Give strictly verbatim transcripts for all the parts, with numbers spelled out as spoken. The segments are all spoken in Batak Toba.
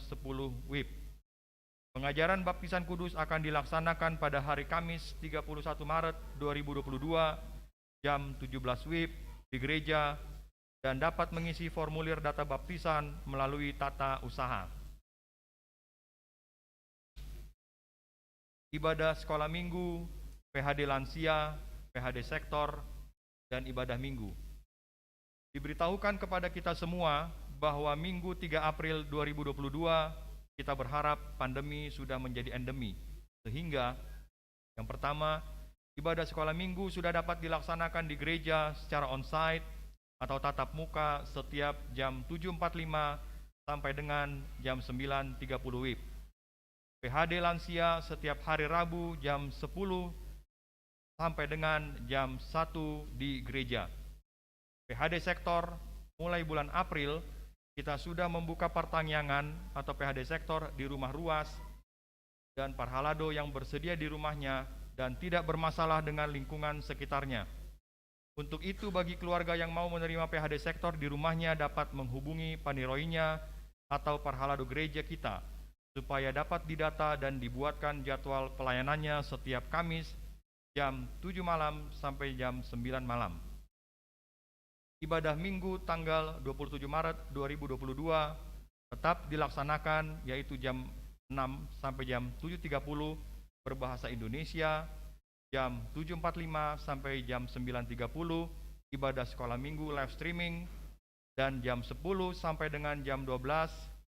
sepuluh wib. Pengajaran baptisan kudus akan dilaksanakan pada hari Kamis tiga puluh satu Maret dua ribu dua puluh dua jam tujuh belas wib di gereja dan dapat mengisi formulir data baptisan melalui tata usaha. Ibadah sekolah minggu, P H D lansia, P H D sektor, dan ibadah minggu. Diberitahukan kepada kita semua bahwa Minggu tiga April dua ribu dua puluh dua, kita berharap pandemi sudah menjadi endemi, sehingga, yang pertama, ibadah sekolah minggu sudah dapat dilaksanakan di gereja secara onsite atau tatap muka setiap jam tujuh empat lima sampai dengan jam sembilan tiga puluh wib. P H D lansia setiap hari Rabu jam sepuluh sampai dengan jam satu di gereja. P H D sektor, mulai bulan April, kita sudah membuka partangiangan atau P H D sektor di rumah ruas dan parhalado yang bersedia di rumahnya dan tidak bermasalah dengan lingkungan sekitarnya. Untuk itu, bagi keluarga yang mau menerima P H D sektor di rumahnya dapat menghubungi paniroinya atau parhalado gereja kita, supaya dapat didata dan dibuatkan jadwal pelayanannya setiap Kamis jam tujuh malam sampai jam sembilan malam. Ibadah Minggu tanggal dua puluh tujuh Maret dua ribu dua puluh dua tetap dilaksanakan, yaitu jam enam sampai jam tujuh tiga puluh berbahasa Indonesia, jam tujuh empat lima sampai jam sembilan tiga puluh ibadah sekolah minggu live streaming, dan jam sepuluh sampai dengan jam dua belas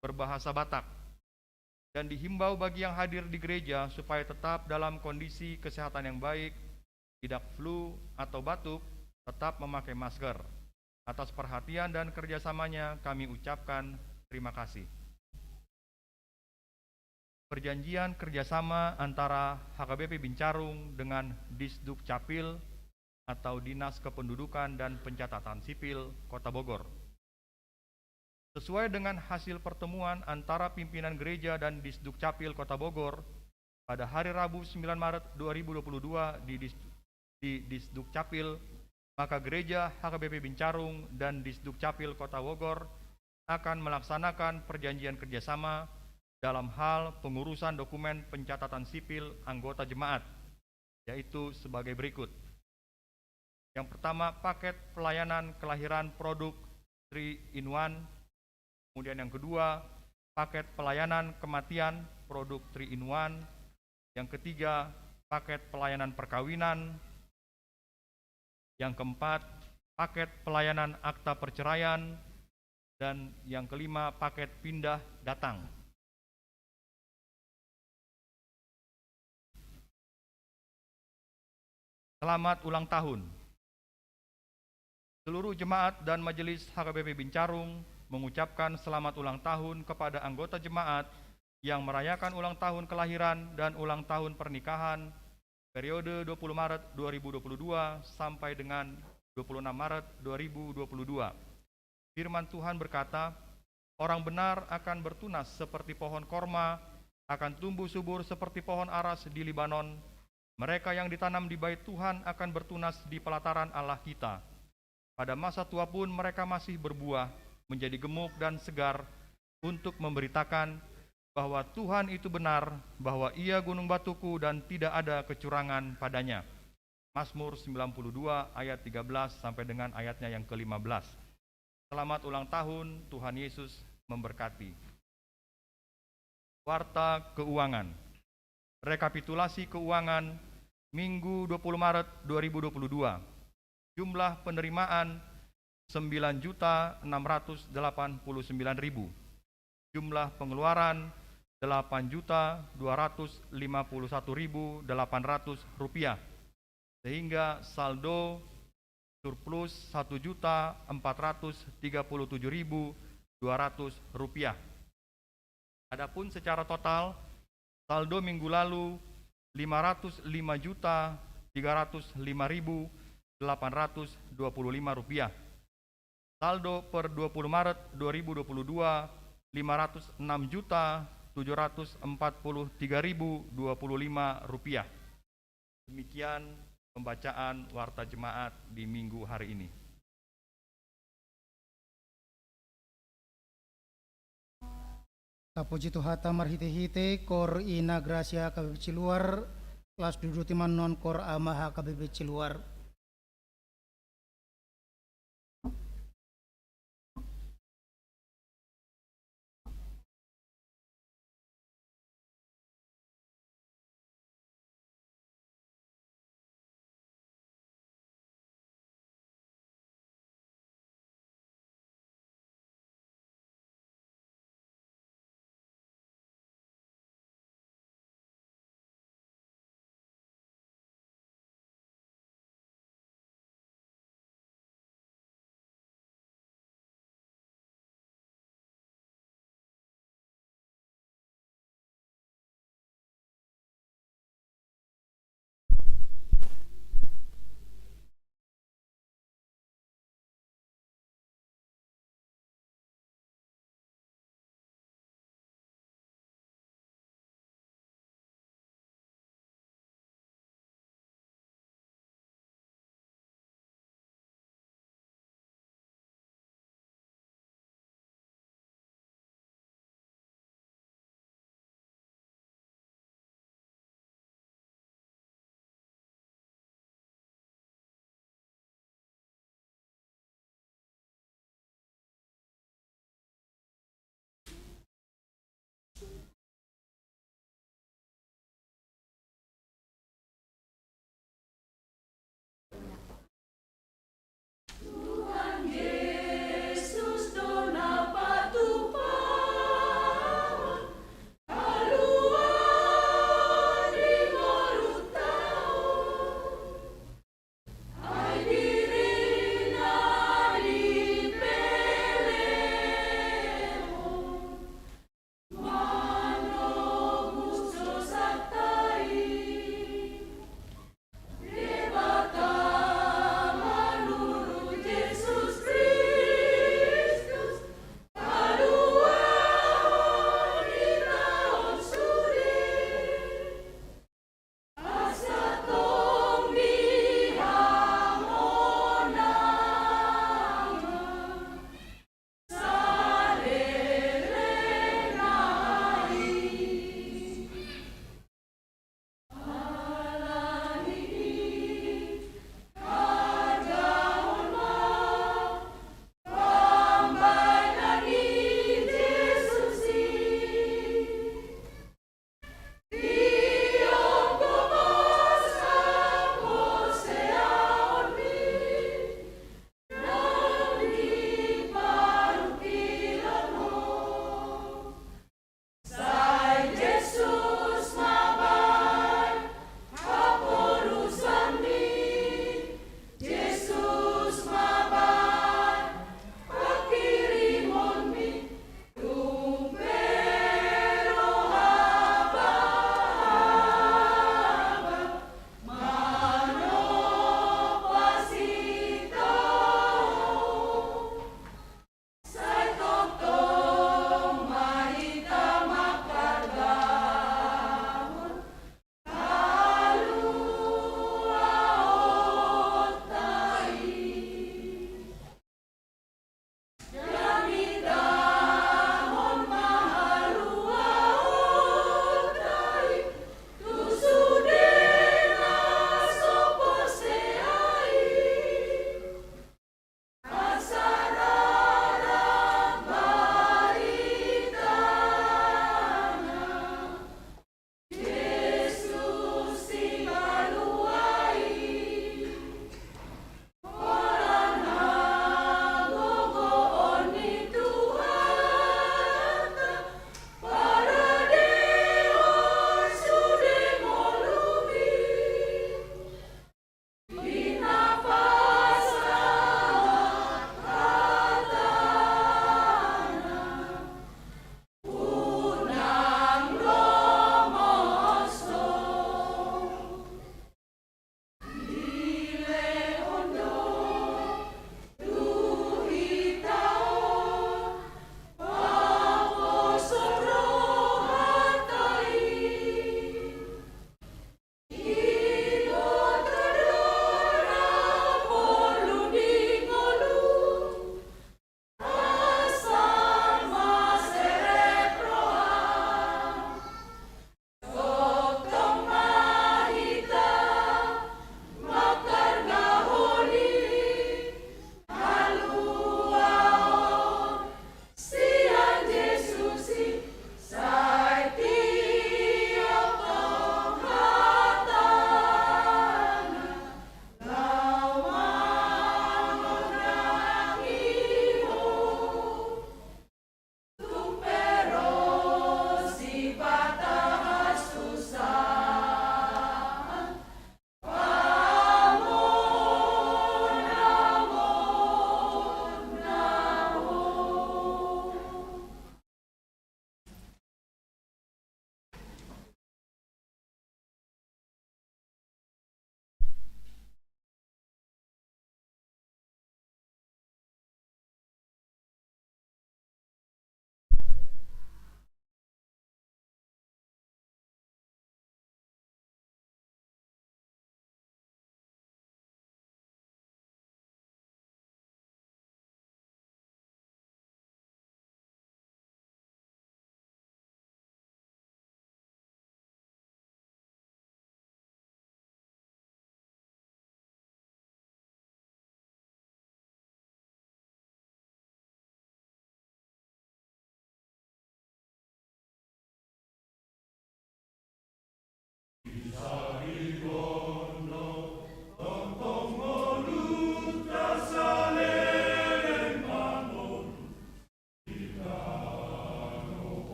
berbahasa Batak. Dan dihimbau bagi yang hadir di gereja supaya tetap dalam kondisi kesehatan yang baik, tidak flu atau batuk, tetap memakai masker. Atas perhatian dan kerjasamanya kami ucapkan terima kasih. Perjanjian kerjasama antara H K B P Bincarung dengan Disdukcapil atau Dinas Kependudukan dan Pencatatan Sipil Kota Bogor. Sesuai dengan hasil pertemuan antara pimpinan gereja dan Disdukcapil Kota Bogor pada hari Rabu sembilan Maret dua ribu dua puluh dua di Dis-, di Disdukcapil, maka gereja H K B P Bincarung dan Disdukcapil Kota Bogor akan melaksanakan perjanjian kerjasama dalam hal pengurusan dokumen pencatatan sipil anggota jemaat, yaitu sebagai berikut. Yang pertama, paket pelayanan kelahiran produk three in one. Kemudian yang kedua, paket pelayanan kematian produk three in one. Yang ketiga, paket pelayanan perkawinan. Yang keempat, paket pelayanan akta perceraian. Dan yang kelima, paket pindah datang. Selamat ulang tahun. Seluruh jemaat dan majelis H K B P Bincarung mengucapkan selamat ulang tahun kepada anggota jemaat yang merayakan ulang tahun kelahiran dan ulang tahun pernikahan periode dua puluh Maret dua ribu dua puluh dua sampai dengan dua puluh enam Maret dua ribu dua puluh dua. Firman Tuhan berkata, "Orang benar akan bertunas seperti pohon korma, akan tumbuh subur seperti pohon aras di Libanon. Mereka yang ditanam di bait Tuhan akan bertunas di pelataran Allah kita. Pada masa tua pun mereka masih berbuah, menjadi gemuk dan segar, untuk memberitakan bahwa Tuhan itu benar, bahwa Ia gunung batuku dan tidak ada kecurangan pada-Nya." Mazmur sembilan puluh dua ayat tiga belas sampai dengan ayatnya yang kelima belas. Selamat ulang tahun, Tuhan Yesus memberkati. Warta keuangan. Rekapitulasi keuangan Minggu dua puluh Maret dua ribu dua puluh dua. Jumlah penerimaan sembilan juta enam ratus delapan puluh sembilan ribu. Jumlah pengeluaran delapan juta dua ratus lima puluh satu ribu delapan ratus rupiah. Sehingga saldo surplus satu juta empat ratus tiga puluh tujuh ribu dua ratus rupiah. Adapun secara total, saldo minggu lalu lima ratus lima juta tiga ratus lima ribu delapan ratus dua puluh lima rupiah. Saldo per dua puluh Maret dua ribu dua puluh dua, lima ratus enam juta tujuh ratus empat puluh tiga ribu dua puluh lima rupiah. Demikian pembacaan warta jemaat di minggu hari ini. Tapuji Tuhanta marhitehite koor ina grasia H K B P Siluar, las duduti ma annon koor ama H K B P Siluar.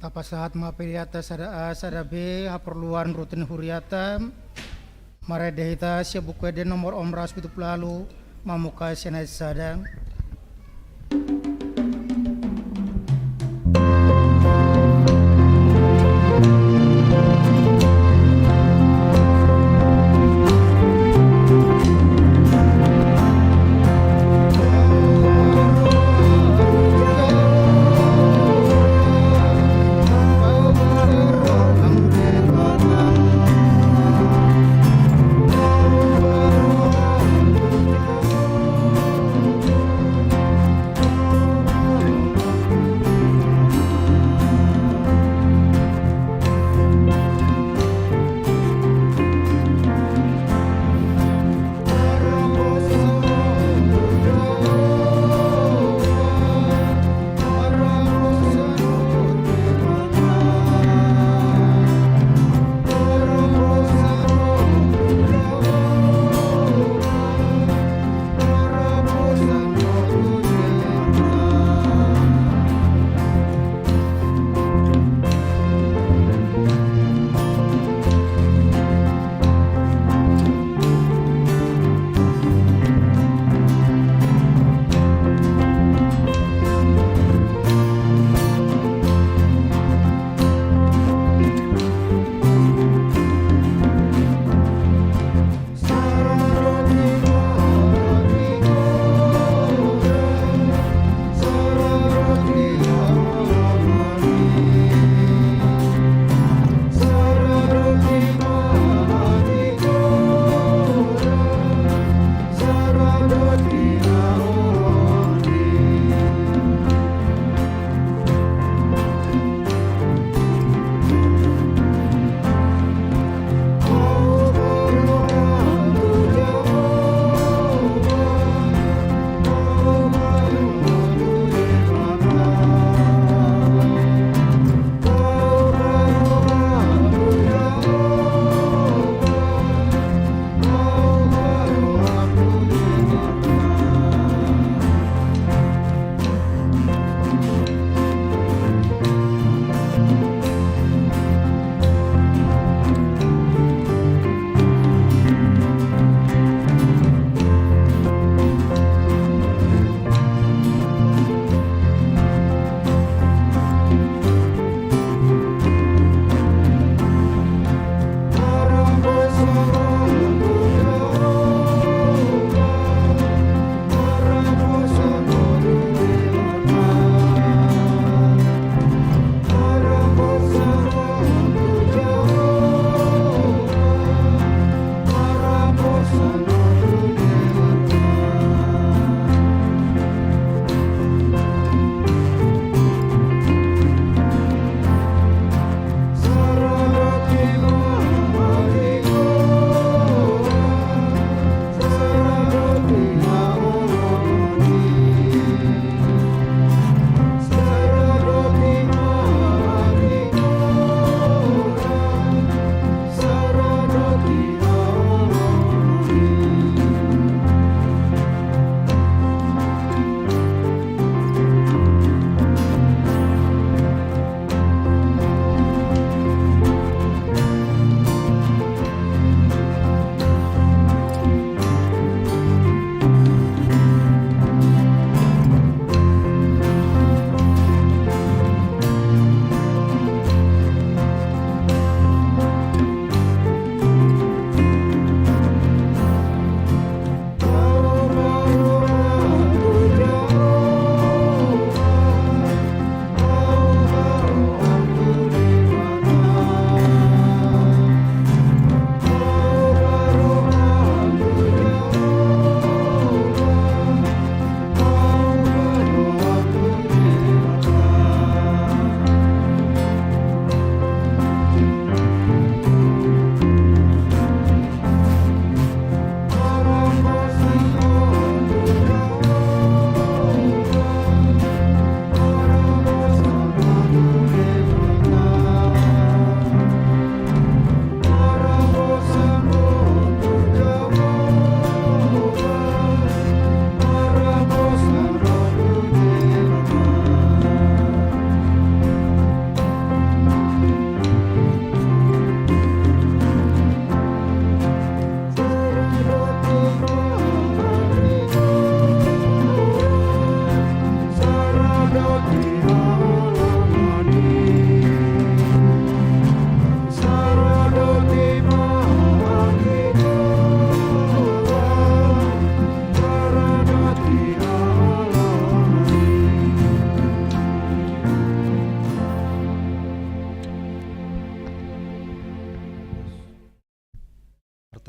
Tapasahat ma peleanta sada A sada B, haporluan rutin huriata. Marende hita sian Buku Ende nomor onom ratus pitu pulu ualu, mamungka sian ayat sada.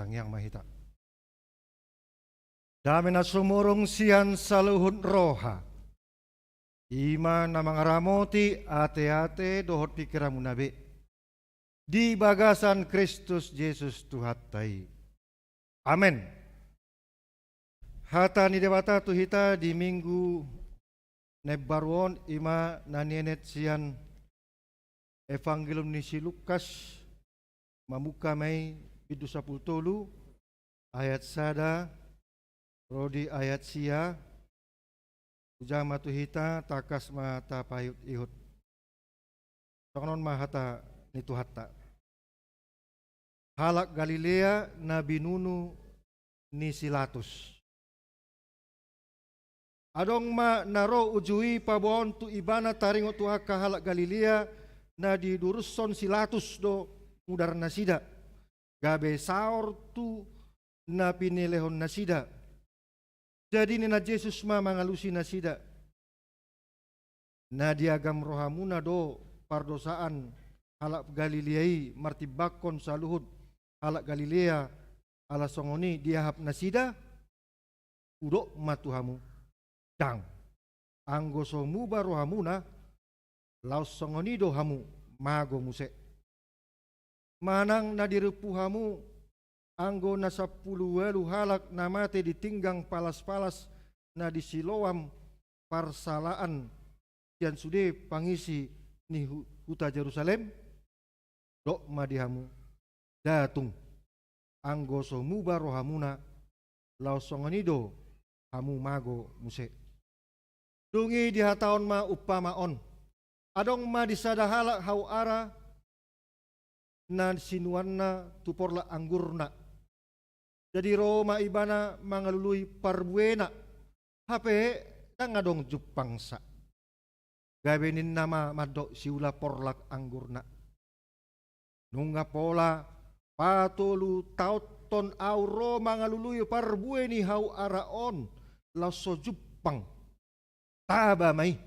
Tangiang ma hita. Dame na sumurung sian saluhut roha, i ma na mangaramoti ateate dohot pingkiranmuna be di bagasan Kristus Jesus Tuhanta i. Amen. Hata ni Debata tu hita di Minggu na imbaru on i ma na nienet sian Evangelium ni si Lukas, mamungka ma i bindu sampulu tolu, ayat sada ro di ayat sia. Hujama tu hita, tangkas ma tapaihut-ihut. Songon on ma hata ni Tuhanta. Halak Galilea na binunu ni si Latus. Adong ma na ro uju i paboaon tu ibana taringot tu angka halak Galilea na didurushon si Latus do mudarnasida, gabe saor tu na pinelehonnasida. Jadi ninna Jesus ma mangalusi nasida: Na diagam rohamuna do pardosaan halak Galilea i martimbangkon saluhut halak Galilea, ala songon i diahap nasida? Hudok ma tu hamu: Ndang. Anggo so muba rohamuna, laos songon i do hamu mago muse. Manang na dirumpu hamu, anggo na sampulu ualu halak na mate di pinggan palas-palas na di Siloam parsalaan sian sude pangisi ni hu-, huta Jerusalem? Dok ma di hamu: Nda tung. Anggo so muba rohamuna, laos songon i do hamu mago muse. Dung i dihatahon ma umpama on: Adong ma di sada halak hau ara na sinuanna tu porlak anggurna. Jadi ro ma ibana mangalului parbuena, hape ndang adong jumpangsa. Gabe ninna ma mandok siula porlak anggurna: Nunga pola patolu taonhon ahu ro mangalului parbue ni hau ara on, laos so jumpang. Taba ma i.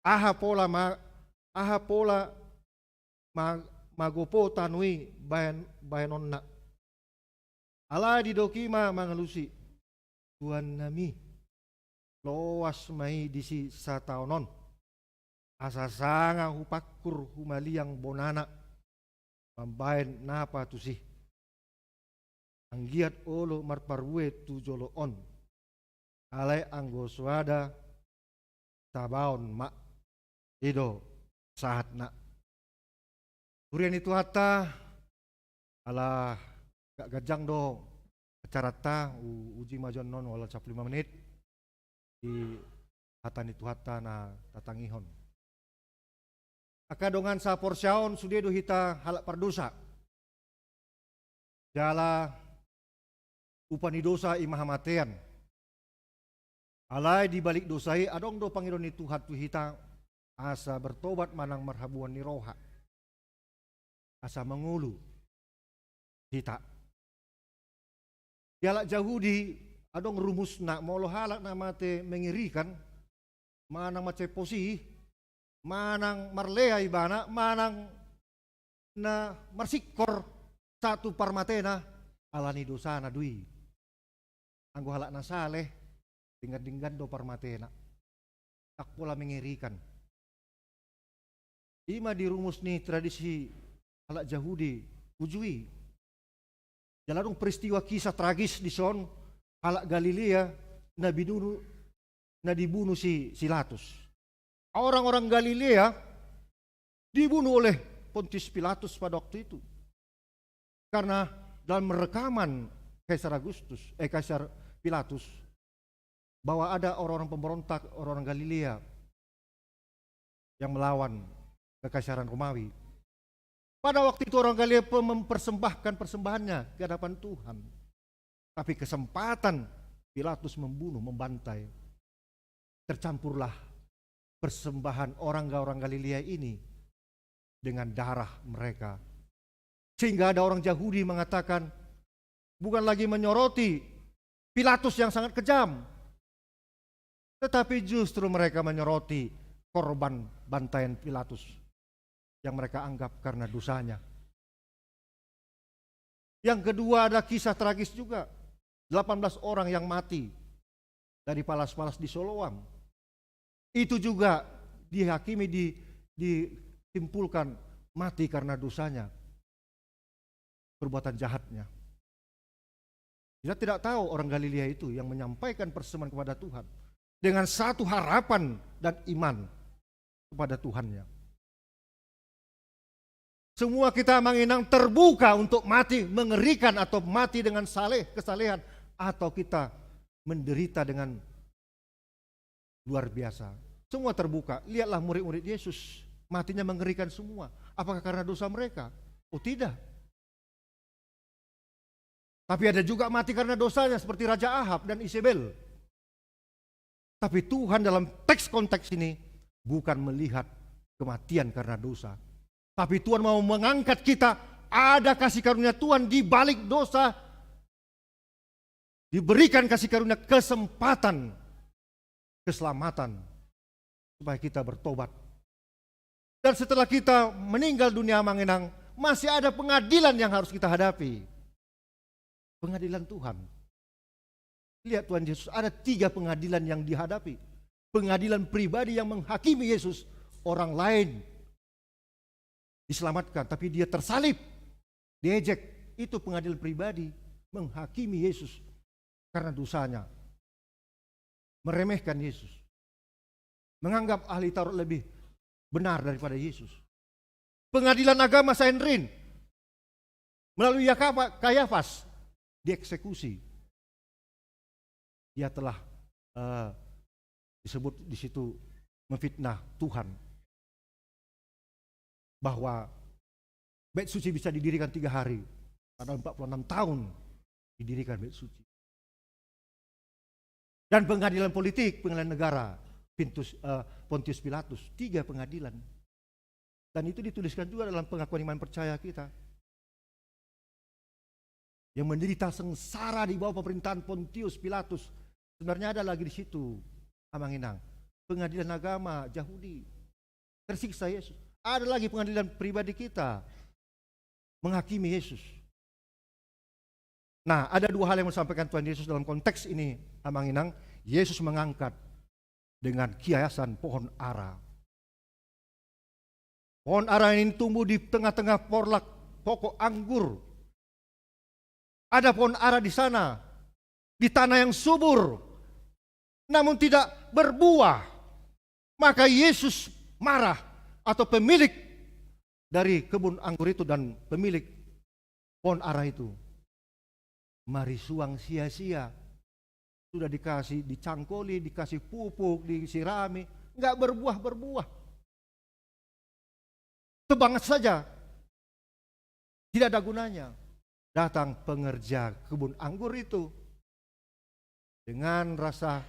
Aha pola ma-, aha pola ma-, magopo tano i baen-, baenonna? Alai didok i ma mangalusi: Tuannami, loas ma i disi sataon on, asa sanga hupangkur humaliang bonana mambaen napa tusi. Anggiat olo marparbue tu jolo on. Alai anggo soada, tabaon ma. I do sahatna. Huria ni Tuhanta, ala agak ganjang do acaranta, u-, uji ma jo annon, walau sampulu lima menit di hata ni Tuhanta na tatangihon. Angka dongan saporseaon, sude do hita halak pardosa. Jala upa ni dosa i ma hamatean. Alai di balik dosa i adong do pangidoan ni Tuhan tu hita, asa bertobat manang marhabuan ni roha, asa mangolu hita. Di halak Jahudi adong rumusna, molo halak na mate mengerikan, manang mansai posi, manang marlea ibana, manang na marsingkor sahat tu parmatena, ala ni dosana do i. Anggo halak na saleh, denggan-denggan do parmatena. Ndang pola mengerikan. I ma di rumus ni tradisi halak Jahudi uju i. Jala adong peristiwa kisah tragis dison, halak Galilea na binunu, na dibunu si, si Pilatus. Orang-orang Galilea dibunuh oleh Pontius Pilatus pada waktu itu. Karena dalam rekaman Kaisar Agustus, eh, Kaisar Pilatus, bahwa ada orang-orang pemberontak, orang-orang Galilea yang melawan kekaisaran Romawi. Pada waktu itu orang Galilea pe-, mempersembahkan persembahannya ke hadapan Tuhan. Tapi kesempatan Pilatus membunuh, membantai, tercampurlah persembahan orang-orang Galilea ini dengan darah mereka. Sehingga ada orang Yahudi mengatakan, bukan lagi menyoroti Pilatus yang sangat kejam, tetapi justru mereka menyoroti korban bantaian Pilatus yang mereka anggap karena dosanya. Yang kedua, ada kisah tragis juga. Delapan belas orang yang mati dari palas-palas di Siloam. Itu juga dihakimi, di, disimpulkan mati karena dosanya, perbuatan jahatnya. Kita tidak tahu orang Galilea itu yang menyampaikan persembahan kepada Tuhan dengan satu harapan dan iman kepada Tuhannya. Semua kita, Amang Inang, terbuka untuk mati mengerikan atau mati dengan saleh, kesalehan, atau kita menderita dengan luar biasa. Semua terbuka. Lihatlah murid-murid Yesus, matinya mengerikan semua. Apakah karena dosa mereka? Oh, tidak. Tapi ada juga mati karena dosanya, seperti Raja Ahab dan Isebel. Tapi Tuhan dalam teks konteks ini bukan melihat kematian karena dosa. Tapi Tuhan mau mengangkat kita, ada kasih karunia Tuhan di balik dosa, diberikan kasih karunia, kesempatan keselamatan supaya kita bertobat. Dan setelah kita meninggal dunia, Amang Inang, masih ada pengadilan yang harus kita hadapi. Pengadilan Tuhan. Lihat Tuhan Yesus, ada tiga pengadilan yang dihadapi. Pengadilan pribadi yang menghakimi Yesus, orang lain diselamatkan, tapi dia tersalib, diejek. Itu pengadilan pribadi menghakimi Yesus karena dosanya, meremehkan Yesus, menganggap ahli Taurat lebih benar daripada Yesus. Pengadilan agama Sanhedrin melalui Yakapa-, Kayafas dieksekusi. Dia telah, eh, disebut di situ memfitnah Tuhan, bahwa bait suci bisa didirikan tiga hari, padahal empat puluh enam tahun didirikan bait suci. Dan pengadilan politik, pengadilan negara, Pintus, eh, Pontius Pilatus, tiga pengadilan. Dan itu dituliskan juga dalam pengakuan iman percaya kita. Yang menderita sengsara di bawah pemerintahan Pontius Pilatus, sebenarnya ada lagi di situ, Amang Inang. Pengadilan agama Yahudi. Tersiksa Yesus. Ada lagi pengadilan pribadi kita menghakimi Yesus. Nah, ada dua hal yang mau disampaikan Tuhan Yesus dalam konteks ini, Amang Inang. Yesus mengangkat dengan kiasan pohon ara. Pohon ara ini tumbuh di tengah-tengah porlak pokok anggur. Ada pohon ara di sana, di tanah yang subur, namun tidak berbuah. Maka Yesus marah, atau pemilik dari kebun anggur itu dan pemilik pohon ara itu marisuang sia-sia. Sudah dikasih, dicangkoli, dikasih pupuk, disirami, nggak berbuah-berbuah. Tebang saja. Tidak ada gunanya. Datang pengerja kebun anggur itu dengan rasa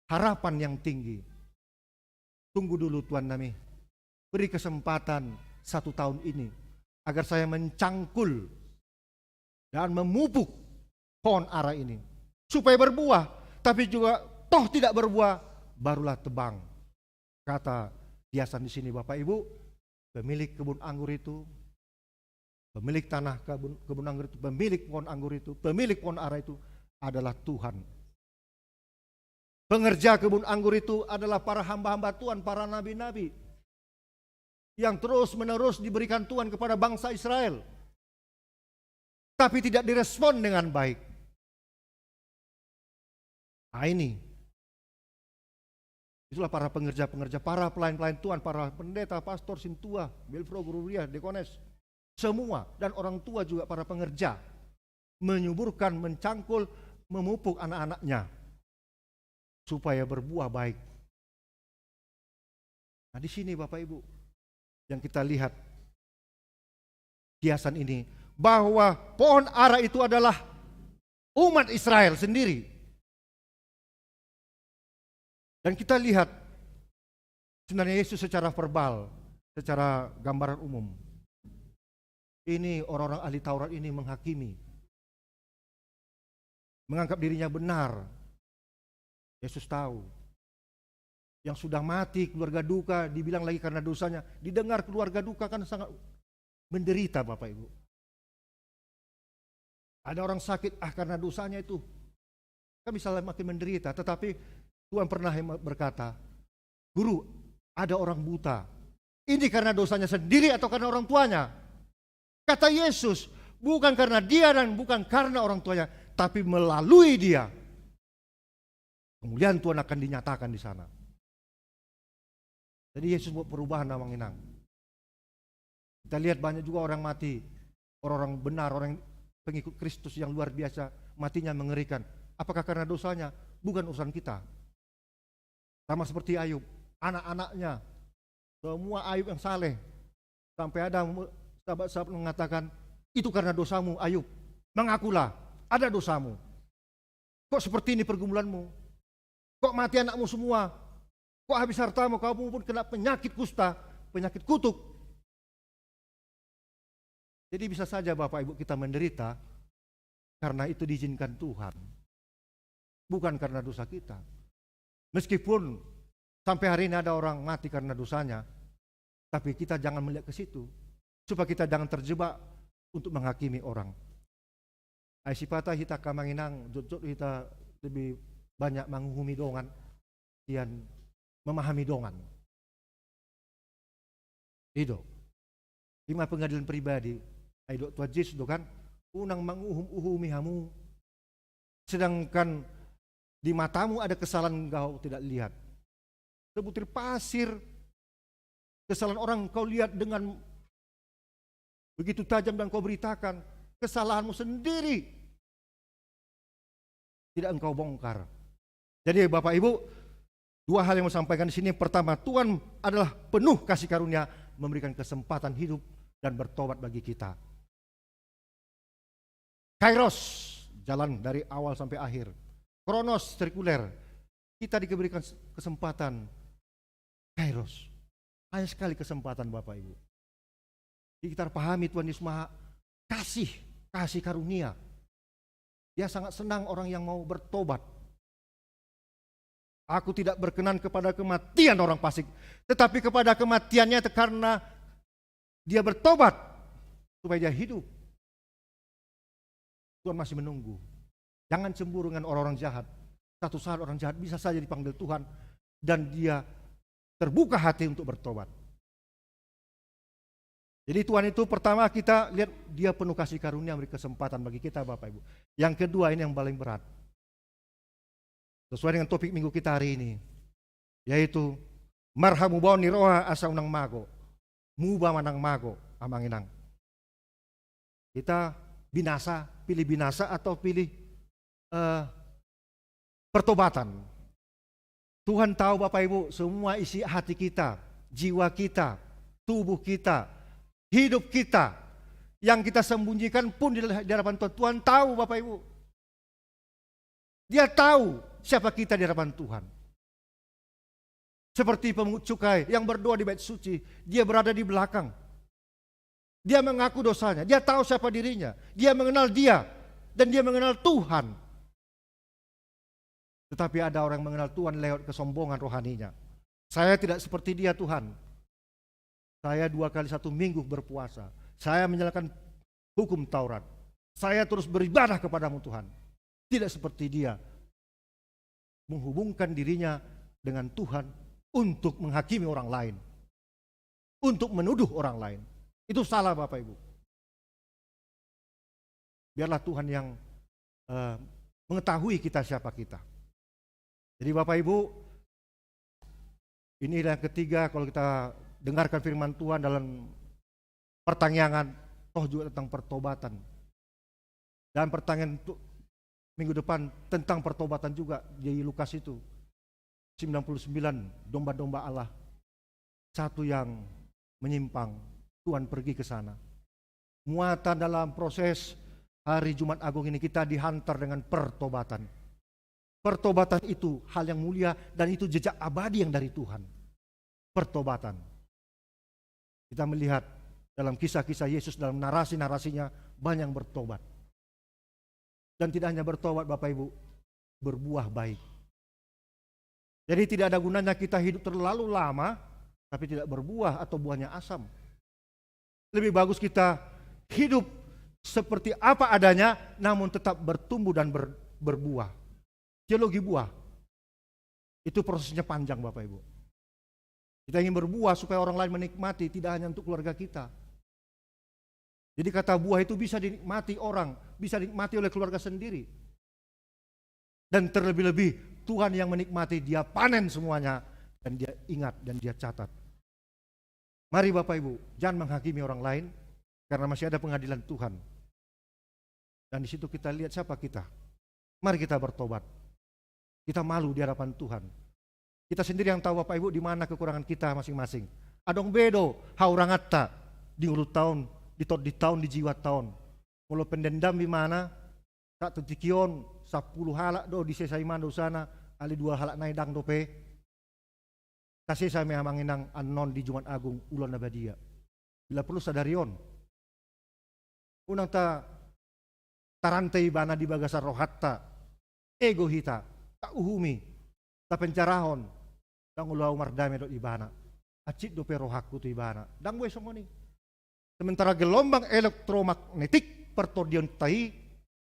harapan yang tinggi. Tunggu dulu, Tuhan nami. Beri kesempatan satu tahun ini agar saya mencangkul dan memupuk pohon ara ini supaya berbuah, tapi juga toh tidak berbuah, barulah tebang. Kata kiasan di sini, Bapak Ibu, pemilik kebun anggur itu, pemilik tanah kebun, kebun anggur itu, pemilik pohon anggur itu, pemilik pohon ara itu adalah Tuhan. Pengerja kebun anggur itu adalah para hamba-hamba Tuhan, para nabi-nabi yang terus-menerus diberikan Tuhan kepada bangsa Israel, tapi tidak direspon dengan baik. Nah, ini. Itulah para pengerja-pengerja, para pelayan-pelayan Tuhan, para pendeta, pastor, sintua, belprogo, ruria, deakones, semua, dan orang tua juga, para pengerja, menyuburkan, mencangkul, memupuk anak-anaknya supaya berbuah baik. Nah, di sini, Bapak Ibu, yang kita lihat kiasan ini, bahwa pohon ara itu adalah umat Israel sendiri. Dan kita lihat sebenarnya Yesus secara verbal, secara gambaran umum. Ini orang-orang ahli Taurat ini menghakimi, menganggap dirinya benar. Yesus tahu. Yang sudah mati, keluarga duka, dibilang lagi karena dosanya, didengar keluarga duka, kan sangat menderita, Bapak Ibu. Ada orang sakit, ah, karena dosanya itu. Kan bisa makin menderita. Tetapi Tuhan pernah berkata, "Guru, ada orang buta. Ini karena dosanya sendiri atau karena orang tuanya?" Kata Yesus, "Bukan karena dia dan bukan karena orang tuanya, tapi melalui dia kemuliaan Tuhan akan dinyatakan di sana." Jadi Yesus buat perubahan, Amang Inang. Kita lihat banyak juga orang mati, orang-orang benar, orang pengikut Kristus yang luar biasa, matinya mengerikan. Apakah karena dosanya? Bukan urusan kita. Sama seperti Ayub, anak-anaknya, semua Ayub yang saleh. Sampai ada mu-, sahabat-sahabat mengatakan, "Itu karena dosamu, Ayub. Mengakulah, ada dosamu. Kok seperti ini pergumulanmu? Kok mati anakmu semua? Kok habis hartamu? Kamu pun kena penyakit kusta, penyakit kutuk." Jadi bisa saja Bapak Ibu kita menderita karena itu diizinkan Tuhan. Bukan karena dosa kita. Meskipun sampai hari ini ada orang mati karena dosanya, tapi kita jangan melihat ke situ. Supaya kita jangan terjebak untuk menghakimi orang. Ai sipata hita, Amang Inang, jotjot hita lebih banyak manguhumi dongan sian memahami dongan. I do. I ma pengadilan pribadi. Ai didok Tuhan Jesus do kan, "Unang manguhum-uhumi hamu, sedangkan di matamu ada kesalahan engkau tidak lihat. Sebutir pasir kesalahan orang engkau lihat dengan begitu tajam dan kau beritakan, kesalahanmu sendiri tidak engkau bongkar." Jadi Bapak Ibu, dua hal yang mau sampaikan di sini. Pertama, Tuhan adalah penuh kasih karunia, memberikan kesempatan hidup dan bertobat bagi kita. Kairos, jalan dari awal sampai akhir. Kronos, sekunder. Kita diberikan kesempatan. Kairos. Hanya sekali kesempatan, Bapak Ibu. Jadi kita pahami Tuhan Yesus Maha Kasih, kasih karunia. Dia sangat senang orang yang mau bertobat. "Aku tidak berkenan kepada kematian orang fasik, tetapi kepada kematiannya karena dia bertobat, supaya dia hidup." Tuhan masih menunggu. Jangan cemburu dengan orang-orang jahat. Satu saat orang jahat bisa saja dipanggil Tuhan dan dia terbuka hati untuk bertobat. Jadi Tuhan itu pertama kita lihat dia penuh kasih karunia, memberi kesempatan bagi kita, Bapak Ibu. Yang kedua, ini yang paling berat. Sesuai dengan topik minggu kita hari ini, yaitu marhamubaon ni roha asa unang mago. Muba manang mago, Amang Inang. Kita binasa, pilih binasa atau pilih, eh, pertobatan. Tuhan tahu, Bapak Ibu, semua isi hati kita, jiwa kita, tubuh kita, hidup kita. Yang kita sembunyikan pun di, di hadapan Tuhan. Tuhan tahu, Bapak Ibu. Dia tahu siapa kita di hadapan Tuhan. Seperti pemungut cukai yang berdoa di Bait Suci, dia berada di belakang. Dia mengaku dosanya, dia tahu siapa dirinya, dia mengenal dia, dan dia mengenal Tuhan. Tetapi ada orang yang mengenal Tuhan lewat kesombongan rohaninya. "Saya tidak seperti dia, Tuhan. Saya dua kali satu minggu berpuasa. Saya menjalankan hukum Taurat. Saya terus beribadah kepadamu, Tuhan." Tidak seperti dia menghubungkan dirinya dengan Tuhan untuk menghakimi orang lain, untuk menuduh orang lain. Itu salah, Bapak Ibu. Biarlah Tuhan yang, eh, mengetahui kita siapa kita. Jadi Bapak Ibu, ini yang ketiga, kalau kita dengarkan firman Tuhan dalam Pertangiangan, toh juga tentang pertobatan. Dan pertangiangan untuk minggu depan tentang pertobatan juga di Lukas itu. Sembilan puluh sembilan domba-domba Allah. Satu yang menyimpang, Tuhan pergi ke sana. Muatan dalam proses hari Jumat Agung ini kita dihantar dengan pertobatan. Pertobatan itu hal yang mulia dan itu jejak abadi yang dari Tuhan. Pertobatan. Kita melihat dalam kisah-kisah Yesus, dalam narasi-narasinya, banyak yang bertobat. Dan tidak hanya bertobat, Bapak Ibu, berbuah baik. Jadi tidak ada gunanya kita hidup terlalu lama, tapi tidak berbuah atau buahnya asam. Lebih bagus kita hidup seperti apa adanya, namun tetap bertumbuh dan ber-, berbuah. Teologi buah. Itu prosesnya panjang, Bapak Ibu. Kita ingin berbuah supaya orang lain menikmati, tidak hanya untuk keluarga kita. Jadi kata buah itu bisa dinikmati orang, bisa dinikmati oleh keluarga sendiri. Dan terlebih-lebih Tuhan yang menikmati, Dia panen semuanya, dan Dia ingat, dan Dia catat. Mari Bapak Ibu, jangan menghakimi orang lain, karena masih ada pengadilan Tuhan. Dan di situ kita lihat siapa kita. Mari kita bertobat. Kita malu di hadapan Tuhan. Kita sendiri yang tahu, Bapak Ibu, di mana kekurangan kita masing-masing. Adong be do hauranganta di ngolunta on, di tondinta on, di jiwanta on. Molo pendendam, di mana, saat tu tingki on, sampulu halak do disesa ibana dosana, alai dua halak nai ndang dope. Tasesa ma i, Amang Inang, annon di Jumat Agung, ulaon na badia. Bila perlu sadari on. Unang ta-, tarante ibana di bagasan rohanta. Ego hita, tauhumi, tapenjarahon, ndang olo ahu mardame dohot ibana. Hansit dope rohangku tu ibana. Ndang boi songon i. Sementara gelombang elektromagnetik partondionta i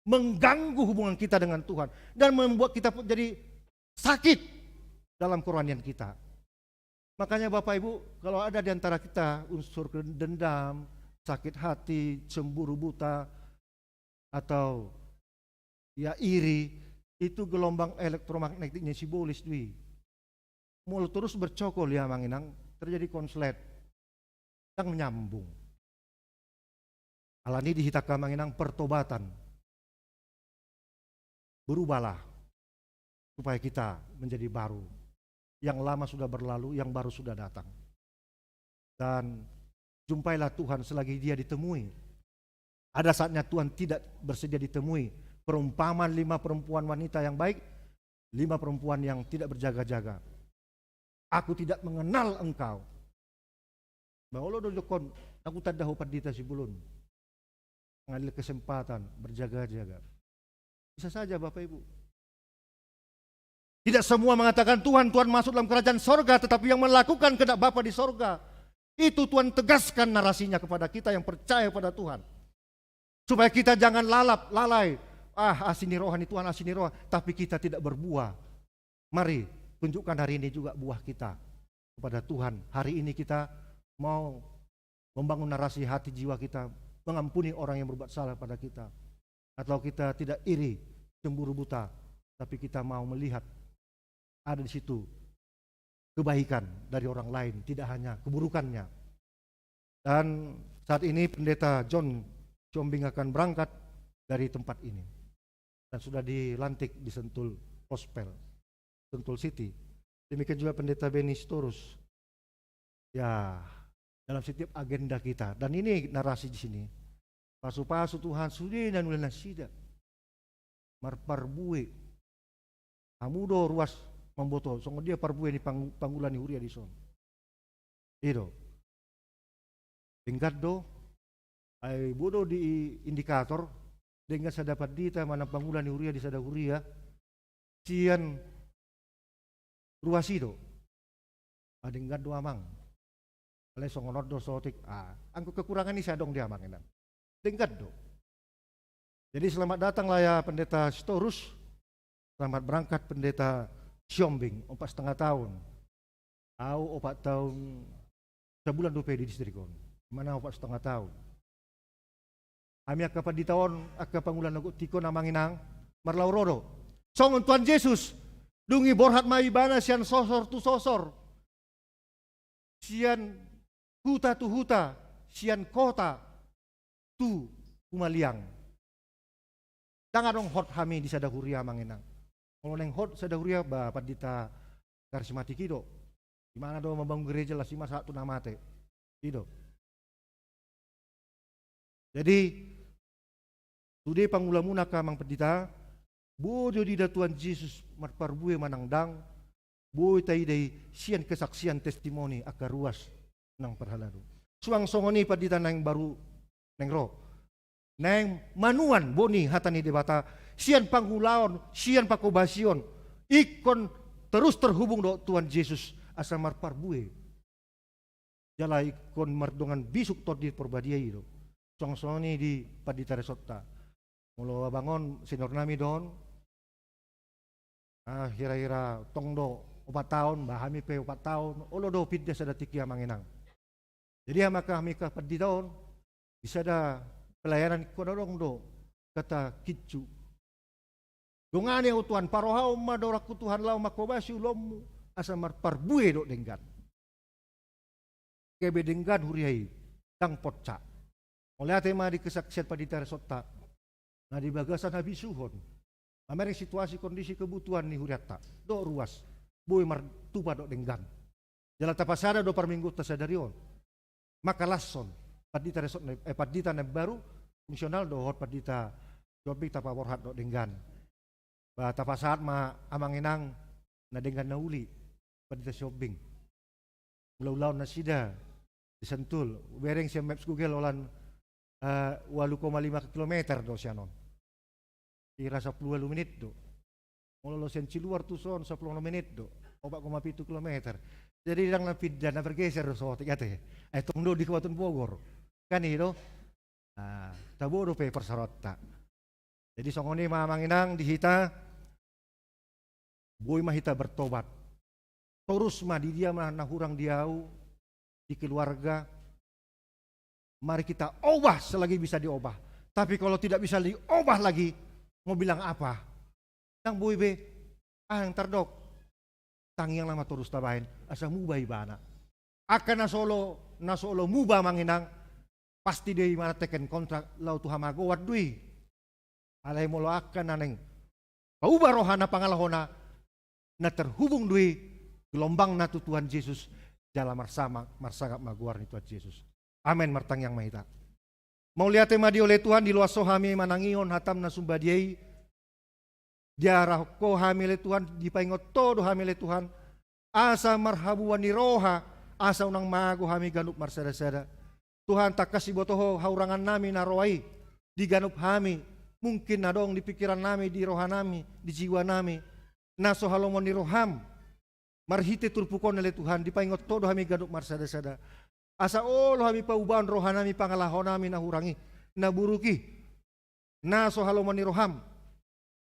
mengganggu hubungan kita dengan Tuhan dan membuat kita pun jadi sakit dalam kerohanian kita. Makanya Bapak Ibu, kalau ada di antara kita unsur dendam, sakit hati, cemburu buta, atau ya iri, itu gelombang elektromagnetiknya sibolis do i. Molo terus bercokol i, Amang Inang, terjadi konslet. Ndang menyambung. Alani i di hita, Amang Inang, pertobatan. Berubahlah supaya kita menjadi baru. Yang lama sudah berlalu, yang baru sudah datang. Dan jumpailah Tuhan selagi Dia ditemui. Ada saatnya Tuhan tidak bersedia ditemui. Perumpamaan lima perempuan wanita yang baik, lima perempuan yang tidak berjaga-jaga. Aku tidak mengenal engkau. Bah, olo do didok on, aku tanda ho pandita sibolon. Mengambil kesempatan, berjaga-jaga. Bisa saja, Bapak Ibu. Tidak semua mengatakan, "Tuhan, Tuhan, masuk dalam kerajaan sorga," tetapi yang melakukan kehendak Bapa di sorga. Itu Tuhan tegaskan narasinya kepada kita yang percaya pada Tuhan. Supaya kita jangan lalap, lalai. Ah, asi ni roha ni Tuhan, asi ni roha. Tapi kita tidak berbuah. Mari, tunjukkan hari ini juga buah kita kepada Tuhan. Hari ini kita mau membangun narasi hati jiwa kita, mengampuni orang yang berbuat salah pada kita. Atau kita tidak iri, cemburu buta, tapi kita mau melihat ada di situ kebaikan dari orang lain, tidak hanya keburukannya. Dan saat ini Pendeta John Siombing akan berangkat dari tempat ini. Dan sudah dilantik di Sentul Gospel, Sentul City. Demikian juga Pendeta Benny Sitorus. Ya, dalam setiap agenda kita. Dan ini narasi di sini. Pasu-pasu Tuhan, sude na nilehon nasida. Marparbue. Hamu do ruas mamboto, songon dia parbue ni pang-, pangula ni huria dison. I do. Denggan do, ai boi do di indikator, denggan sada pandita manang pangula ni huria di sada huria, sian ruas i do. Ah, denggan do, Amang. Alai songon on do sotik. Ah, anggo kekurangan i sai adong di Amang, Inang. Denggan do. Jadi selamat datanglah ya Pendeta Sitorus. Selamat berangkat Pendeta Siombing, opat setengah tahun. Au opat tahun sabulan dope di distrik on. Mana opat setengah tahun. Hami angka pandita on, angka pangula na godang tingki on, Amang Inang, marlaho ro do. Songon Tuhan Jesus, dung i borhat ma ibana sian sosor tu sosor. Sian huta tu huta, sian kota tu humaliang. Ndang adong hot hami di sada huria, Amang Inang. Molo naeng hot sada huria, ba pandita karismatik i do. Di mana do mambangun gereja, las i ma sahat tu na mate. I do. Jadi, sude pangulamuna angka Amang Pandita, boi do diida Tuhan Jesus marparbue manang ndang, boi taida i sian kesaksian, testimoni angka ruas nang parhalado. Suang songon i pandita naeng baru naeng ro. Naeng manuan boni hata ni Debata, sian pangulaon, sian pangkobasion, ingkon terus terhubung dohot Tuhan Jesus asa marparbue. Jala ingkon mardongan bisuk Tondi Parbadia i do. Suang songon i di pandita resort ta. Molo abang on senior nami do on, ah, hira-hira tong do opat taon, bah hami pe opat taon, olo do pinda sada tingki amang inang. Jadi aha ma hami angka pandita on, di sada pelayanan ingkon adong do kata kincu. Dongani ahu Tuhan, parohahon ma dorakku Tuhan laho manghobasi ulaonmu, asa marparbue dohot denggan. Gabe denggan huria i, ndang poncak. Mauliate ma di kesaksian pandita resort ta. Na di bagasan habisuhon, mamereng situasi kondisi kebutuhan ni hurianta dohot ruas, boi martupa dohot denggan. Jala tapasada do parmingguonta sadari on. Mangkalashon pandita resort na, eh, pandita na baru fungsional dohot pandita Sihombing tapaborhat dohot denggan. Bah, tapasahat ma amang inang na denggan na uli, pandita Sihombing. Mula ulaon nasida di Sentul, bereng sian maps Google holan, eh, ualu koma lima kilometer do sian on. Kira sampulu ualu menit do. Molo sian Ciluar tu son sampulu onom menit do. Opat koma pitu kilometer. Jadi ndang na pinda, na bergeser do saotik ate. Ai tong do di Kabupaten Bogor. Kan i do. Nah, tabo dope parsaroanta. Jadi songon i ma amang inang di hita, boi ma hita bertobat. Torus ma di dia ma na hurang di ahu, di keluarga. Mari kita obah selagi bisa diobah. Tapi kalau tidak bisa diobah lagi, mau bilang apa? Ndang boi be, ah, ndang tardok. Tangiang nama torus tabaen, asa muba ibana. Angka na so olo, na so olo muba amang inang, pasti do i manateken kontrak laho tu hamagoan do i. Alai molo angka na naeng pauba rohana pangalahona, na terhubung do i gelombangna tu Tuhan Jesus, jala marsama, marsangap ma goar ni Tuhan Jesus. Amen, martangiang ma hita. Mauliate ma di Ho ale Tuhan, diloas Ho hami manangihon hatam na sumbadia i, diarahon Ho hami ale Tuhan, dipaingot Ho do hami ale Tuhan, asa marhabubuan ni roha, asa unang mago hami ganup marsadasada. Tuhan, tangkas diboto Ho haurangan nami na roa i, di ganup hami, mungkin na adong di pikiran nami, di roha nami, di jiwa nami, na so halomoan ni roham, marhite turpuk on ale Tuhan, dipaingot Ho do hami ganup marsadasada. Asa olo hami paubahon roha nami, pangalaho nami na hurang i, na buruk i, na so halomoan ni roham.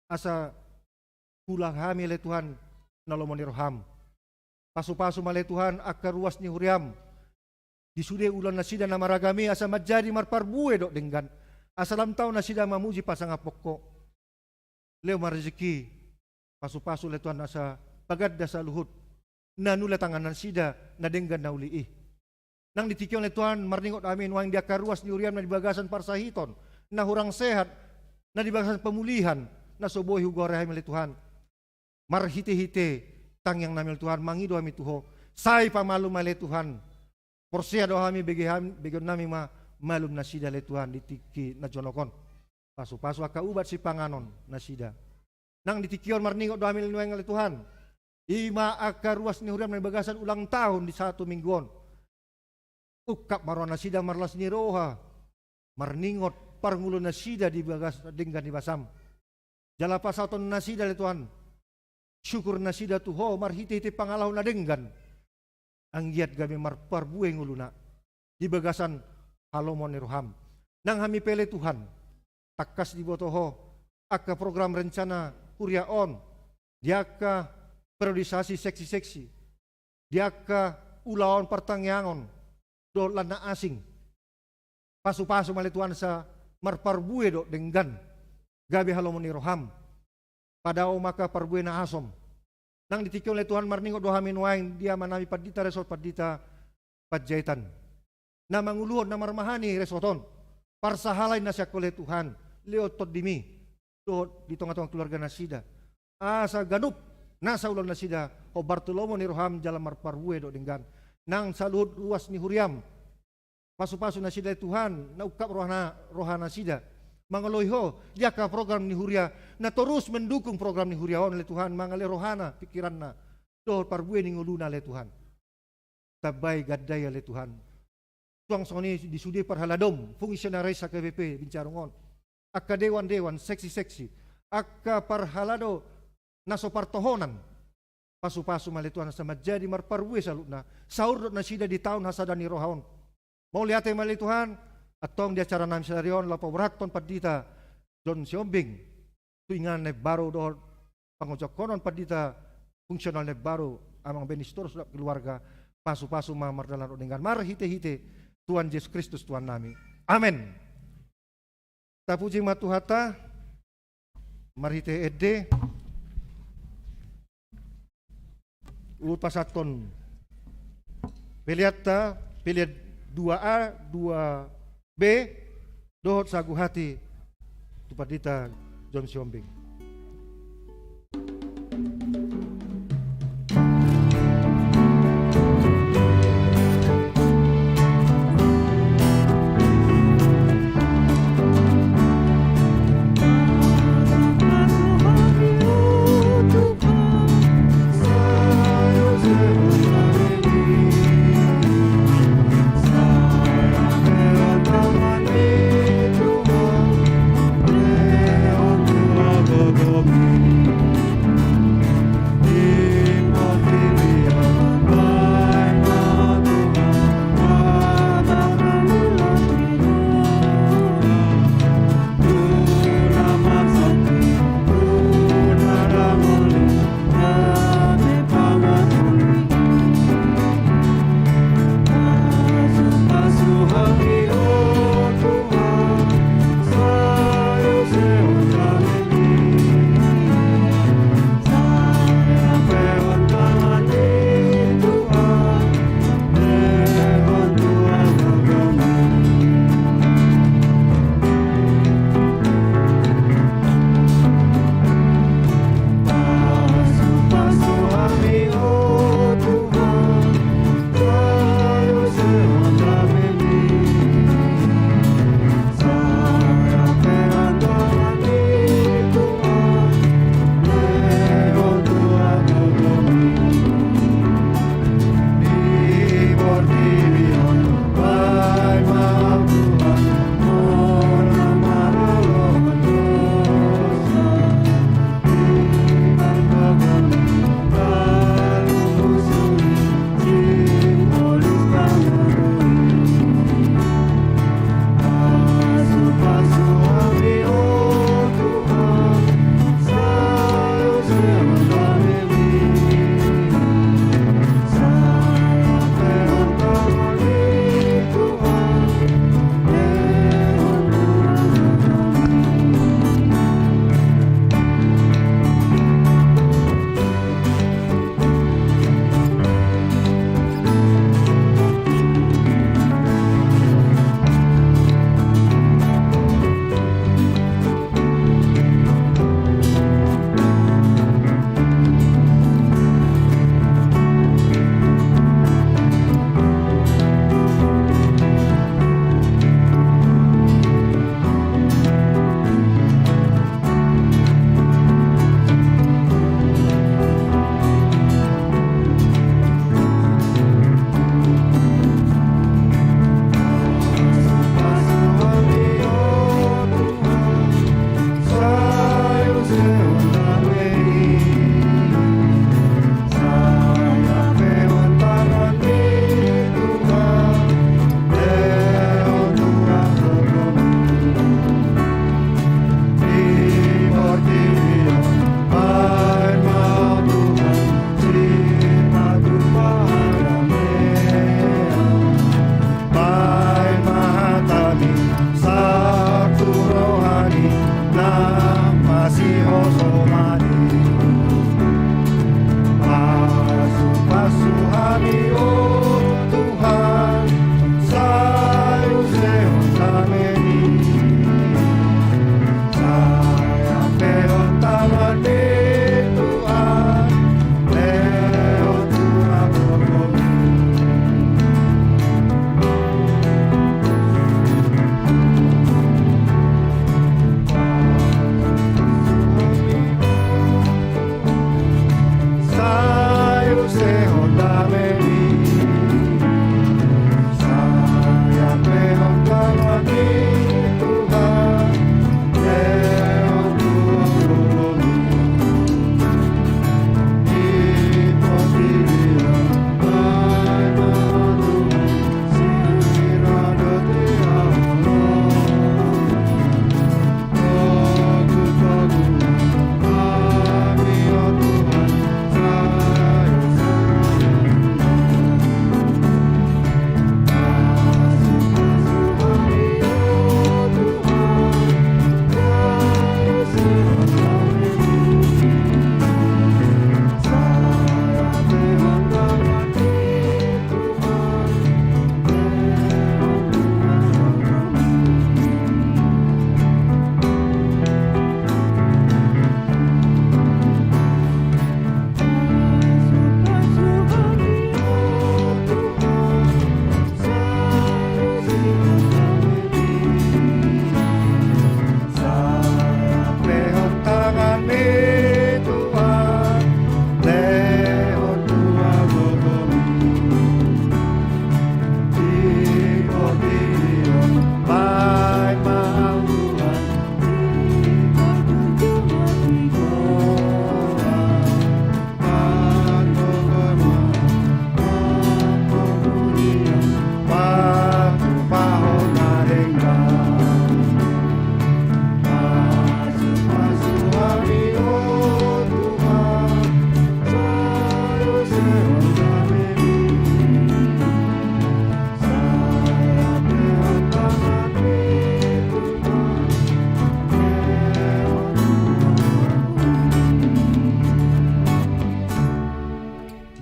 Asa huula hami ale Tuhan, na lomo ni roham. Pasupasu ma ale Tuhan, angka ruas ni huriam. Di sude ulaon nasida na maragam i asa manjadi marparbue dohot denggan. Asa lam tau nasida mamuji pasangaphon Ho. Lehon ma rezeki, pasupasu ale Tuhan asa paganda saluhut na nula tangan nasida na denggan na uli i. Nang di tingki on ale Tuhan, marningot hami nuaeng di angka ruas ni huriam na di bagasan parsahiton, na hurang sehat, na di bagasan pamulihan, na so boi hugoari hami ale Tuhan. Marhitehite tangiang nami ale Tuhan, mangido hami tu Ho. Sai pamalum ale Tuhan. Porsea do hami, bege hami, begeon nami ma malum nasida ale Tuhan di tingki na jonok on. Pasupasu angka ubat sipanganon nasida. Nang di tingki on marningot do hami nuaeng ale Tuhan. I ma angka ruas ni huriam na di bagasan ulang tahun di Sabtu Minggu on. Ungkap ma roha nasida marlas ni roha. Marningot parngoluon nasida di bagas denggan ni basam. Jala pasahaton nasida ale Tuhan. Syukur nasida tu Ho marhitehite pangalaho na denggan. Anggiat gabe marparbue ngoluna di bagasan halomoan ni roham. Nang hami pe ale Tuhan, tangkas diboto Ho angka program rencana huria on, di angka periodisasi seksi-seksi, di angka ulaon partangiangon dohot lan na asing. Pasupasu ma ale Tuhan asa marparbue dohot denggan, gabe halomoan ni roham. Padao ma angka parbue na asom. Nang di tingki on ale Tuhan, marningot do hami nuaeng di ama nami pandita resort, pandita Panjaitan, na manguluhon, na marmahani resort on. Parsahalai nasida ale Tuhan, lehon tondimi dohot di tongatonga keluarga nasida. Asa ganup nasa ulaon nasida hombar tu lomo ni roham jala marparbue dohot denggan. Nang saluhut ruas ni huriam, pasupasu nasida ale Tuhan, na ungkap rohana, roha nasida mangoloi Ho di angka program ni huria, na torus mendukung program ni huria on ale Tuhan, mangalehon rohana, pikiranna dohot parbue ni ngoluna ale Tuhan. Tambai gandai ale Tuhan. Suang songon i di sude parhaladom, fungsionaris H K B P Bincarung on, angka dewan-dewan, seksi-seksi, angka parhalado na so partohonan. Pasupasu ma ale Tuhan asa manjadi marparbue saluhutna, saur dohot nasida di taon hasada ni roha on. Mauliate ma ale Tuhan, Antong di acara nami sadari on laho paborathon Pandita John Sihombing tu inganan na imbaru dohot pangojonghonon pandita fungsional na imbaru, Amang Beni Sitorus dohot keluarga. Pasupasu ma mardalan on denggan marhitehite Tuhan Jesus Kristus Tuhan nami. Amen. Tapuji ma Tuhanta marhite ende. Hupasahat peleanta, pelean dua A, dua B, dohot sagu hati tu Pandita John Sihombing.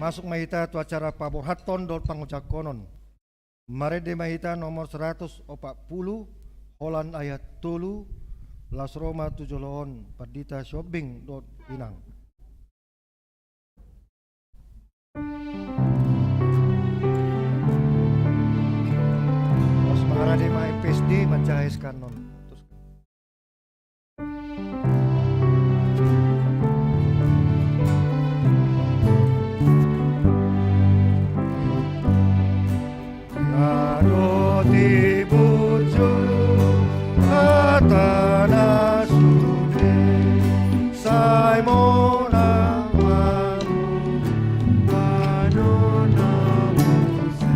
Masuk ma hita tu acara paborhathon dohot pangojakkonon. Marende ma hita nomor seratus opat puluh, holan ayat tolu, laos ro ma tu jolo on Pandita Sihombing dohot Inang. Laos mangarade ma M P S D manjaha S K non. Na dohot burju hata na sude, sai mona ma muse.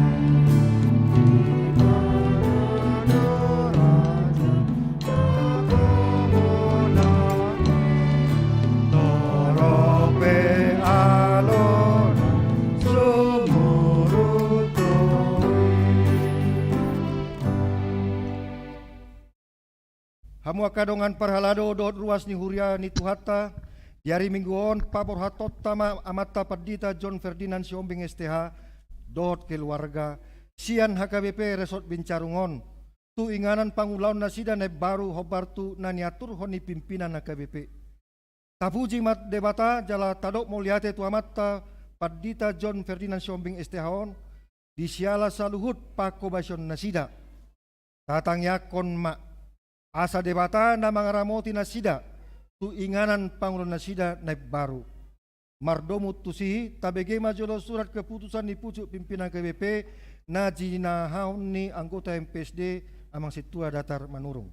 Hamu angka dongan parhalado dohot ruas ni huria ni Tuhanta, di ari Minggu on paborhathonta ma amanta Pandita John Ferdinand Sihombing S T H dohot keluarga sian H K B P Resort Bincarung on tu inganan pangulaon nasida na imbaru hombar tu na niaturhon ni pimpinan H K B P. Tapuji ma Debata jala tadok mauliate tu amanta Pandita John Ferdinand Sihombing S T H on di siala saluhut panghobasion nasida. Tatangiangkon ma asa Debata na mangaramoti nasida tu inganan pangulaon nasida na imbaru. Mardomu tusi, tabege ma jolo surat keputusan ni pucuk pimpinan H K B P na jinahahon ni anggota M P S D Amang Sintua Datar Manurung.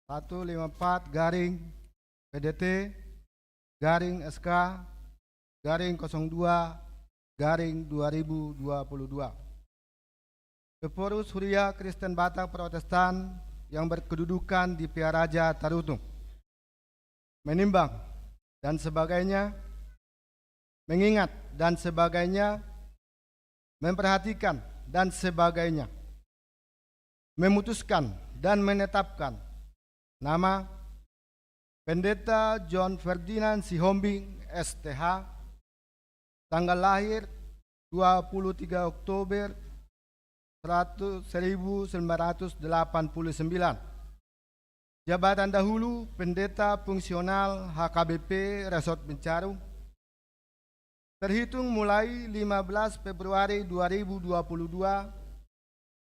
Satu lima empat garing P D T garing S K garing kosong dua garing dua ribu dua puluh dua. Ephorus Huria Kristen Batak Protestan yang berkedudukan di Pearaja Tarutung. Menimbang dan sebagainya, mengingat dan sebagainya, memperhatikan dan sebagainya, memutuskan dan menetapkan nama Pendeta John Ferdinand Sihombing S T H, tanggal lahir dua puluh tiga Oktober seratus, seribu sembilan ratus delapan puluh sembilan. Jabatan dahulu Pendeta Fungsional H K B P Resort Bincarung. Terhitung mulai lima belas Februari dua ribu dua puluh dua,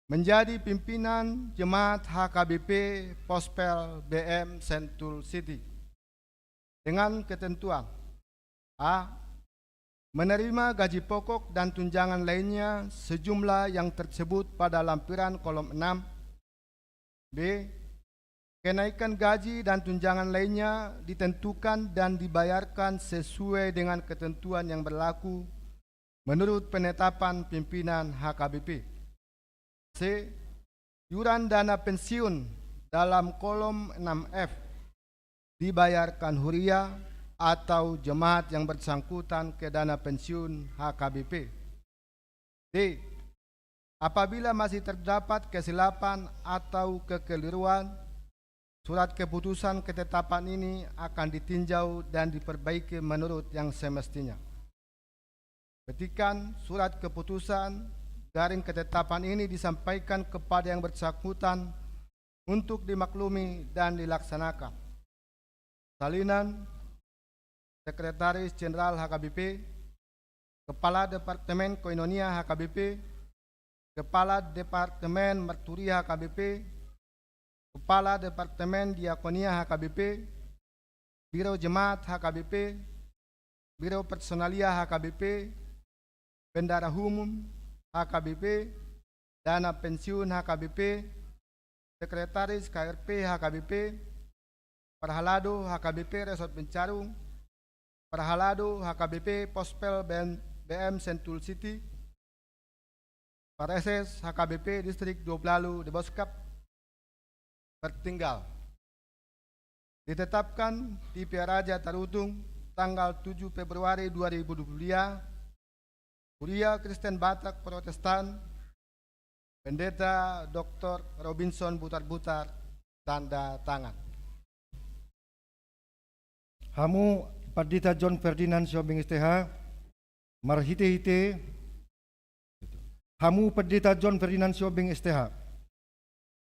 menjadi pimpinan Jemaat H K B P Pospel B M Sentul City. Dengan ketentuan: A. Menerima gaji pokok dan tunjangan lainnya sejumlah yang tersebut pada lampiran kolom enam. B. Kenaikan gaji dan tunjangan lainnya ditentukan dan dibayarkan sesuai dengan ketentuan yang berlaku menurut penetapan pimpinan H K B P. C. Iuran dana pensiun dalam kolom enam F dibayarkan huria atau jemaat yang bersangkutan ke dana pensiun H K B P. D. Apabila masih terdapat kesilapan atau kekeliruan, surat keputusan ketetapan ini akan ditinjau dan diperbaiki menurut yang semestinya. Petikan surat keputusan garing ketetapan ini disampaikan kepada yang bersangkutan untuk dimaklumi dan dilaksanakan. Salinan, Sekretaris Jenderal H K B P, Kepala Departemen Koinonia H K B P, Kepala Departemen Marturia H K B P, Kepala Departemen Diakonia H K B P, Biro Jemaat H K B P, Biro Personalia H K B P, Bendahara Umum H K B P, Dana Pensiun H K B P, Sekretaris K R P H K B P, Parhalado H K B P Resort Bincarung, Parhalado H K B P Pospel B M, B M Sentul City, Pareses H K B P Distrik Dua Belalu Deboskap, Pertinggal. Ditetapkan di Pearaja Tarutung tanggal tujuh Februari dua ribu dua puluh dua, Huria Kristen Batak Protestan, Pendeta Doktor Robinson Butarbutar, tanda tangan. Hamu Pandita John Ferdinand Sihombing S T H, marhite-hite, hamu Pandita John Ferdinand Sihombing S T H,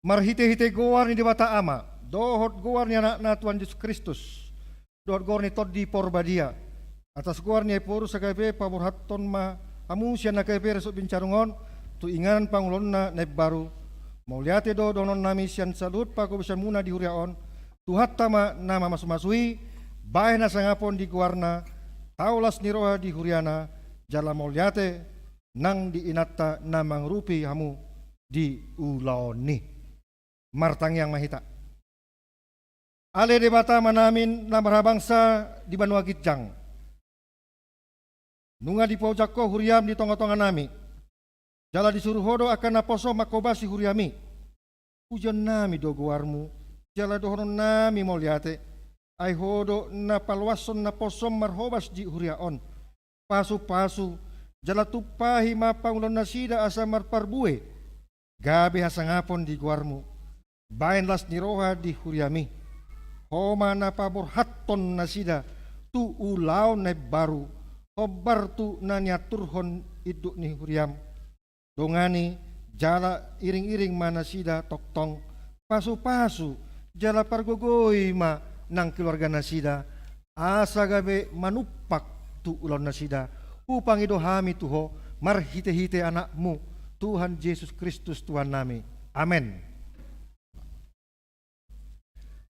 marhite-hite goar ni Debata Ama, dohot goar ni Anakna Tuhan Jesus Kristus, dohot goar ni Tondi Porbadia, atas goar ni Ephorus H K B P paborhathon ma hamu sian H K B P resort Bincarung on tu inganan pangulaonna na imbaru. Mauliate do dohononnami sian saluhut panghobasanmuna di huria on. Tuhanta ma na mamasu-masui, bahen hasangapon di goarna, tau las ni roha di huriana, jala mauliate nang di inanta na mangurupi hamu di ulaon i. Martangiang ma hita. Ale Debata Amanami na marhabangsa di banua ginjang, nunga dipaojak Ho huriam di tonga-tonganami, jala disuru Ho do angka naposo manghobasi huriami. Pujionnami do goarmu, jala dohononnami mauliate, ai Ho do na paloashon naposom marhobas di huria on. Pasu-pasu, jala tumpahi ma pangulaonnasida asa marparbue gabe hasangapon di goarmu. Bahen las ni roha di huriami. Ho ma na paborhathon nasida tu ulaon na imbaru, hombar tu na niaturhon induk ni huriam. Dongani jala iring-iring ma nasida tongtong, pasu-pasu jala pargogoi ma nang keluarganasida, asa gabe manumpak tu ulaonnasida. Hupangido hami tu Ho marhite-hite Anakmu, Tuhan Jesus Kristus Tuhannami. Amen.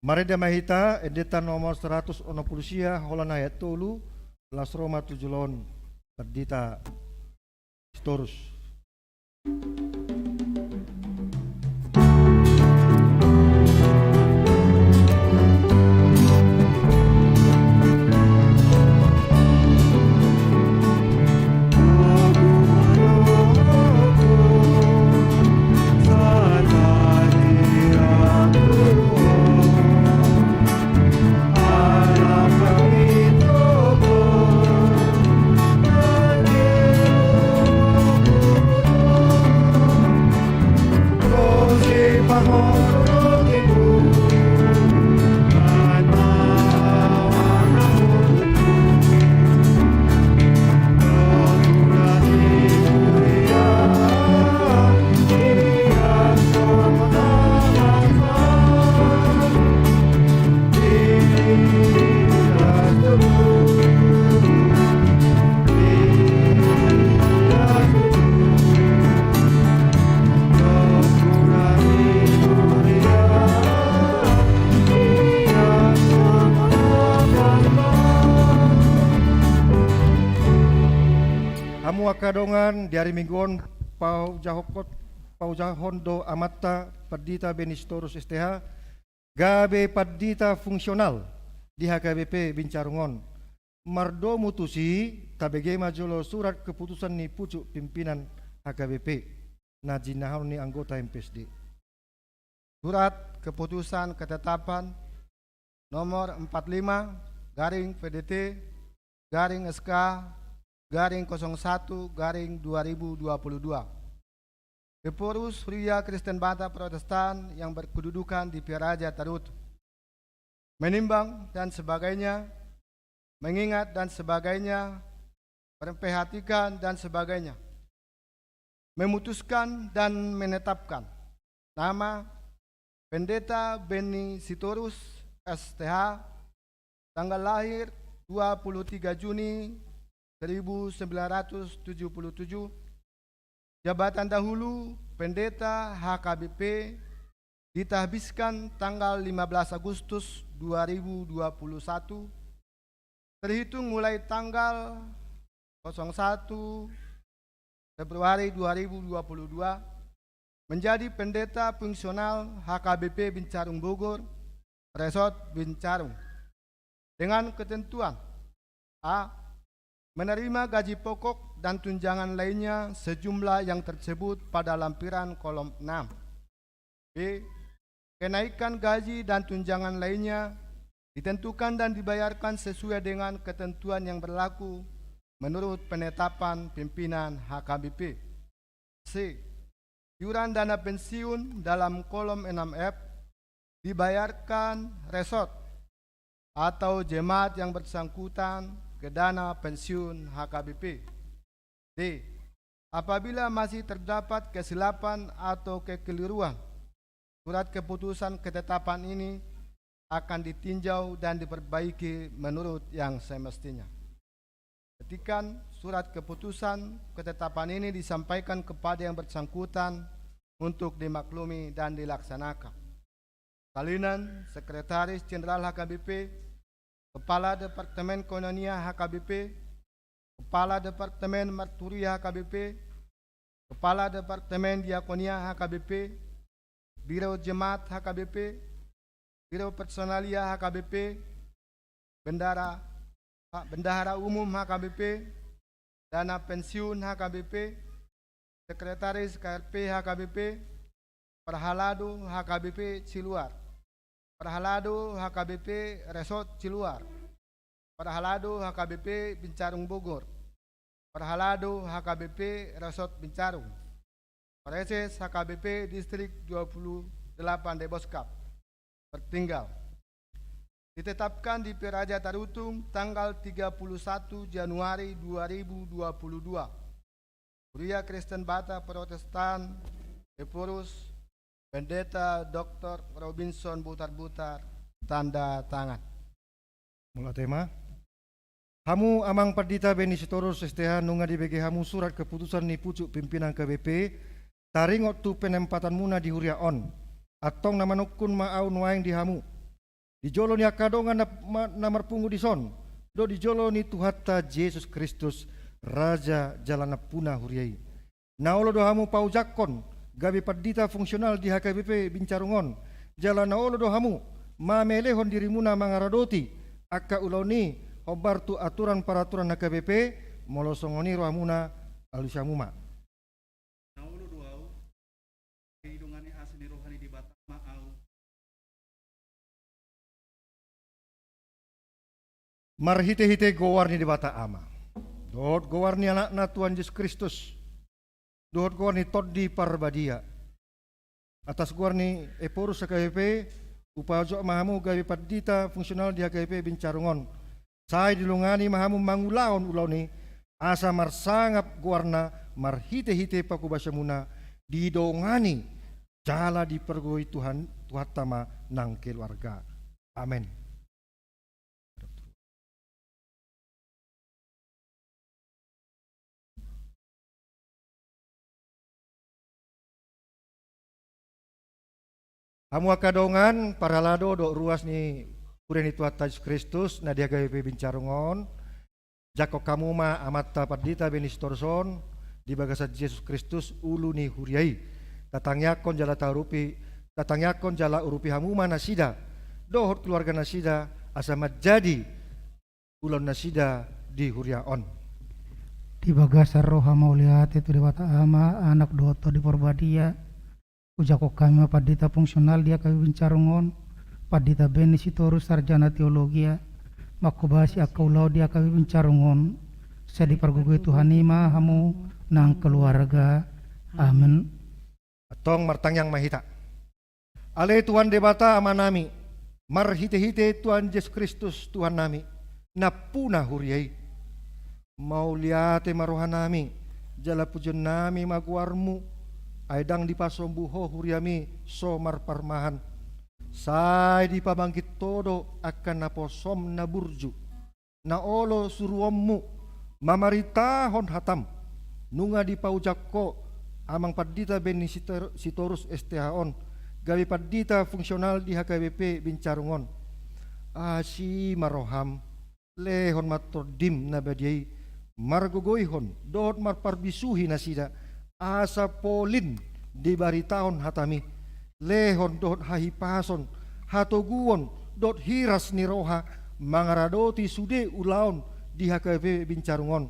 Marende ma hita, endenta nomor seratus onom pulu sia, holan ayat tolu, las ro ma tu jolo on, Pandita Sitorus. Hamu angka dongan, di ari Minggu on paujahon, paujahon do amanta Pandita Benny Sitorus S T H gabe pandita fungsional di H K B P Bincarung on. Mardomu tusi, tabege ma jolo surat keputusan ni pucuk pimpinan H K B P na jinahahon ni anggota M P S D. Surat keputusan ketetapan nomor empat lima garing P D T garing S K garing kosong satu garing dua ribu dua puluh dua. Ephorus Huria Kristen Batak Protestan yang berkedudukan di Pieraja Tarut. Menimbang dan sebagainya, mengingat dan sebagainya, memperhatikan dan sebagainya. Memutuskan dan menetapkan nama Pendeta Benny Sitorus S T H, tanggal lahir dua puluh tiga Juni seribu sembilan ratus tujuh puluh tujuh, jabatan dahulu Pendeta H K B P ditahbiskan tanggal lima belas Agustus dua ribu dua puluh satu, terhitung mulai tanggal kosong satu Februari dua ribu dua puluh dua, menjadi pendeta fungsional H K B P Bincarung Bogor, Resort Bincarung, dengan ketentuan: A. Menerima gaji pokok dan tunjangan lainnya sejumlah yang tersebut pada lampiran kolom enam. B. Kenaikan gaji dan tunjangan lainnya ditentukan dan dibayarkan sesuai dengan ketentuan yang berlaku menurut penetapan pimpinan H K B P. C. Iuran dana pensiun dalam kolom enam F Dibayarkan resort atau jemaat yang bersangkutan ke dana pensiun H K B P. D. Apabila masih terdapat kesilapan atau kekeliruan, surat keputusan ketetapan ini akan ditinjau dan diperbaiki menurut yang semestinya. Ketikan, surat keputusan ketetapan ini disampaikan kepada yang bersangkutan untuk dimaklumi dan dilaksanakan. Salinan, Sekretaris Jenderal H K B P, Kepala Departemen Koinonia H K B P, Kepala Departemen Marturia H K B P, Kepala Departemen Diakonia H K B P, Biro Jemaat H K B P, Biro Personalia H K B P, Bendahara, Bendahara Umum H K B P, Dana Pensiun H K B P, Sekretaris K R P H K B P, Parhalado H K B P Siluar, Parhalado H K B P Resort Siluar, Parhalado H K B P Bincarung Bogor, Parhalado H K B P Resort Bincarung, Praeses H K B P Distrik dua puluh delapan Deboskap, Pertinggal. Ditetapkan di Piraja Tarutung tanggal tiga puluh satu Januari dua ribu dua puluh dua. Huria Kristen Batak Protestan, Ephorus, Pendeta Doktor Robinson Butarbutar, tanda tangan. Mauliate ma. Hamu Amang Pandita Benny Sitorus S T H, nunga dibege hamu surat keputusan ni pucuk pimpinan K B P, taringot tu penempatanmuna di huria on. Antong na manungkun ma ahu nuaeng di hamu. Di jolo ni angka dongan na, ma, na marpungu dison, dohot di jolo ni Tuhanta Jesus Kristus, Raja jala Nampuna huria i. Na olo do hamu paujangkon gabe pandita fungsional di H K B P Bincarung on, jala na olo do hamu mamelehon dirimuna mangaradoti angka ulaon i hombar tu aturan paraturan H K B P, molo songon i rohamuna, alusi hamu ma. Na olo do ahu, didongani asi ni roha ni Debata ma ahu. Marhitehite goar ni Debata Ama, dohot goar ni Anakna Tuhan Jesus Kristus, dohot goar ni Tondi Parbadia, atas goar ni Ephorus H K B P, hupaojak ma hamu gabe pandita fungsional di H K B P Bincarung on. Sai didongani ma hamu mangulahon ulaon i, asa marsangap goarna marhitehite panghobasionmuna, didongani jala dipargogoi Tuhan, Tuhanta ma nang keluarga. Amen. Hamu angka dongan, parhalado dohot ruas ni huria ni Tuhanta Jesus Kristus na di H K B P Bincarung on, jangkon hamu ma amanta Pandita Benny Sitorus on di bagasan Jesus Kristus, ulu ni huria i. Tatangiangkon jala taurupi, tatangiangkon jala urupi hamu ma nasida dohot keluarga nasida, asa manjadi ulaon nasida di huria on. Di bagasan roha mauliate tu Debata Ama, Anak dohot Tondi Parbadia, hujangkon hami ma pandita fungsional di H K B P Bincarung on, Pandita Benny Sitorus, sarjana teologia, manghobasi angka ulaon di H K B P Bincarung on. Sai dipargogoi Tuhan i ma hamu nang keluarga. Amen. Antong martangiang ma hita. Ale Tuhan Debata Amanami, marhitehite Tuhan Jesus Kristus Tuhannami, Nampuna huria i, mauliate ma rohanami jala pujionnami ma goarmu, ai ndang dipasombu Ho huriami so marparmahan. Sai dipamanggit Ho do angka naposom na burju, na olo suruonmu mamaritahon hatam. Nunga dipaujak Ho Amang Pandita Benny Sitor-, Sitorus S T H on gabe pandita fungsional di H K B P Bincarung on. Asi ma roham, lehon ma Tondim na badia i margogoihon dohot marparbisuhi nasida, asa polin dibaritahon hatami. Lehon dohot hahipason, hatoguon dohot hiras ni roha mangaradoti sude ulaon di H K B P Bincarung on.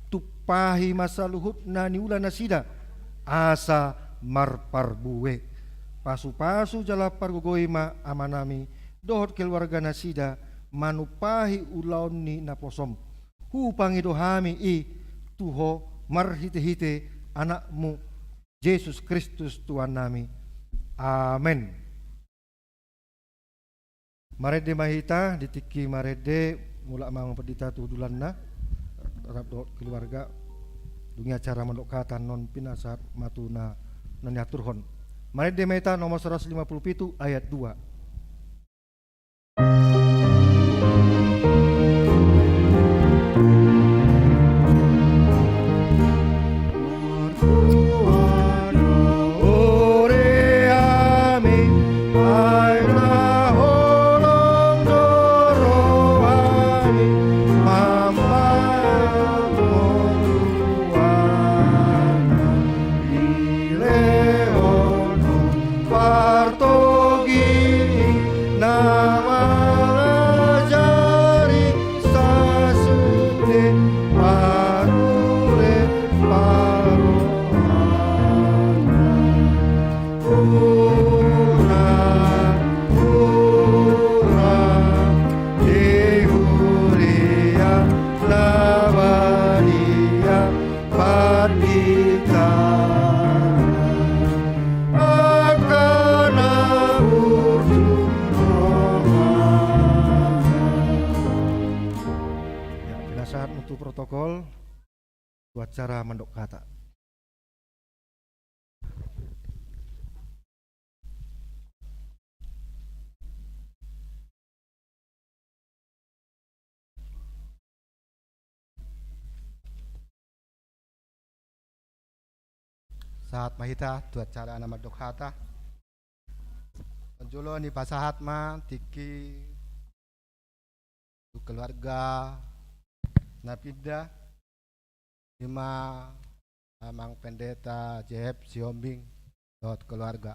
Tumpahi ma saluhut na niula nasida asa marparbue. Pasupasu jala pargogoi ma amanami dohot keluarga nasida manumpahi ulaon ni naposom. Hupangido hami i tu Ho marhitehite Anakmu Jesus Kristus Tuhannami. Amen. Marende ma hita di tingki marende, mulak ma Amang Pendeta tu hundulanna, rap dohot keluarga, dung i acara mandok hata annon pinasahat ma tu na, na niaturhon. Marende ma hita nomor seratus lima puluh pitu ayat dua. Partogi na mangajari sasude parhure paroanna. Hura, hura, di huria na badia. Pandita angka na burju roha. Ya, pinasahat ma tu protokol, tu acara mandok hata. Sahat ma hita tu acara na mandok hata. Parjolo nipasahat ma tingki tu keluarga na pinda, i ma Amang Pendeta Jehep Sihombing dohot keluarga.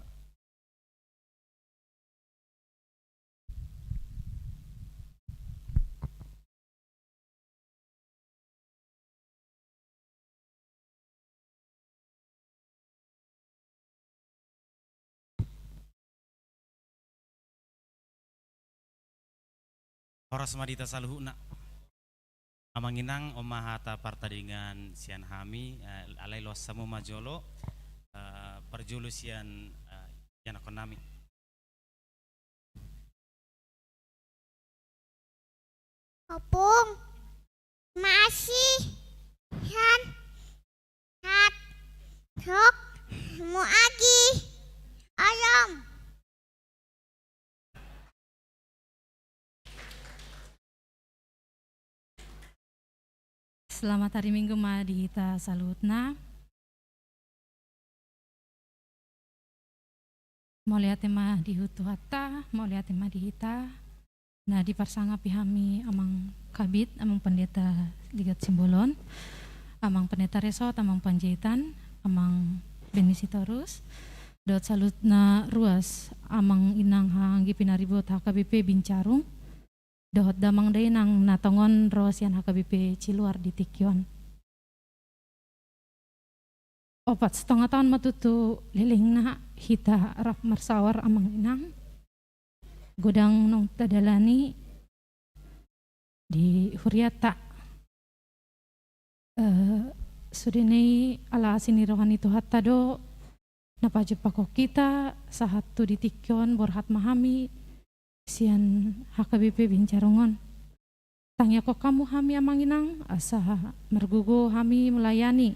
Horas ma di hita saluhutna. Amang inang, on ma hata partadingan sian hami, eh, alai loas hamu ma jolo, eh, parjolo sian, eh, ianakhon nami. Ompung, masi, han, hat, hok, muagi, ayam. Selamat hari Minggu ma di hita saluhutna. Mauliate ma di Tuhanta, mauliate ma di hita. Na diparsangapi hami Amang Kabid, Amang Pendeta Ligat Simbolon, Amang Pendeta Resort, Amang Panjaitan, Amang Benny Sitorus, dohot saluhutna ruas amang inang haha anggi pinaribot H K B P Bincarung, dohot damang dainang na tongon ro sian H K B P Ciluar di tingki on. Opat setengah taon ma tutu lelengna hita rap marsaor amang inang. Godang naung tadalani di hurianta. Eh, sude na i ala asi ni roha ni Tuhanta do na pajumpangkon hita sahat tu di tingki on, borhat ma hami sian H K B P Bincarung on. Tangiangkon hamu hami amang inang asa margogo hami melayani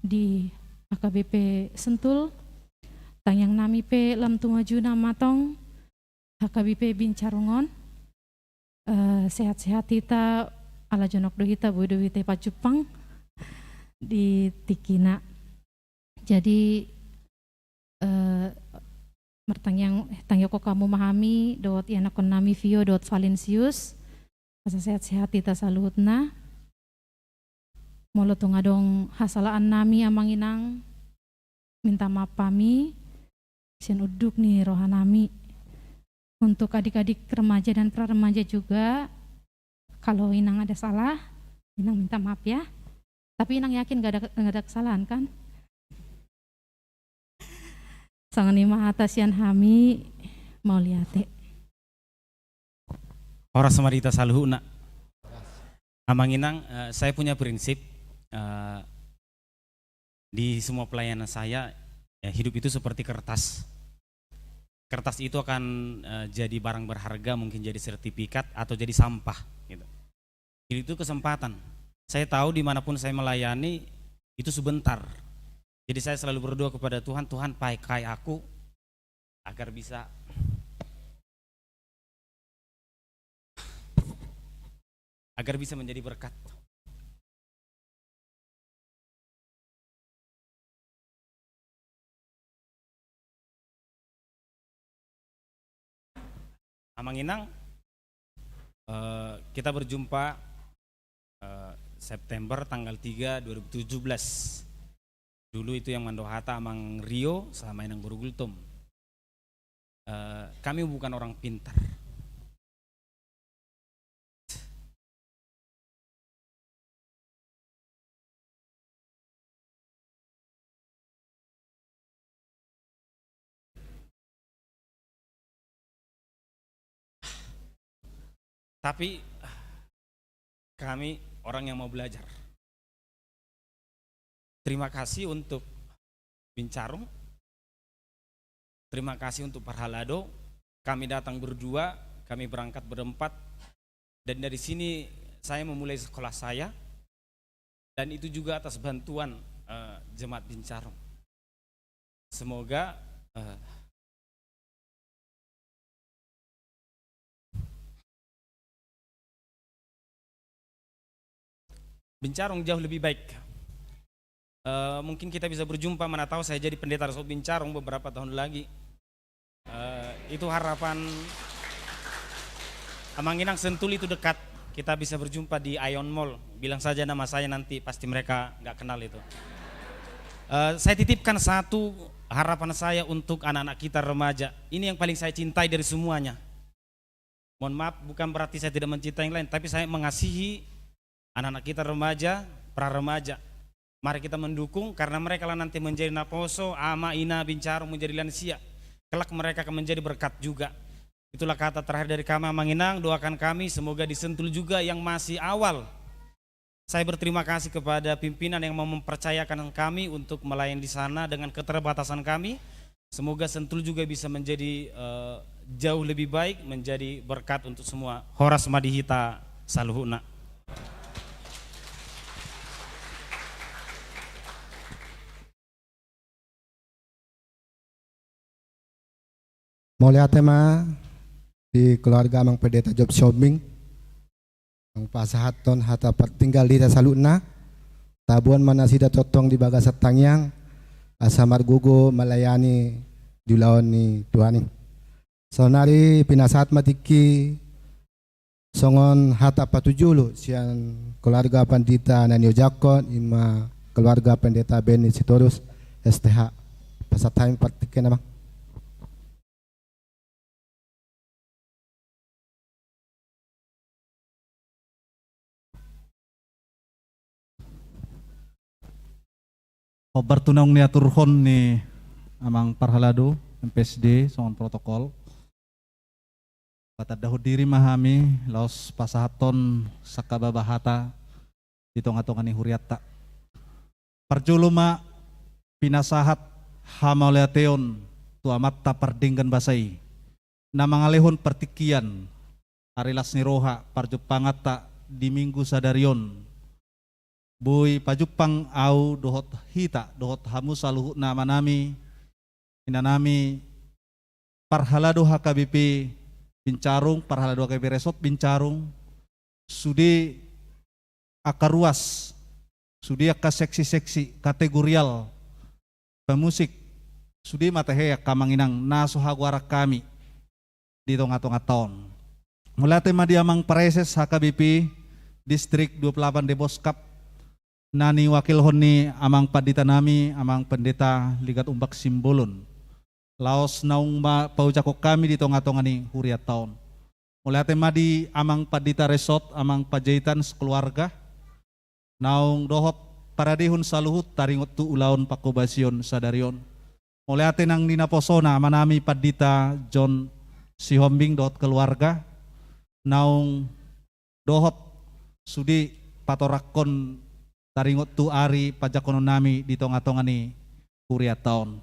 di H K B P Sentul. Tangiang nami pe lam tu majuna ma tong H K B P Bincarung on. Eh, sehat-sehat hita, ala jonok do hita, boi do hita pajumpang di tingkina. Jadi, eh, martangiang, tangiangkon hamu ma hami dohot ianakhon nami Vio dohot Valensius, asa sehat-sehat hita saluhutna. Molo tung adong hasalaan nami amang inang, minta maaf hami sian unduk ni roha nami. Untuk adik-adik remaja dan pra remaja juga, kalau inang ada salah, inang minta maaf ya. Tapi inang yakin gak ada, gak ada kesalahan kan? Songon i ma hata sian hami, mauliate. Horas ma di hita saluhutna. Amang inang, eh, saya punya prinsip, eh, di semua pelayanan saya, ya, hidup itu seperti kertas. kertas itu akan, eh, jadi barang berharga, mungkin jadi sertifikat atau jadi sampah, gitu. Jadi itu kesempatan. Saya tahu dimanapun saya melayani, itu sebentar. Jadi saya selalu berdoa kepada Tuhan, "Tuhan, pakai aku agar bisa, agar bisa menjadi berkat." Amang Inang, eh, kita berjumpa, eh, September tanggal tiga dua ribu tujuh belas. Dulu itu yang mandok hata Amang Rio sama Inang Boru Gultom. Eh, kami bukan orang pintar. Tapi kami orang yang mau belajar. Terima kasih untuk Bincarung. Terima kasih untuk Parhalado. Kami datang berdua, kami berangkat berempat. Dan dari sini saya memulai sekolah saya. Dan itu juga atas bantuan, eh, jemaat Bincarung. Semoga, eh, Bincarung jauh lebih baik. Eh, mungkin kita bisa berjumpa, mana tahu saya jadi pendeta resort Bincarung beberapa tahun lagi. Eh, itu harapan Amang Inang. Sentul itu dekat. Kita bisa berjumpa di Ion Mall. Bilang saja nama saya, nanti pasti mereka nggak kenal itu. Eh, saya titipkan satu harapan saya untuk anak-anak kita remaja. Ini yang paling saya cintai dari semuanya. Mohon maaf, bukan berarti saya tidak mencintai yang lain, tapi saya mengasihi anak-anak kita remaja, pra remaja. Mari kita mendukung, karena mereka lah nanti menjadi naposo, ama, ina, Bincarung, menjadi lansia. Kelak mereka akan menjadi berkat juga. Itulah kata terakhir dari kami, Amang Inang. Doakan kami, semoga di Sentul juga yang masih awal. Saya berterima kasih kepada pimpinan yang mau mempercayakan kami untuk melayani di sana dengan keterbatasan kami. Semoga Sentul juga bisa menjadi, eh, jauh lebih baik, menjadi berkat untuk semua. Horas ma di hita saluhutna. Mauliate ma di keluarga Amang Pendeta Job Sihombing. Nang pasahathon hata partinggal di hita saluhutna, taboan ma nasida tongtong di bagasan tangiang, asa margogo malayani di ulaon ni Tuhan i. Saonari pinasahat ma tingki songon hata patujolo sian keluarga pandita na niojakhon, ima keluarga Pendeta Benny Sitorus, S T H. Pasahat hami partingkian, Amang. Hombar tu naung niaturhon ni Amang Parhalado, M P S D, songon protokol. Patandahon diri ma hami, laos pasahathon sangkababa hata di tongatonga ni hurianta. Parjolo ma pinasahat hamauliateon tu Amanta pardenggan basa i, na mangalehon partingkian ari las ni roha parjumpanganta di Minggu sadari on. Boi pajumpang ahu dohot hita, dohot hamu saluhutna amanami, inanami, parhalado H K B P Bincarung, parhalado H K B P Resort Bincarung, sude angka ruas, sude angka seksi-seksi, kategorial, pemusik, sude ma tahe angka Amang Inang na so hagoaran hami di tongatonganta on. Mauliate ma di Amang Praeses H K B P Distrik dua puluh delapan Deboskap, na niwakilhon ni Amang Panditanami, Amang Pendeta Ligat Umbak Simbolon, laos naung ma paojakhon hami di tongatonga ni hurianta on. Mauliate ma di Amang Pandita Resort, Amang Panjaitan sekeluarga, naung dohot paradehon saluhut taringot tu ulaon pangkobasion sadari on. Mauliate nang di naposona, amanami Pandita John Sihombing dohot keluarga, naung dohot sude patoranghon taringot tu ari panjangkononnami di tongatonga ni hurianta on.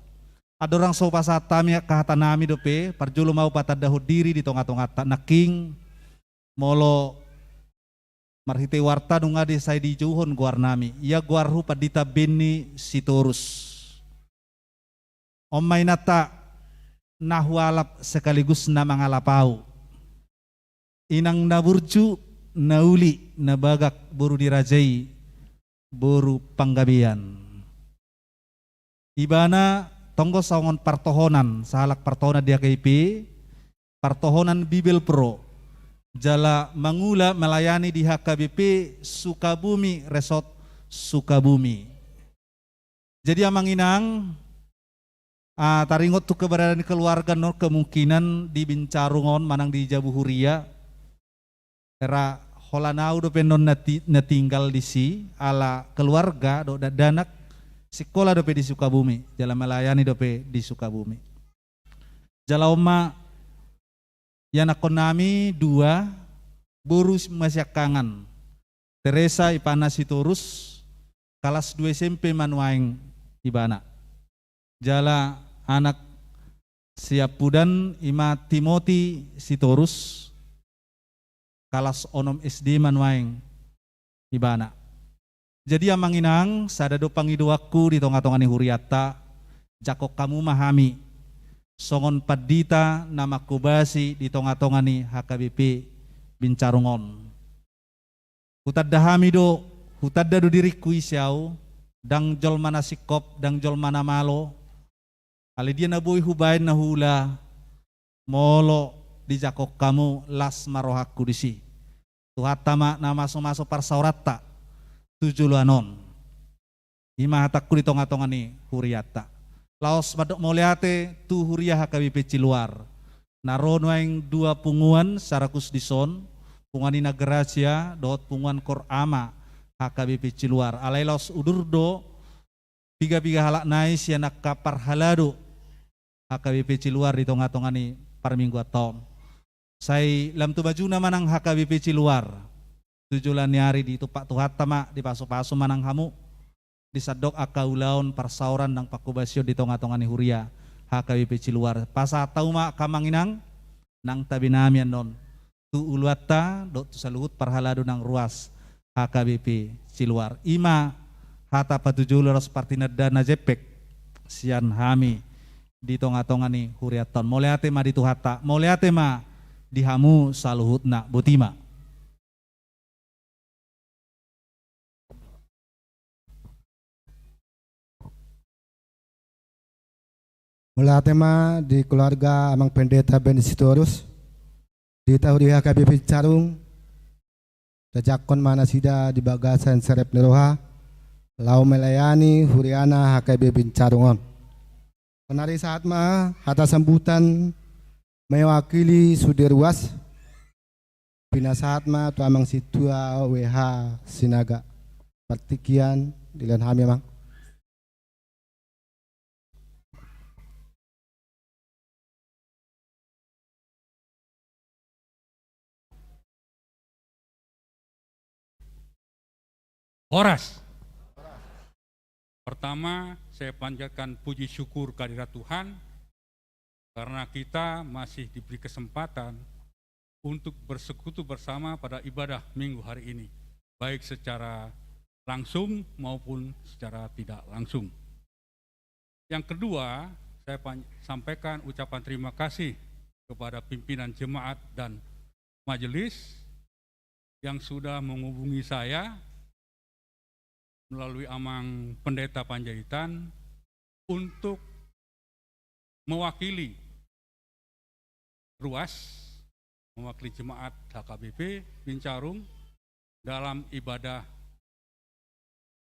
Andorang so pasahat hami angka hatanami dope, parjolo ma hupatandahon diri di tonga-tonganta nangkin, molo marhite warta nunga di sai dijouhon goarnami. Ia goarhu Pandita Benny Sitorus. On ma inanta na hualap sekaligus na mangalap ahu. Inang na burju, na uli, na bagak, boru ni raja i, boru Panggabean. Ibana tongtong songon partohonan, sahalak partohonan di H K B P, partohonan Bibelvrouw, jala mangula melayani di H K B P Sukabumi, Resort Sukabumi. Jadi amang inang, ah, taringot tu keberadaan keluarga on, kemungkinan di Bincarung on manang di jabu huria, ra holan ahu dope on na ti-, na tinggal disi, ala keluarga dohot dakdanak sikola dope di Sukabumi, jala melayani dope di Sukabumi. Jala on ma ianakkonnami dua, boru masiangkangan, Teresa ipana Sitorus, kalas dua S M P ma nuaeng ibana. Jala anak siampudan i ma Timothy Sitorus, kalas onom S D ma nuaeng ibana. Jadi amang inang, sada do pangidoanku di tonga-tonga ni hurianta, jangkon hamu ma hami songon pandita na manghobasi di tonga-tonga ni H K B P Bincarung on. Hutanda hami do, hutanda do diringku ise ahu, ndang jolma na singkop, ndang jolma na malo, alai dia na boi hubaen na huula, molo dijangkon hamu las ma rohangku disi. Tuhanta ma na maso-maso parsaoranta tu joloan on. I ma hatangku di tonga-tonga ni hurianta. Laos mandok mauliate tu huria H K B P Ciluar. Na ro nuaeng dua punguan sekaligus dison, punguan Inang Gracia dohot punguan Koor Ama H K B P Ciluar. Alai laos udur do piga-piga halak nai sian angka parhalado H K B P Ciluar di tonga-tonga ni parmingguanta on. Sai lam tu bajuna manang H K B P Ciluar. Tu joloan ni ari ditumpak Tuhanta ma, dipasu-pasu manang hamu di sandok angka ulaon parsaoran nang panghobasion di tonga-tonga ni huria H K B P Ciluar. Pasahat hamu ma angka amang inang, nang tabe nami annon tu uluanta dohot tu saluhut parhalado nang ruas H K B P Ciluar. I ma hata patujolo ras partinandaan na jempek sian hami di tonga-tonga ni hurianta on. Mauliate ma di Tuhanta, mauliate ma di hamu saluhutna. Boti ma. Mauliate ma di keluarga Amang Pendeta Benny Sitorus, di hita huria H K B P Bincarung, tajangkon ma nasida di bagasan serep ni roha, laho melayani huriana H K B P Bincarung on. Sonari sahat ma hata sambutan mewakili sude ruas, pinasahat ma tu Amang Sintua W H Sinaga. Partingkian dilehon hami, Amang. Horas. Pertama, saya panjatkan puji syukur kehadirat Tuhan karena kita masih diberi kesempatan untuk bersekutu bersama pada ibadah Minggu hari ini, baik secara langsung maupun secara tidak langsung. Yang kedua, saya pan-, sampaikan ucapan terima kasih kepada pimpinan jemaat dan majelis yang sudah menghubungi saya melalui Amang Pendeta Panjaitan untuk mewakili ruas, mewakili jemaat H K B P Bincarung dalam ibadah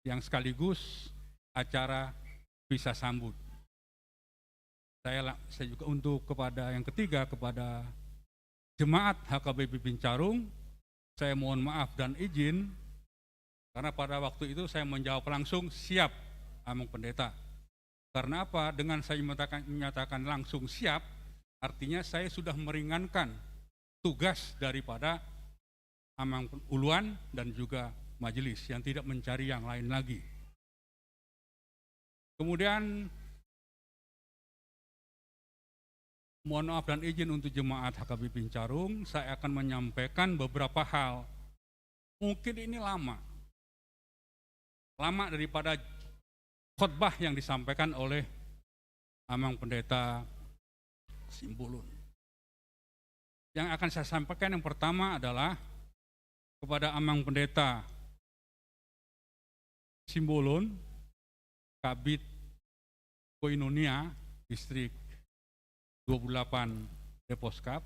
yang sekaligus acara pisah sambut. Saya la-, saya juga untuk kepada yang ketiga, kepada jemaat H K B P Bincarung, saya mohon maaf dan izin, karena pada waktu itu saya menjawab langsung, "Siap, Amang Pendeta." Karena apa? Dengan saya menyatakan, menyatakan langsung siap, artinya saya sudah meringankan tugas daripada Amang Uluan dan juga majelis yang tidak mencari yang lain lagi. Kemudian, mohon maaf dan izin untuk jemaat H K B P Bincarung, saya akan menyampaikan beberapa hal. Mungkin ini lama. Lama daripada khotbah yang disampaikan oleh Amang Pendeta Simbolon. Yang akan saya sampaikan yang pertama adalah kepada Amang Pendeta Simbolon, Kabid Koinonia Distrik dua puluh delapan Deposkap.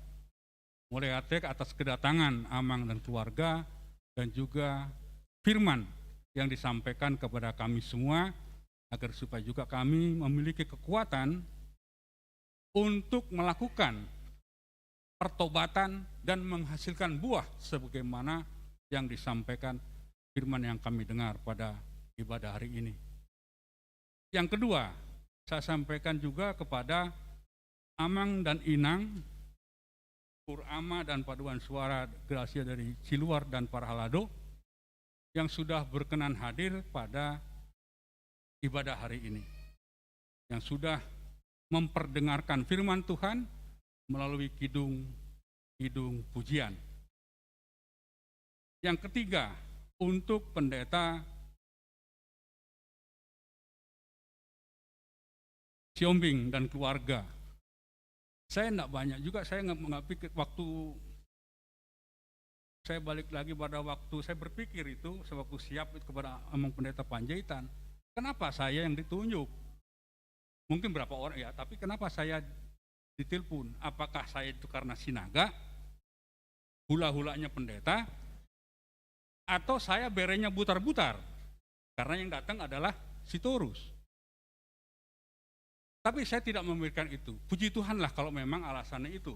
Mauliate atas kedatangan Amang dan keluarga, dan juga firman yang disampaikan kepada kami semua, agar supaya juga kami memiliki kekuatan untuk melakukan pertobatan dan menghasilkan buah sebagaimana yang disampaikan firman yang kami dengar pada ibadah hari ini. Yang kedua, saya sampaikan juga kepada Amang dan Inang, Kur Ama dan Paduan Suara Grasia dari Siluar dan Parhalado, yang sudah berkenan hadir pada ibadah hari ini, yang sudah memperdengarkan firman Tuhan melalui kidung-kidung pujian. Yang ketiga, untuk Pendeta Siombing dan keluarga. Saya nggak banyak juga, saya nggak, nggak pikir, waktu saya balik lagi pada waktu saya berpikir itu, sewaktu siap itu kepada Amang Pendeta Panjaitan, kenapa saya yang ditunjuk? Mungkin berapa orang ya, tapi kenapa saya ditelepon? Apakah saya itu karena sinaga, hula-hulanya pendeta, atau saya berenya butar-butar? Karena yang datang adalah Sitorus. Tapi saya tidak memikirkan itu. Puji Tuhanlah kalau memang alasannya itu.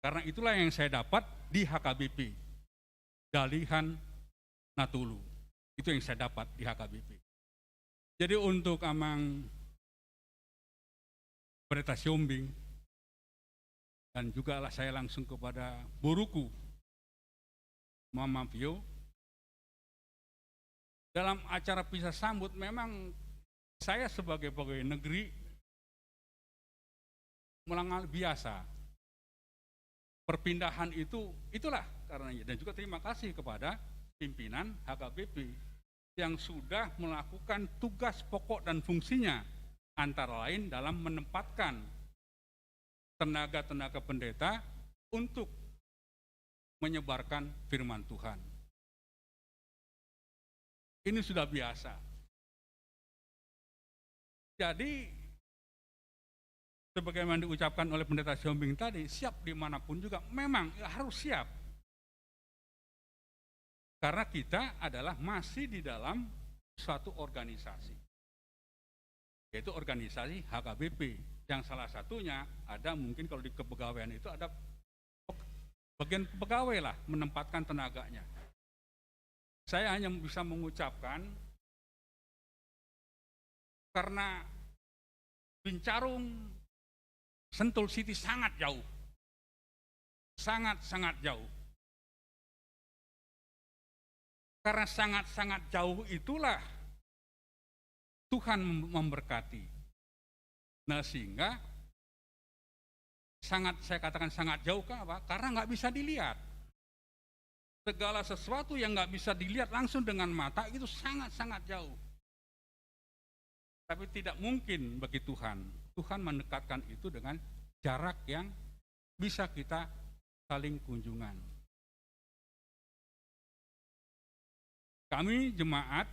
Karena itulah yang saya dapat di H K B P. Dalihan Na Tolu. Itu yang saya dapat di H K B P. Jadi untuk Amang Pendeta Siombing, dan juga lah saya langsung kepada boruku, Mama Pio. Dalam acara pisah sambut, memang saya sebagai pegawai negeri mengalami biasa. Perpindahan itu, itulah karenanya. Dan juga terima kasih kepada pimpinan H K B P yang sudah melakukan tugas pokok dan fungsinya, antara lain dalam menempatkan tenaga-tenaga pendeta untuk menyebarkan firman Tuhan. Ini sudah biasa. Jadi, sebagaimana diucapkan oleh Pendeta Siombing tadi, siap dimanapun juga, memang harus siap. Karena kita adalah masih di dalam suatu organisasi, yaitu organisasi H K B P, yang salah satunya ada mungkin kalau di kepegawaian itu ada bagian pegawai lah menempatkan tenaganya. Saya hanya bisa mengucapkan, karena Bincarung Sentul City sangat jauh. Sangat-sangat jauh. Karena sangat-sangat jauh itulah Tuhan mem-, memberkati. Nah, sehingga sangat, saya katakan sangat jauh, kenapa? Karena nggak bisa dilihat. Segala sesuatu yang nggak bisa dilihat langsung dengan mata itu sangat-sangat jauh. Tapi tidak mungkin bagi Tuhan. Tuhan mendekatkan itu dengan jarak yang bisa kita saling kunjungan. Kami jemaat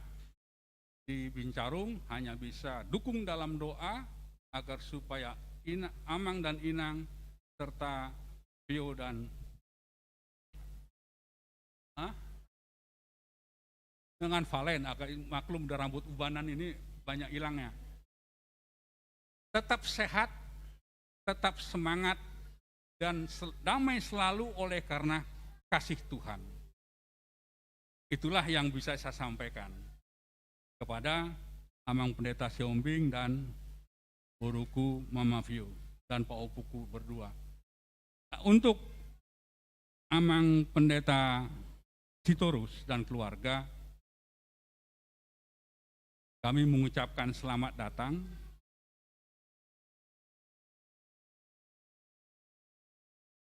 di Bincarung hanya bisa dukung dalam doa agar supaya ina-, Amang dan Inang serta Pio dan, hah? Dengan Valen, agak maklum udah rambut ubanan ini banyak hilangnya. Tetap sehat, tetap semangat, dan sel-, damai selalu oleh karena kasih Tuhan. Itulah yang bisa saya sampaikan kepada Amang Pendeta Siombing dan boruku Mama Vio dan Pak Opuku berdua. Untuk Amang Pendeta Sitorus dan keluarga, kami mengucapkan selamat datang.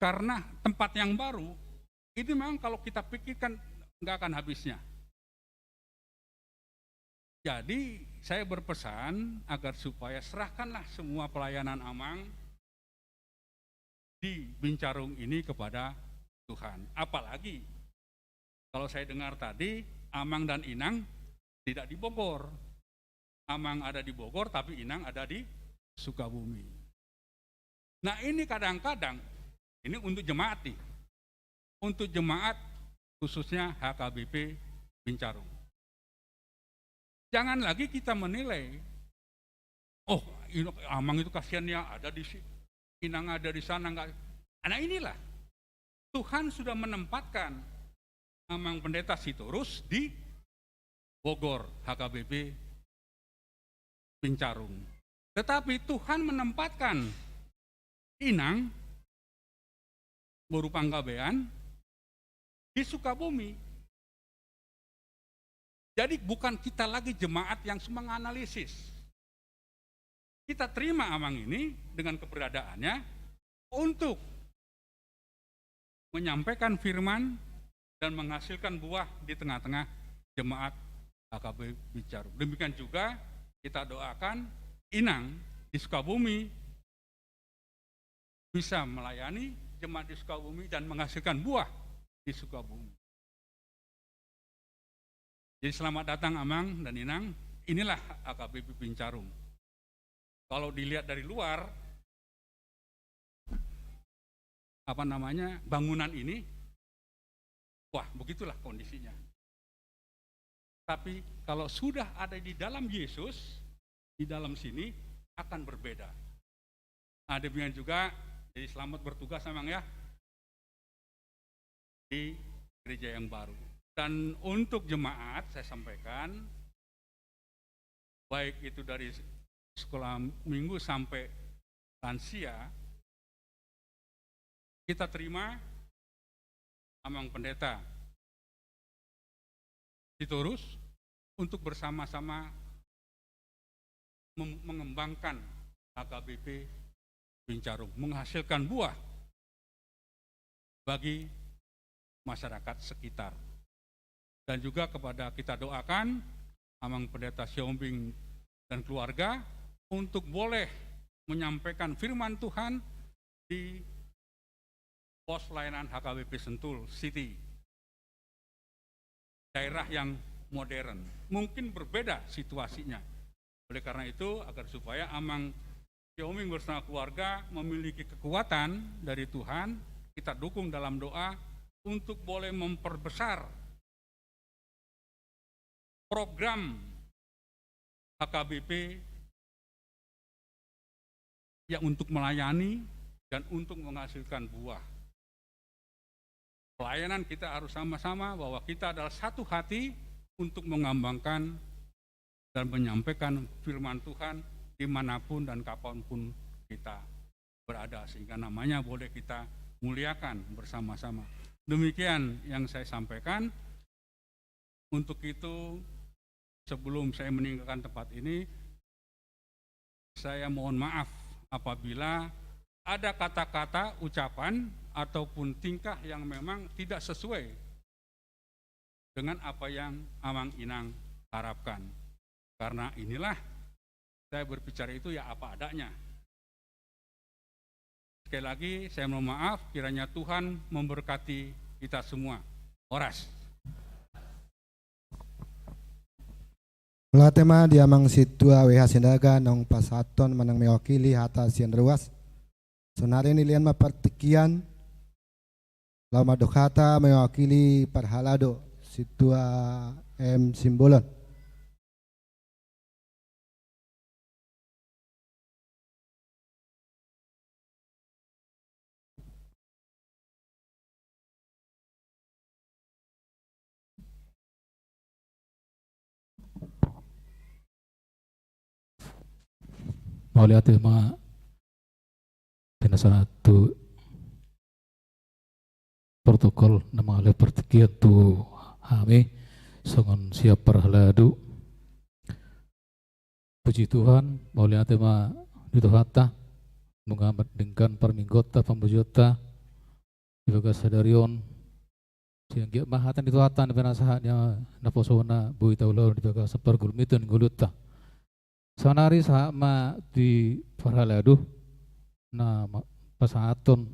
Karena tempat yang baru, ini memang kalau kita pikirkan nggak akan habisnya. Jadi, saya berpesan agar supaya serahkanlah semua pelayanan Amang di Bincarung ini kepada Tuhan. Apalagi kalau saya dengar tadi, Amang dan Inang tidak di Bogor. Amang ada di Bogor, tapi Inang ada di Sukabumi. Nah, ini kadang-kadang, ini untuk jemaat nih. Untuk jemaat, khususnya H K B P Bincarung. Jangan lagi kita menilai, "Oh, Amang itu kasihan ya, ada di si-, Inang ada di sana, nggak." Nah, inilah. Tuhan sudah menempatkan Amang Pendeta Sitorus di Bogor, H K B P Bincarung. Tetapi Tuhan menempatkan Inang boru Panggabean di Sukabumi. Jadi, bukan kita lagi jemaat yang cuma menganalisis. Kita terima Amang ini dengan keberadaannya untuk menyampaikan firman dan menghasilkan buah di tengah-tengah jemaat H K B P Bincarung. Demikian juga kita doakan Inang di Sukabumi bisa melayani jemaat di Sukabumi dan menghasilkan buah di Sukabumi. Jadi, selamat datang Amang dan Inang. Inilah H K B P Bincarung. Kalau dilihat dari luar, apa namanya, bangunan ini, wah, begitulah kondisinya. Tapi kalau sudah ada di dalam Yesus, di dalam sini akan berbeda. Nah, demikian juga, jadi selamat bertugas Amang ya, di gereja yang baru. Dan untuk jemaat, saya sampaikan, baik itu dari sekolah minggu sampai lansia, kita terima Amang Pendeta Sitorus untuk bersama-sama mem-, mengembangkan H K B P Bincarung, menghasilkan buah bagi masyarakat sekitar. Dan juga kepada, kita doakan Amang Pendeta Sihombing dan keluarga untuk boleh menyampaikan firman Tuhan di pos layanan H K B P Sentul City, daerah yang modern. Mungkin berbeda situasinya. Oleh karena itu, agar supaya Amang Sihombing bersama keluarga memiliki kekuatan dari Tuhan, kita dukung dalam doa untuk boleh memperbesar program H K B P yang untuk melayani dan untuk menghasilkan buah. Pelayanan kita harus sama-sama, bahwa kita adalah satu hati untuk mengembangkan dan menyampaikan firman Tuhan dimanapun dan kapanpun kita berada, sehingga namanya boleh kita muliakan bersama-sama. Demikian yang saya sampaikan. Untuk itu, sebelum saya meninggalkan tempat ini, saya mohon maaf apabila ada kata-kata, ucapan, ataupun tingkah yang memang tidak sesuai dengan apa yang Amang Inang harapkan. Karena inilah, saya berbicara itu ya apa adanya. Sekali lagi, saya mohon maaf, kiranya Tuhan memberkati kita semua. Horas. Mauliate ma di Amang Sintua W H Sinaga naung pasahathon manang mewakili hata sian ruas. Saonari nilehon ma partingkian, laho mandok hata mewakili parhalado Sintua M Simbolon. Mauliate ma pinasahat tu protokol na mangalehon partingkian tu hami songon siap parhalado. Puji Tuhan, mauliate ma di Tuhanta, nunga mandenggan parmingguonta, pambujionta, di bagasan sadari on. Sai anggiat ma hata ni Tuhanta na pinasahat ni naposona boi taulahon di bagasan pargulmitan ni ngolunta. Saonari sahat ma di parhalado na ma-, pasahathon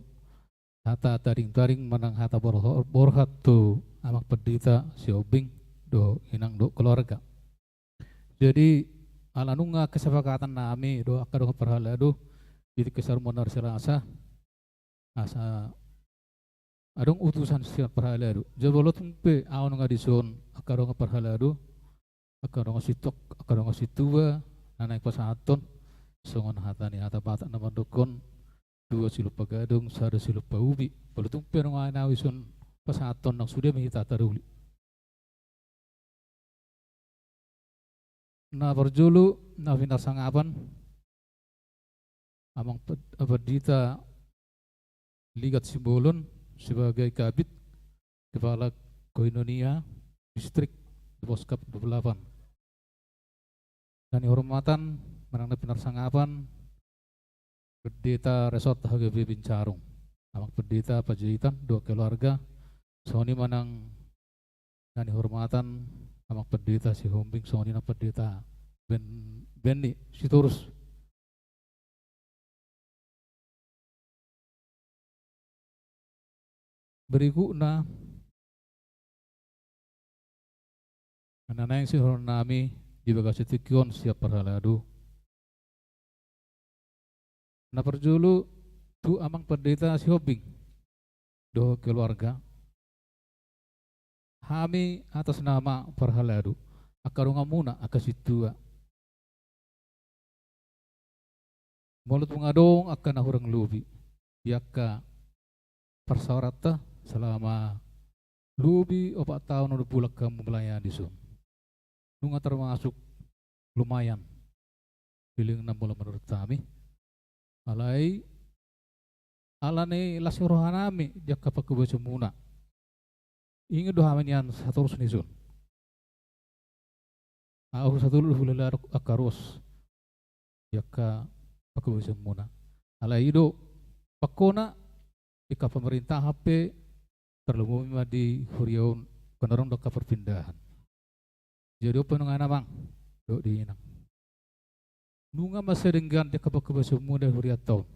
hata tading-tading manang hata borho-, borhat tu Amang Pandita Sihombing dohot inang dohot keluarga. Jadi, ala nunga kesepakatan nami dohot angka dongan parhalado, di tingki sarumonar Selasa, asa adong utusan sian parhalado. Jala molo tung pe ahu nunga dison, angka dongan parhalado, angka dongan sitok, angka dongan situa, na naeng pasahathon, songon hata ni hata Batak na mandokhon, dua silompa gadong, sada silompa ubi. Molo tung pe nunga ahu dison pasahathon, nang sude ma hita taruli. Na parjolo, na pinarsangapan, Amang Ped-, Pandita Ligat Simbolon sebagai Kabid, Kepala Koinonia Distrik di Poskap dua puluh delapan. Na nihormatan manang na pinarsangapan, Pendeta Resort H K B Bincarung, Amang Pendeta Panjaitan dohot keluarga, songon i manang na nihormatan Amang Pendeta Sihombing, songon i nang Pendeta Ben-, Benny Sitorus. Berikutna, na naeng sidohonon nami di bagasan tingki on sian parhalado. Na parjolo tu Amang Pendeta Sihombing dohot keluarga. Hami atas nama parhalado, angka donganmuna, angka sintua. Molo tung adong angka na hurang lobi di angka parsaoranta selama lobi opat taon onom bulan hamu melayani dison, nunga termasuk lumayan lelengna molo menurut hami. Alai ala ni las ni roha nami di angka panghobasionmuna, ingin do hami nian satorus dison. Ahu satulut hulalalo angka ruas di angka panghobasionmuna. Alai i do pangkona di angka pemerintahan pe, tarlumobi ma di huria on, kan adong do angka perpindahan. Jadi on pe nunga, Amang dohot di Inang, nunga mansai denggan di angka panghobasionmuna di hurianta on,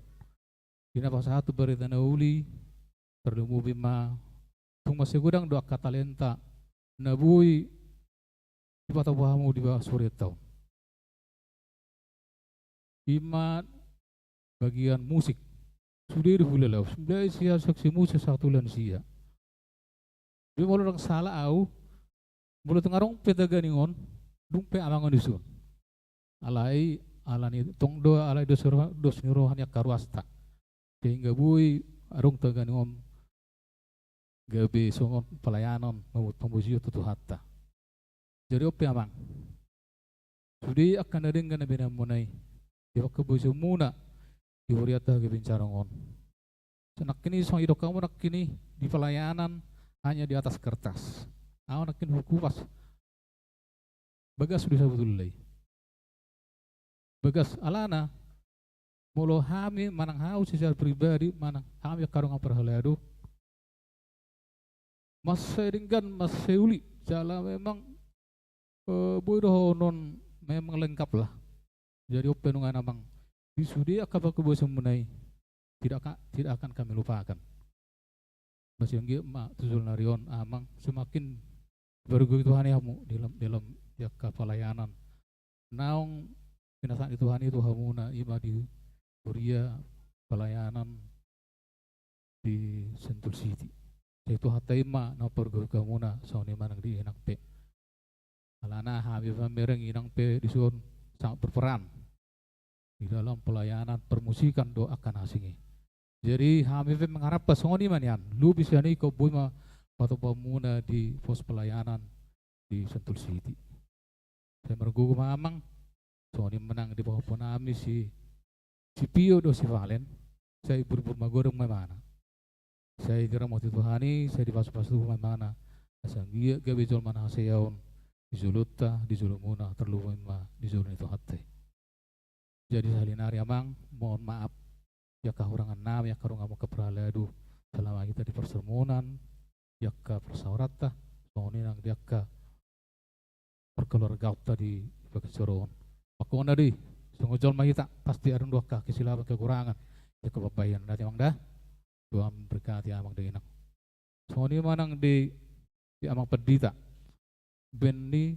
di na pasahathon barita na uli, tarlumobi ma tung mansai godang do angka talenta na boi dipatupa hamu di bagasan hurianta on. I ma bagian musik. Sude do hulalao, mulai sian seksi musik sahat tu lansia. Jadi molo ndang sala ahu, molo tung adong pe taganing on, dung pe Amang on dison. Alai ala ni, tong do alai dos ni roha, dos ni roha ni angka ruasta, sehingga boi adong taganing on gabe songon pelayanan mamboan pamujion tu Tuhanta. Jadi on pe, Amang, sude angka na denggan na binahenmuna i di panghobasionmuna di hurianta H K B Bincarung on, so nangkin i, songon didok hamu nangkin i, di pelayanan hanya di atas kertas. Ahu nangkin hukupas bagas do sabotulna i. Bagas alana, molo hami manang ahu secara pribadi manang hami angka dongan parhalado, mansai denggan, mansai uli, jala memang, eh, boi dohonon memang lengkap lah. Jadi on pe nunga, Amang, di sude angka panghobasionmuna i tidak ka-, tidak akan kami lupakan. Mansai anggiat ma tu joloan ni ari on, Amang, semakin dipargogoi Tuhan i hamu dalam, dalam di angka pelayanan naung pinasahat ni Tuhan i tu hamuna, i ma di huria pelayanan di Sentul City. Sai Tuhanta i ma na mampargogoi hamuna, songon i ma nang di Inang pe. Alana hami pe mamereng, Inang pe dison sangat berperan di dalam pelayanan permusikan dohot angka na asing i. Jadi hami pe mengharapkan songon i ma nian, lobi sian i ingkon boi ma patupaonmuna di pos pelayanan di Sentul City. Sai margogo ma, Amang, songon i ma nang di pahompu nami si, si Pio dohot si Valen, sai burbur magodang ma ibana. Sai diramoti Tuhan i, sai dipasupasu Tuhan ma ibana, asa anggiat gabe jolma na hasea on di jolonta, di jolomuna, tarlumobi ma di jolo ni Tuhanta i. Jadi sahali nari, Amang, mohon maaf di angka hahurangan nami, angka dongan parhalado, selama hita di parsermonan, di angka parsaoranta, songon i nang di angka parkeluargaonta di bagas joro on. Mangkona do i, songon jolma hita, pasti adong do angka kesilapan, kekurangan, di angka pambahenanta, amang da. Tuhan memberkati amang da inang. Songon i ma nang di, di amang pandita. Band ni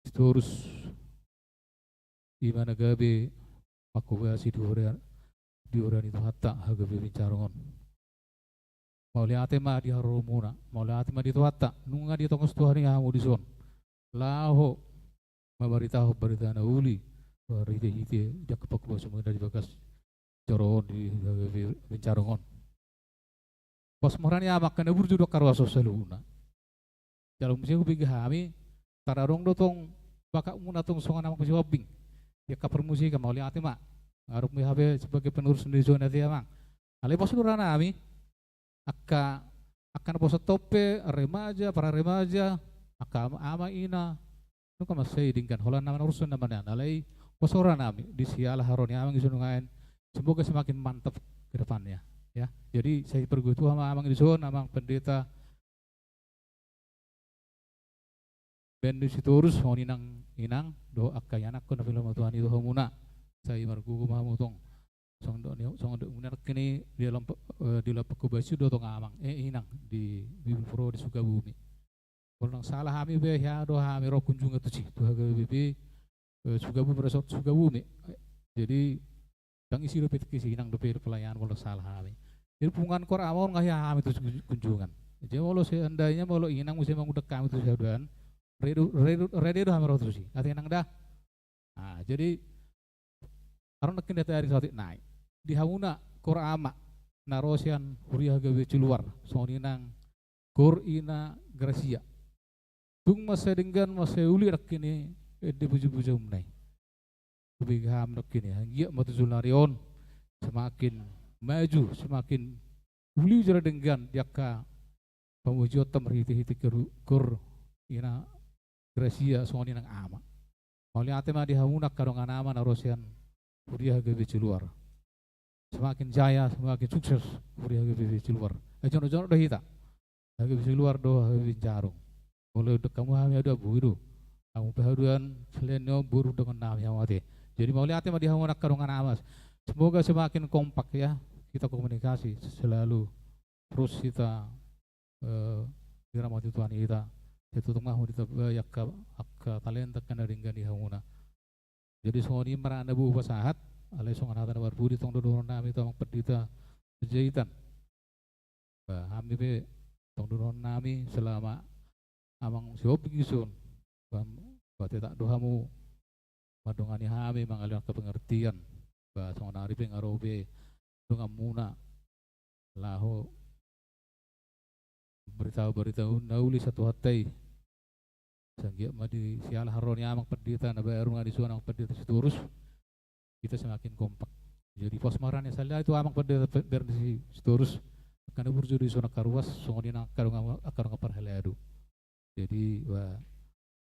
Sitorus, i ma na gabe manghobasi di huria, di huria ni Tuhanta HKBP Bincarong on. Mauliate ma di haroromuna, mauliate ma di Tuhanta, nunga ditongos Tuhan i hamu dison laho mambaritahon barita na uli marhitehite di angka panghobasionmuna di bagas joro on di HKBP Bincarong on. Pos ma roha ni amang, angka na burju dohot angka ruas on saluhutna. Jala muse hupiga hami, tar adong do tong bakatmuna tong songon amang Sihombing di angka parmusikan, mauliate ma. Adong muse hape sebagai pengurus ni dison ate amang. Alai pos do roha nami, angka, angka na poso on pe, remaja, para remaja, angka ama, ama, ina, nunga mansai denggan, holan na manurus na manang, alai pos roha nami di siala haroro ni amang dison nuaeng, semoga semakin mantap ke depannya, ya. Jadi sai parguru Tuhan ma amang dison, amang pendeta, band ni Sitorus, songon i nang inang dohot angka ianakkon na pinarhobas Tuhan i tu hamuna. Sai margogo ma hamu tong. Songon do ni, songon do muna nangkin i di lam, eh, di lam panghobasion do tong amang, eh, inang, di Bibelvrouw di Sukabumi. Molo ndang sala hami pe, hea do hami ro kunjungan tusi tu HKBP, eh, Sukabumi, Resort Sukabumi. Jadi ndang isi dope tingki si inang dope pelayanan molo sala hami. Jadi punguan koor ama on nga hea hami tu kunjungan. Jadi molo seandainya molo inang muse mangundang hami tu siadoan, rade, rade, rade do hami ro tusi. Ate inang da. Ah, jadi adong nangkin di hata ari saotik nai. Di hamuna koor ama na ro sian huria HKBP Ciluar, songon i nang koor ina Gracia. Tung mansai denggan, mansai uli nangkin i ende pujipujianmuna i. Hupiga hami nangkin i, anggiat ma tu joloan ni ari on semakin maju, semakin uli jala denggan di angka pamujionta marhitehite koor, koor ina Gracia, songon i nang ama. Mauliate ma di hamuna angka dongan ama na ro sian huria HKBP Ciluar. Semakin jaya, semakin sukses huria HKBP Ciluar. Eh, jonok-jonok do hita. HKBP Ciluar do HKBP Bincarong. Molo diundang hamu hami haduan, boi do. Hamu pe haduan, selain ni on, boru dongan nami hamu ate. Jadi mauliate ma di hamuna angka dongan ama. Semoga semakin kompak, ya, kita komunikasi selalu. Terus hita, eh, diramoti Tuhan hita. Sai tongtong ma hamu ditambai angka, angka talenta, angka na denggan di hamuna. Jadi songon i ma na boi hupasahat, alai songon hata na marpudi tong dohonon nami tu amang pandita Panjaitan. Ba hami pe tong dohonon nami selama amang Sihombing dison, ba, ba tetap do hamu mandongani hami, mangalehon angka pengertian. Ba songon ari pe nga ro be donganmuna laho mambaritahon barita na uli sian Tuhanta i. Sai anggiat ma di siala haroro ni amang pandita na baru na dison, amang pandita Sitorus, hita semakin kompak. Jadi pos ma roha ni sahali tu amang pandita pe-, Bernardi Sitorus, angka na burju do dison angka ruas, songon i nang angka dongan, angka dongan parhalado. Jadi, ba,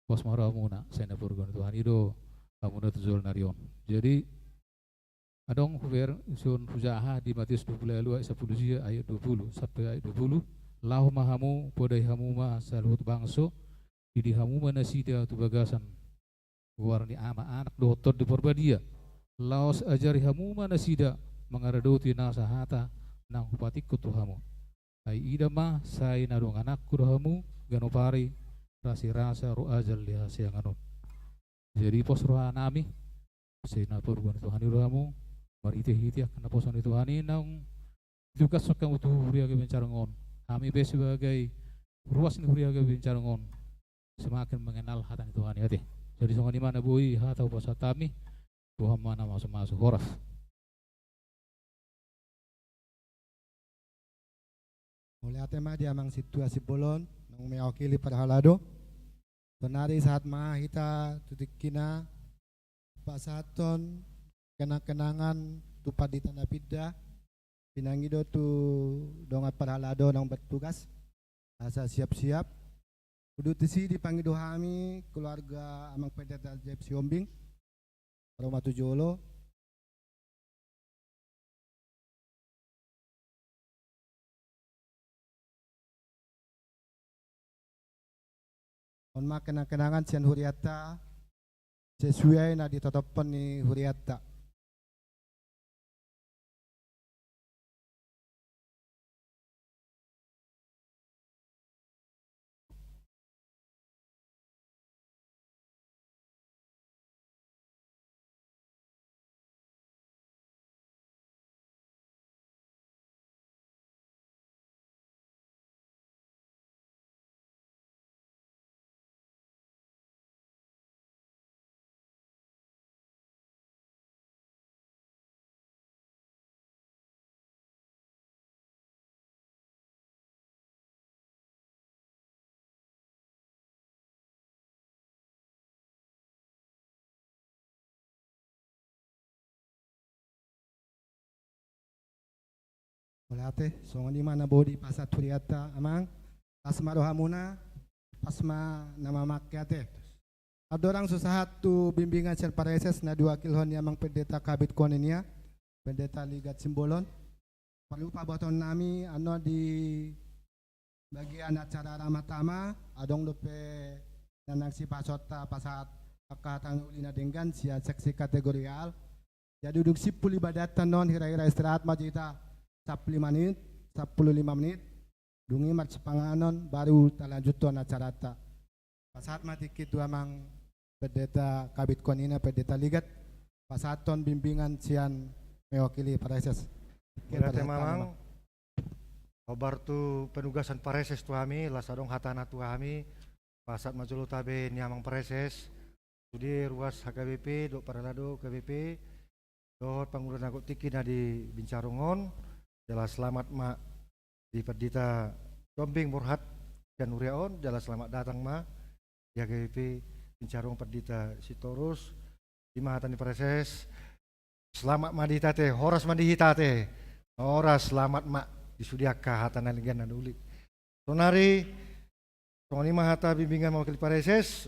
pos ma rohamuna, sai na parguru Tuhan i do hamuna tu joloan ni ari on. Jadi adong hubereng dison, hujaha di Matius dua pulu ualu ayat sampulu sia, ayat dua pulu sampe ayat dua pulu. Laho ma hamu, podai hamu ma saluhut bangso, didi hamu ma nasida tu bagasan goar ni Ama, Anak dohot Tondi Parbadia. Laos ajari hamu ma nasida mangaradoti nasa hata naung hupatingkon tu hamu. Ai ida ma, sai na dongananku do hamu ganup ari, rasirasa ro ajal di hasiangan on. Jadi pos roha nami, sai na parguru Tuhan i do hamu, marhitehite angka naposo ni Tuhan i naung ditugashon hamu tu huria HKBP Bincarong on. Hami pe sebagai ruas ni huria HKBP Bincarong on semakin mengenal hata ni Tuhan i ate. Jadi songon i ma na boi hata hupasahat hami, Tuhan ma na mamasumasu. Horas. Mauliate ma di amang sintua simbolon naung mewakili parhalado. Saonari sahat ma hita tu tingkina pasahathon kenang-kenangan tu pandita na pinda. Pinangido tu dongan parhalado naung bertugas asa siap-siap. Uduti si dipangido hami keluarga amang pendeta James Sihombing. Ro ma tu jolo. ma kenang-kenangan sian hurianta, sesuai na ditotophon ni hurianta. Mauliate, songon i ma na boi dipasahat hurianta, Amang. Las ma rohamuna, pas ma na mamangke ate. Andorang so sahat tu bimbingan sian praeses na diwakilhon ni Amang Pendeta Kabid Koninia, Pendeta Ligat Simbolon. Parlupa botoonnami annon di bagian acara Ramatama, adong dope na naeng sipasahatonta pasahat angka hata na uli na denggan sian seksi kategorial. Jadi dung simpul ibadatta annon hira-hira istirahat ma jo hita sampulu lima menit, sampulu lima menit. Dung i marsipanganon baru talanjuthon acaranta. Pasahat ma tingki tu Amang Pendeta Kabid Koninia, Pendeta Ligat, pasahathon bimbingan sian mewakili praeses. Oke, mauliate pasahat ma, Amang. Amang. Hombar tu penugasan praeses tu hami, las adong hatana tu hami, pasahat ma jolo tabe ni Amang Praeses, sude ruas H K B P dohot parhalado H K B P, dohot pangula na gok tingki na di Bincarong on, jala selamat ma di Pandita Siombing Borhat sian huria on, jala selamat datang ma di H K B P Bincarong Pandita Sitorus. I ma hata ni praeses, selamat ma di hita ate, horas ma di hita ate, horas, selamat ma di sude angka hata na denggan na uli. Saonari, songon i ma hata bimbingan mewakili praeses,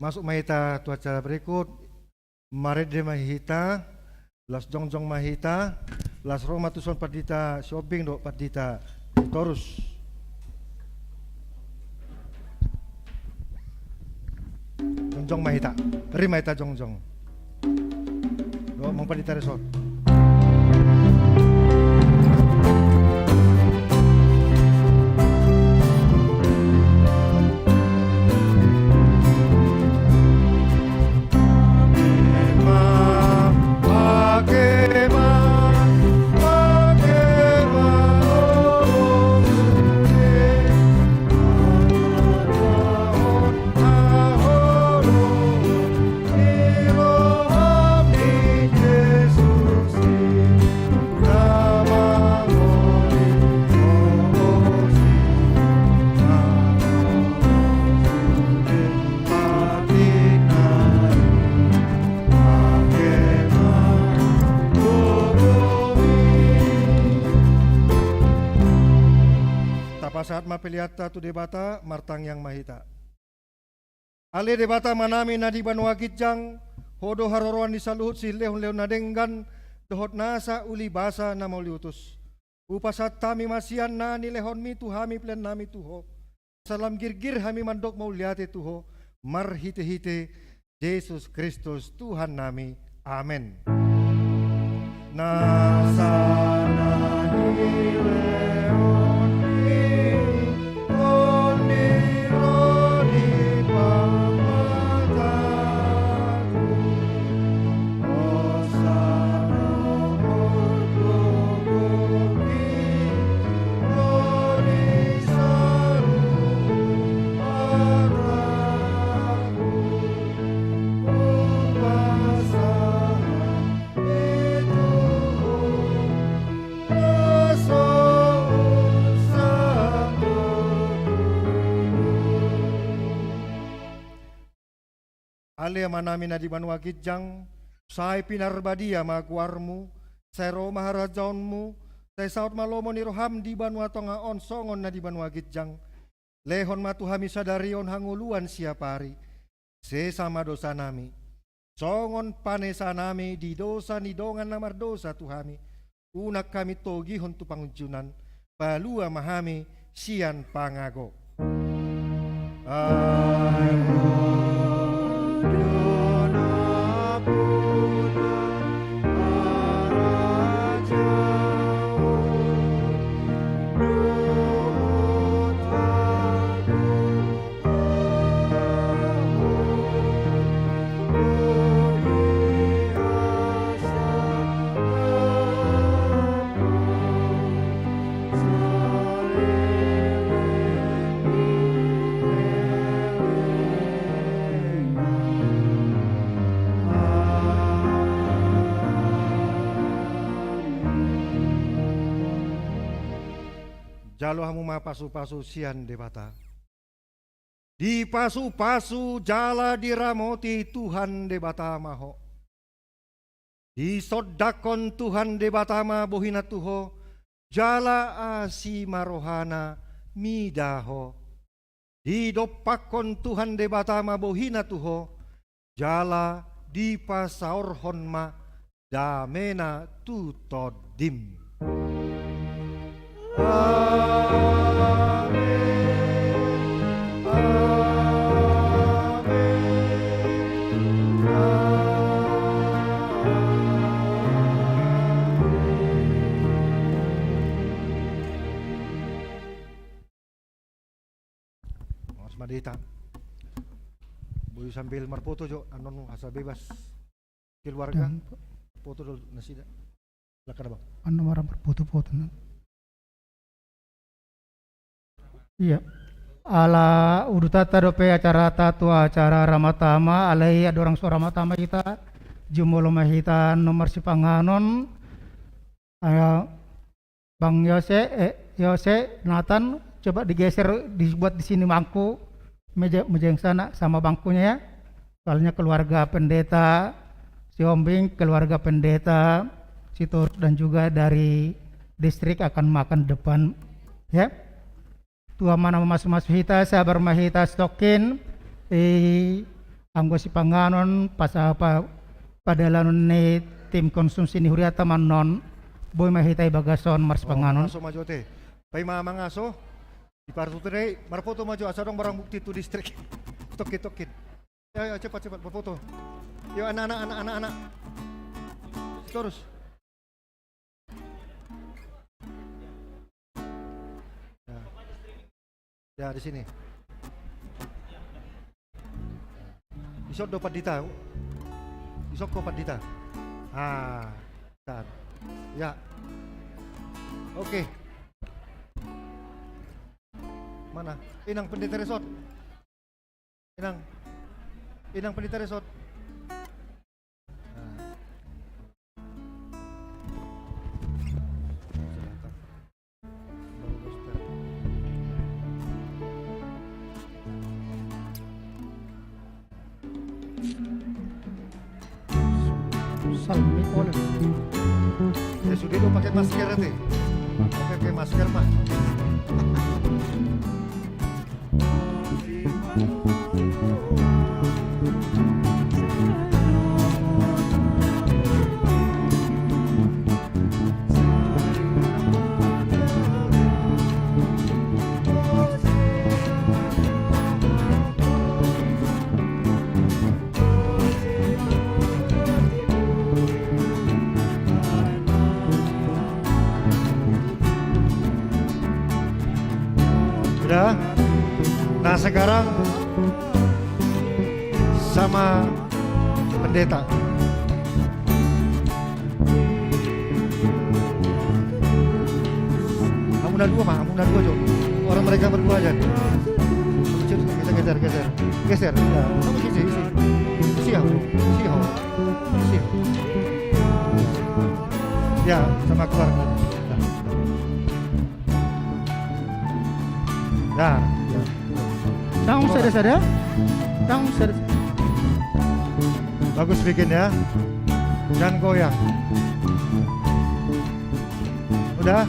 masuk ma hita tu acara berikut, marende ma hita, las jongjong ma hita, las ro ma tuson Pandita Siombing dohot Pandita Sitorus. Jongjong ma hita, ri ma hita jongjong. Dohot Amang Pandita Resort. Tapasahat ma peleanta tu Debata, martangiang ma hita. Ale Debata Amanami na di banua ginjang, Ho do haroroan ni saluhut silehonlehon na denggan, dohot nasa uli basa na mauliutus. Hupasahat hami ma sian na nilehonmi tu hami peleannami tu Ho. Asa lam girgir hami mandok mauliate tu Ho, marhitehite Jesus Kristus Tuhannami. Amen. Nasa na nilehonmi, tondinami pamataku, hosa dohot gogomi, ro di saluhut hataku. Ale Amanami na di banua ginjang, sai pinarbadia ma goarmu, sai ro ma harajaonmu, sai saut ma lomo ni roham di banua tonga on songon na di banua ginjang. Lehon ma tu hami sadari on hangoluan siapari. Sesa ma dosanami, songon panesanami di dosa ni dongan na mardosa tu hami. Unang hami togihon tu pangunjunan, palua ma hami sian pangago. Jalo hamu ma pasupasu sian Debata. Dipasupasu jala diramoti Tuhan Debata ma ho. Disondangkon Tuhan Debata ma bohina tu ho, jala asi ma rohana mida ho. Didompakkon Tuhan Debata ma bohina tu ho, jala dipasaorhon ma damena tu tondim. Amen. Amen. Amen. Mas Madita. Boi sambil marfoto jo, annon asa bebas keluarga. Foto do nasida. Silakan, Abang. Annon marfoto-foto na. Iya. Ala udutanta dope acarata tu acara Ramatama, alai andorang so Ramatama hita, jumolo ma hita annon marsipanganon. Ah, Bang Yose, eh, Yose, Nathan, coba digeser, dibuat di sini bangku, meja, meja yang sana sama bangkunya ya. Soalnya keluarga pendeta Sihombing, keluarga pendeta Sitorus dan juga dari distrik akan makan depan, ya. Tuhan ma na mamasu-masu hita, sabar ma hita satongkin, eh, anggo sipanganon, pas apa, padalanon ni tim konsumsi ni huriata ma annon, boi ma hita i bagason marsipanganon. Oh, mangaso ma jo te. Paima mangaso, dipartutu dei, marfoto ma jo, asa adong barang bukti tu distrik. Tongkin, tongkin. Ya, ya, cepat, cepat, berfoto. Yo, anak-anak, anak-anak, anak. Terus. Ya. Ya, di sini. Ison do pandita. Ison ko pandita. Ah, tan. Ya. Oke. Mana? Inang pendeta resort. Inang. Inang pendeta resort. Nah. Silakan. Baru roster. Salmi oleh. Ya sudah lu pakai masker nanti. Pakai, pakai masker, Pak. Udah. Nah, sekarang sama pendeta. Hamuna dua, Mak, hamuna dua jo. Orang mereka berdua aja. Geser, geser, geser. Geser. Ya. Sama sisi, sisi. Sisi, Mak. Sisi, Mak. Sisi. Ya, sama keluarga. Ya. Ya. Tanggung sada-sada. Tanggung sada-sada. Bagus bikin ya. Jangan goyang. Udah?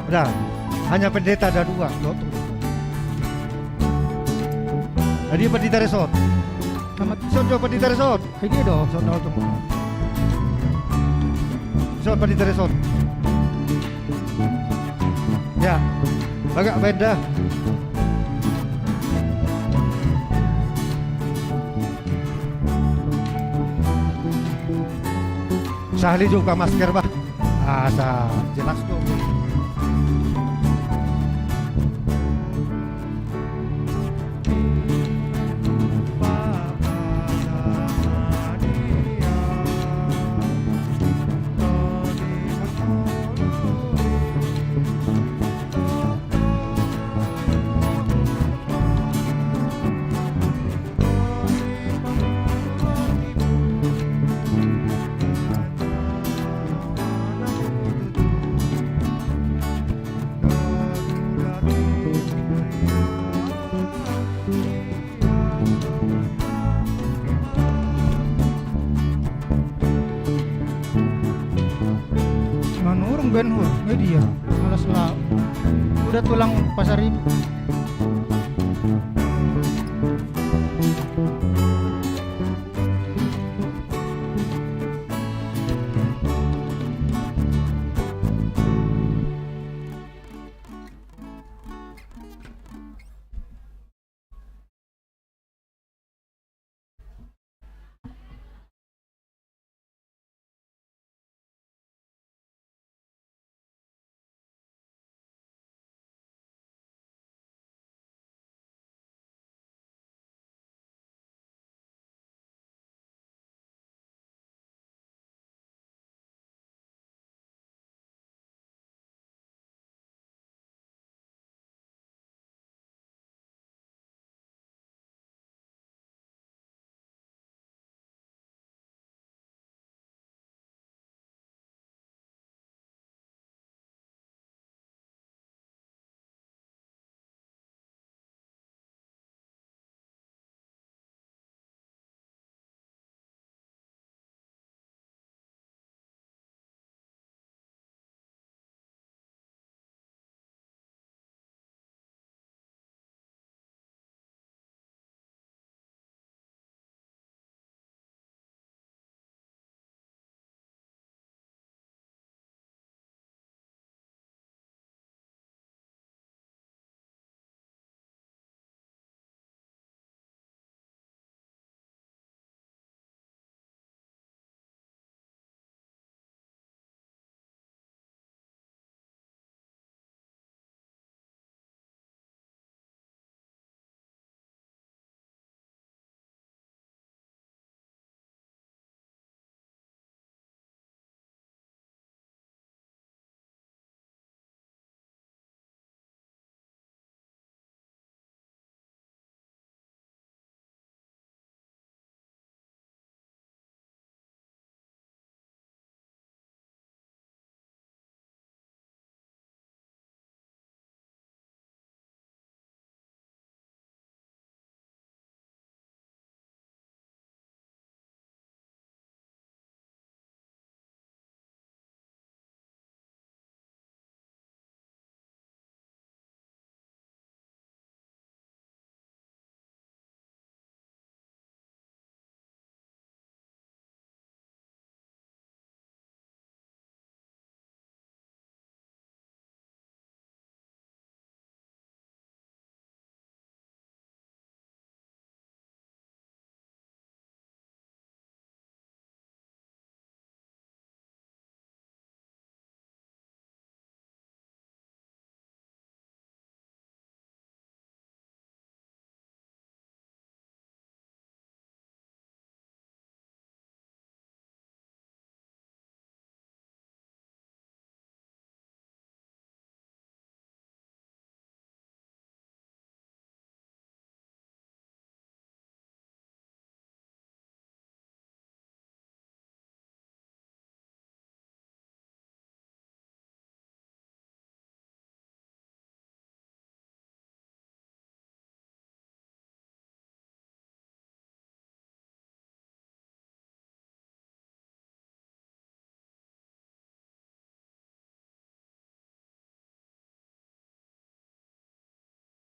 Udah. Hanya pendeta ada dua. Jadi pendeta resort. Selamat. Ison jo pendeta resort. Ini do. Ison do. Son, panitia son. Ya, bagak baen da. Sahali juga masker bah. Asa jelas tuh. Manurung Ben Hur, media, malas lao. Udah tulang pasar ibu.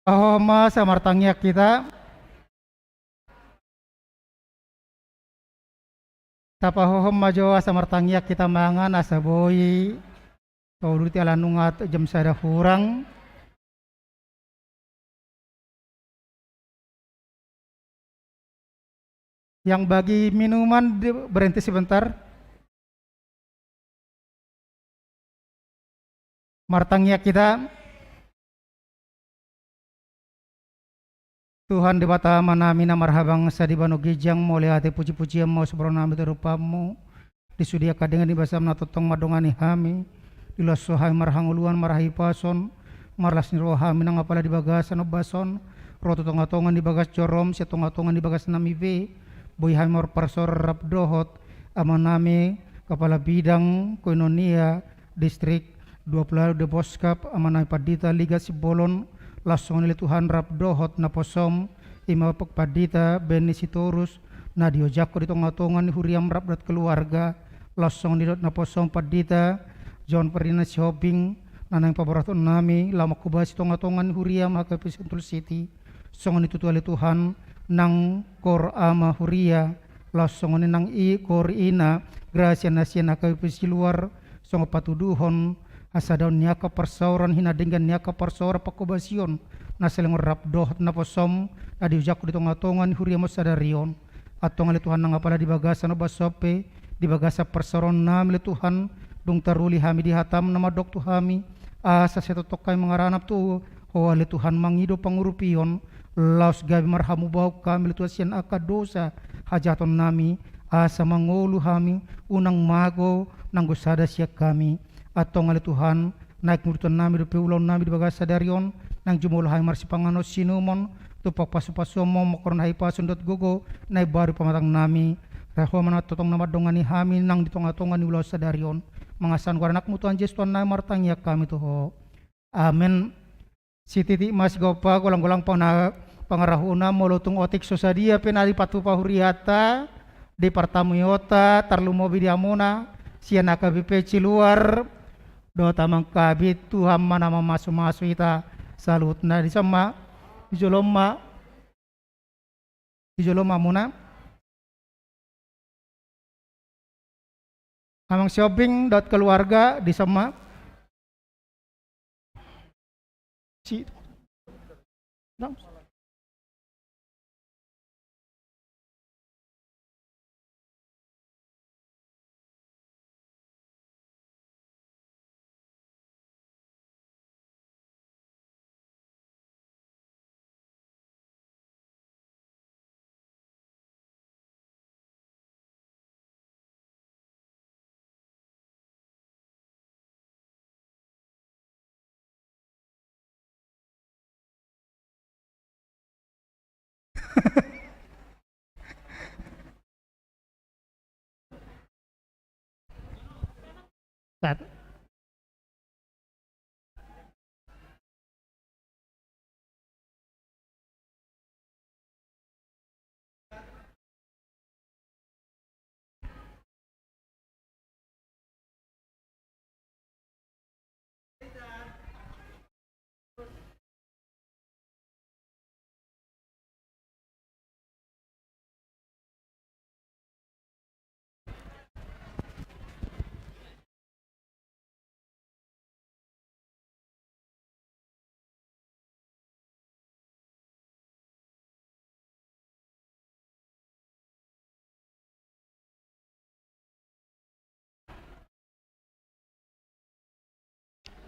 Laho ma asa martangiang hita. Tapahohom ma jo asa martangiang hita mangan asa boi. Tolu di ala nunga jam sada hurang. Yang bagi minuman di, berhenti sebentar. Martangiang hita. Tuhan Debata Amanami na marhabangsa di banua ginjang, mauliate pujipujian ma hubahen hami tu adopanmu. Di sude angka denggan ni basaM na tongtong mandongani hami, dilehon Ho hami marhangoluan, marhahipason, marlas ni roha hami nang apala di bagasan ombas on, ro tu tongatonga ni bagas joroM, sian tongatonga ni bagasnami be, boi hami marparsaoran rap dohot Amanami, Kepala Bidang Koinonia, Distrik dua puluh Deboskap, Amanami Pandita Ligat Simbolon, laos songon i ale Tuhan rap dohot naposoM, i ma Pandita Benny Sitorus, na diojakhon di tongatonga ni huriaM rap dohot keluarga, laos songon i dohot naposoM Pandita John Ferdinand Sihombing, na naeng paboahatonnami, laho manghobasi tongatonga ni huriaM H K B P Sentul City, songon i tutu ale Tuhan, nang koor ama huria, laos songon i nang i koor ina, grasia na sian H K B P Siluar, songon patuduhon, hasadaon ni angka parsaoran, hinadenggan ni angka parsaoran panghobasion, na saleleng on rap dohot naposoM, na diojakhon di tongatonga ni huriaM on sadari on. Antong ale Tuhan nang apala di bagasan ombas on pe, di bagasan parsaorannami ale Tuhan, dung taruli hami di hataM na mandok tu hami, asa sai tongtong hami mangaranap tu Ho ale Tuhan mangido pangurupion, laos gabe marhamubaon hami ale Tuhan sian angka dosa hajahatonnami, asa mangolu hami, unang mago nanggo sada sian hami. Antong ale Tuhan, naeng huduthonnami dope ulaonnami di bagasan sadari on, naeng jumolo hami marsipanganon sinumon, tumpak pasupasuonMu, mangkorhon hahipason dohot gogo na imbaru di pamatangnami, rai Ho ma na tongtong na mandongani hami nang di tongatonga ni ulaon sadari on. Mangasahon goar ni AnakMu Tuhan Jesus Tuhannami martangiang hami tu Ho. Amen. Sititik ma sigompa, golanggolang pangana-, pangarahutna, molo tung otik so sadia pe na dipatupa hurianta, di partamuonta, tarlumobi di hamuna, sian H K B P Siluar, dohot Amangkabit, Tuhan ma na mamasumasu hita saluhutna. Dison ma, di jolo ma. Di jolo ma hamuna. Amang Sihombing dohot keluarga, dison ma. Si-, Satu.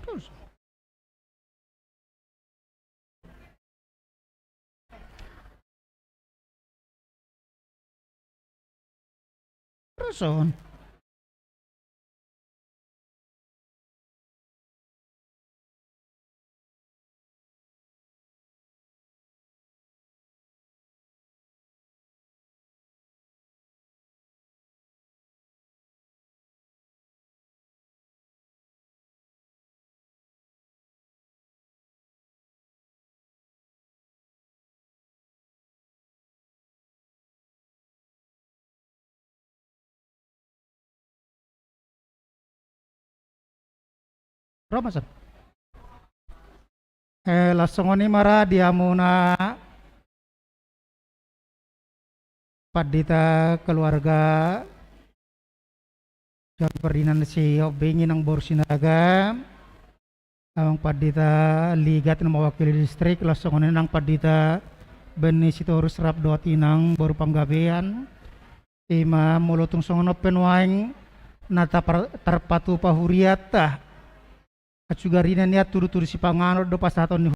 Terus. Terus on. Ro ma son. Eh, laos songon i ma ra di hamuna pandita keluarga Pardina na siop bengi nang boru Sinaga, amang pandita Ligat na mewakili distrik, laos songon i nang pandita Beni Sitorus rap dohot inang boru Panggabean. Ima molo tung songon on pe nuaeng na tapar-, tarpatupa hurianta. Ansugari na nian tudutudu sipanganon do pasahaton ni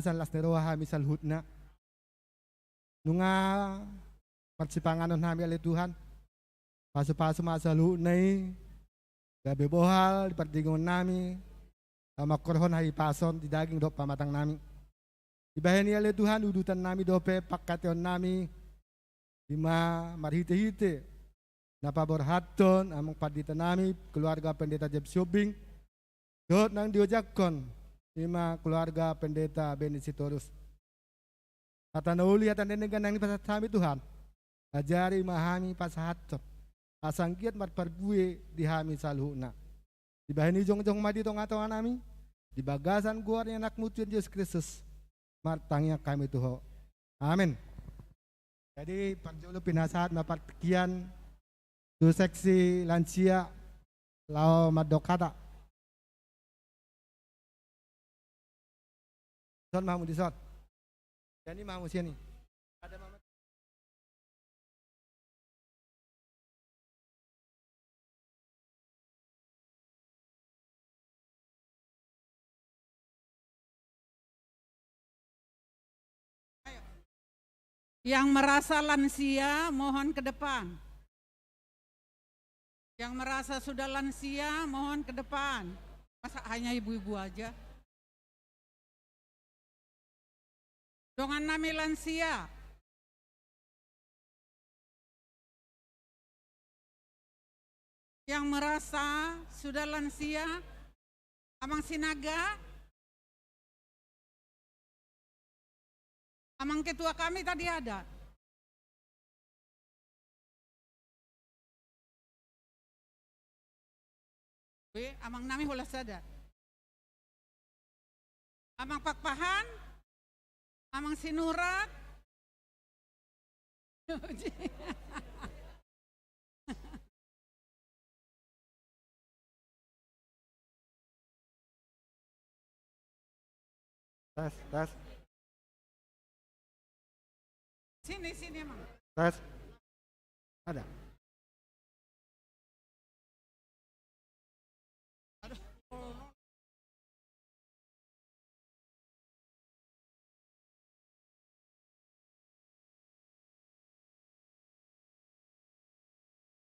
sian las ni roha hami saluhutna. Nunga marsipanganon hami ale Tuhan. Pasupasu ma saluhutna i, gabe bohal di pardenggan nami, laho mangkorhon hahipason di daging dohot pamatang nami. Dibahen i ale Tuhan udutan nami dope pangkataion nami, ima marhitehite na paborhathon amang pandita nami keluarga Pendeta James Sihombing, dohot naung diojakhon ima keluarga Pendeta Benny Sitorus. Hata na uli hata na denggan naung dipasahat hami Tuhan, ajari ma hami pasahathon, asa anggiat marparbue di hami saluhutna. Dibahen i jongjong ma di tongatonga nami, di bagasan goar ni Anakmu Tuhan Jesus Kristus, martangiang hami tu Ho. Amen. Jadi parjolo pinasahat ma partingkian tu seksi lansia laho mandok hata. Dison ma hamu dison. Sian i ma hamu sian i. Ada mama. Yang merasa lansia, mohon ke depan. Yang merasa sudah lansia, mohon ke depan. Masa hanya ibu-ibu aja? Dongan nami lansia. Yang merasa sudah lansia, Amang Sinaga, Amang ketua kami tadi ada. Be, amang nami holan sada. Amang Pakpahan, Amang Sinurat. Tes, tes. Sini, sini, Amang. Tes. Ada. Aduh.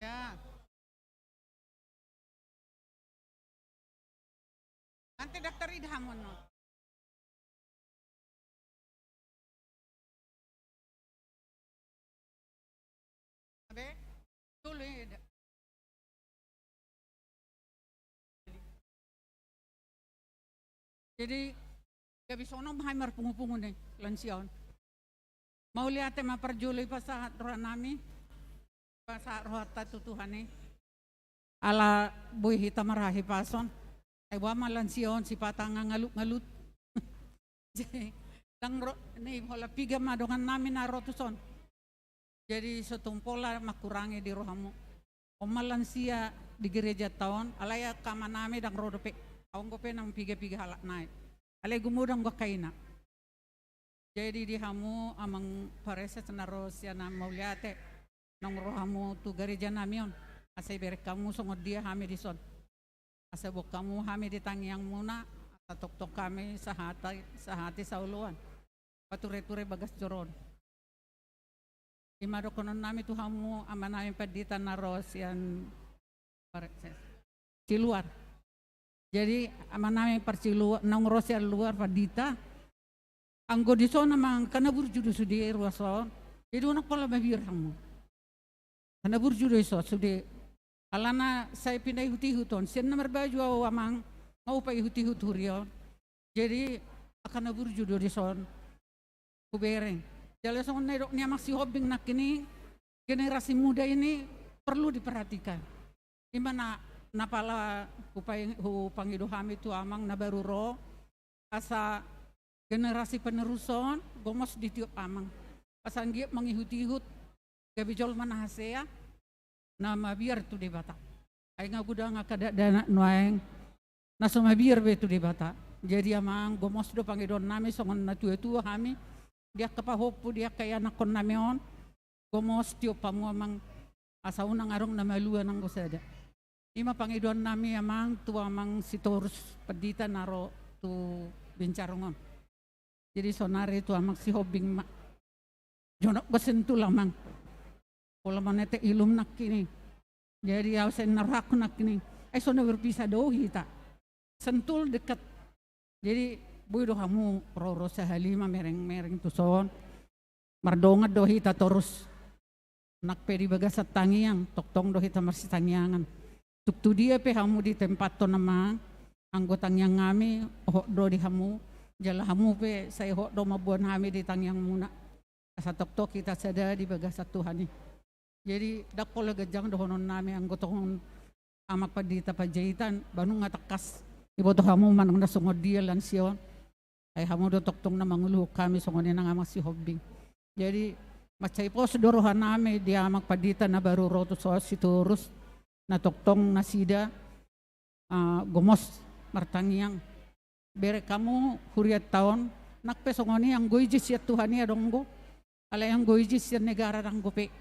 Ya. Nanti dokter ida hamu no. Abe, tolu ida. Jadi gabe songon on hami marpungupungu ni lansia on. Mauliate ma parjolo i pasahat roha nami, pasahat rohanta tu Tuhan i. Ala boi hita marhahipason. Ai boha ma lansia on sipata nga ngalutngalut. Ndang ro ni holan piga ma dongan nami na ro tuson. Jadi so tung pola mangkurangi di rohamu. On ma lansia di gerejanta on, alai angka amanami ndang ro dope. Ahu anggo pe naung pigapiga halak nai. Alai gumodang angka ina. Jadi di hamu amang pareses na ro sian Mauliate, naung ro hamu tu gareja nami on, asa ibereng hamu songon dia hami dison. Asa boan hamu hami di tangiangmuna, asa tongtong hami sahata, sahati saoloan. Patureture bagas joro on. Ima dohonon nami tu hamu amanami pandita na ro sian Pareses. Siluar. Jadi amanami parsiluar, naung ro sian luar pandita. Anggo dison amang angka na burju do sude ruas on. Jadi unang pola mabiar hamu. Angka na burju do dison sude. Alana sai pinaihutihut on. Sian na marbaju ahu amang, nga hupaihutihut huria on. Jadi angka na burju do dison hubereng. Jala songon na nidok ni amang Sihombing nangkin i, generasi muda ini perlu diperhatikan. Ima na, na pala hupai-, hupangido hami tu amang na baru ro, asa generasi penerus on gomos di tiop amang. Asa anggiat mangihutihut gabe jolma na hasea, na mabiar tu Debata. Ai nga godang angka dakdanak nuaeng na so mabiar be tu Debata. Jadi amang, gomos do pangidoan nami songon na tuatua hami, di angka pahompu, di angka ianakkon nami on, gomos tiop hamu amang, asa unang adong na malua nanggo sada. Ima pangidoan nami amang tu amang Sitorus pandita na ro tu Bincarong on. Jadi sonari tu Amang Sihombing ma. Jonok do sentul, Amang. Pola manete ilum nangkin i. Jadi au sai na rohangku nangkin i. Ai so na berpisah do hita. Sentul dekat. Jadi boi do hamu ro-ro sahali mamereng-mereng tuson. Mardongan do hita torus. Nang pe di bagasan tangiang, tongtong do hita marsitangiangan. Tung tu dia pe hamu ditempathon, Amang, anggo tangiang nami hot do di hamu, jala hamu pe sai hot do mamboan hami di tangiangmuna. Asa tongtong hita sada di bagasan Tuhan i. Jadi ndang pola ganjang dohonon nami, anggo tong Amang Pandita Panjaitan, ba nunga tangkas diboto hamu manang na songon dia lansia on. Ai hamu do tongtong na manguluhon hami songon i nang Amang Sihombing. Jadi mansai pos do roha nami di Amang Pandita na baru ro tuson, Sitorus, na tongtong nasida, ah, gomos martangiang. Bereng hamu hurianta on, nang pe songon i, anggo ijin sian Tuhan i adong do. Alai anggo ijin sian negara ndang dope.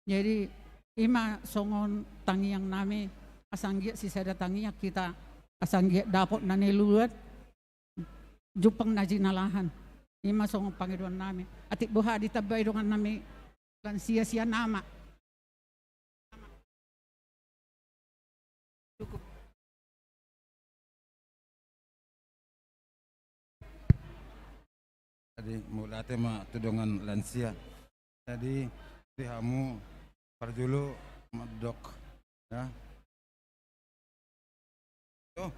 Jadi ima songon tangiang nami, asa anggiat sisada tangiang hita, asa anggiat dapot na niuluan, jumpang na jinalahan. Ima songon pangidoan nami. Atik boha ditambai dongan nami lansia sian Ama? Cukup. Jadi mauliate ma tu dongan lansia. Jadi di hamu parjolo mandok, ya. Oh.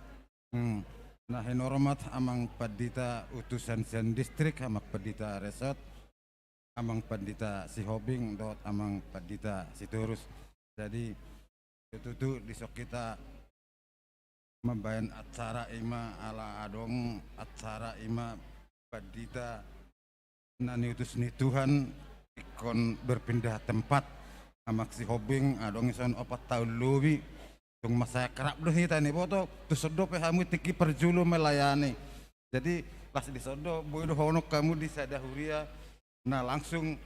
Hmm. Na hinarmat Amang Pandita utusan sian distrik, Amang Pandita Resort, Amang Pandita Sihombing dohot Amang Pandita Sitorus. Jadi tutu dison hita mambahen acara, ima ala adong acara, ima pandita na niutus ni Tuhan ingkon berpindah tempat. Amang Sihombing adong dison opat taon lobi. Tung mansai akrab do hita, niboto, tuson dope hamu tingki parjolo melayani. Jadi las dison do, boi dohonon hamu di sada huria na langsung,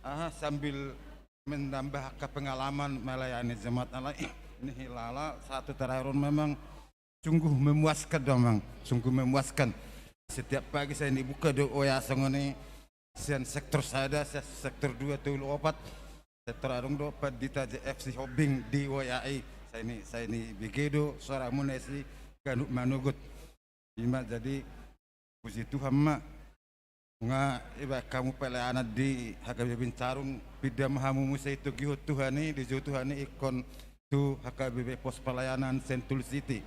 aha, sambil menambah angka pengalaman melayani jemaat, alai nihilala satu terakhir on memang sungguh memuaskan do, Amang, sungguh memuaskan. Setiap pagi sai nibuka do W A songon i, sian sektor sada, sian sektor dua, tolu, opat, sektor adong do Pandita J F Sihombing di W A i. Sai ni, sai nibege do soramuna disi ganup manogot. Ima jadi puji Tuhan ma. Nunga dibahen hamu pelayanan di H K B P Bincarung, pinda ma hamu muse ditogihon Tuhan i, dijou Tuhan i ingkon tu H K B P Pos Pelayanan Sentul City.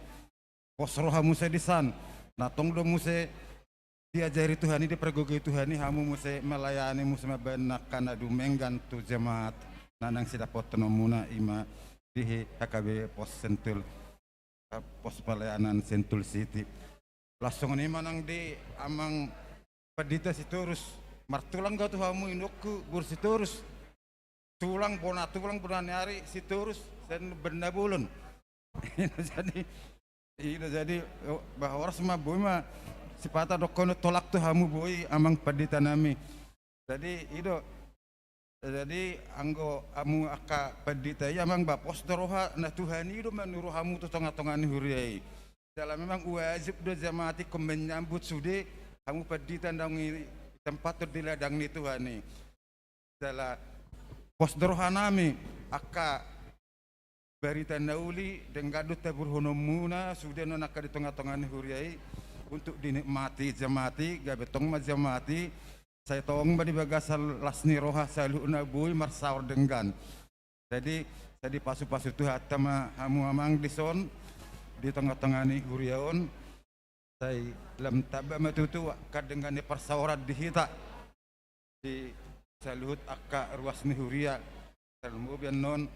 Pos roha muse disan, na tong do muse diajari Tuhan i, dipargogoi Tuhan i hamu muse melayani, muse mambahen angka na dumenggan tu jemaat na naeng sidapothononmuna, ima di H K B Pos Sentul, eh, Pos Pelayanan Sentul City. Las songon i ma nang di Amang Pandita Sitorus, martulang do tu hamu inongku, boru Sitorus. Tulang, bona tulang, bona ni ari, Sitorus sian Banabolon. I do jadi, i do jadi, bah, horas ma, boi ma sipata dohonon tolap tu hamu, boi, Amang Pandita nami. Jadi i do, jadi anggo hamu angka pandita i, Amang, bah, pos do roha, na Tuhan i do manuru hamu tu tonga-tonga ni huria i. Jala memang wajib do jemaat i ingkon menyambut sude hamu pandita naung ditempathon di ladang ni Tuhan i. Jala pos do roha nami angka barita na uli, denggan do taburuhononmuna sude nuaeng angka di tonga-tonga ni huria i, untuk dinikmati jemaat i, gabe tong ma jemaat i sai tong ma di bagasan las ni roha saluhutna, boi marsaor denggan. Jadi sai dipasu-pasu Tuhanta ma hamu, Amang, dison di tonga-tonga ni huria on. Sai lam tamba ma tutu angka denggan ni parsaoran di hita di saluhut angka ruas ni huria. Tarlumobi annon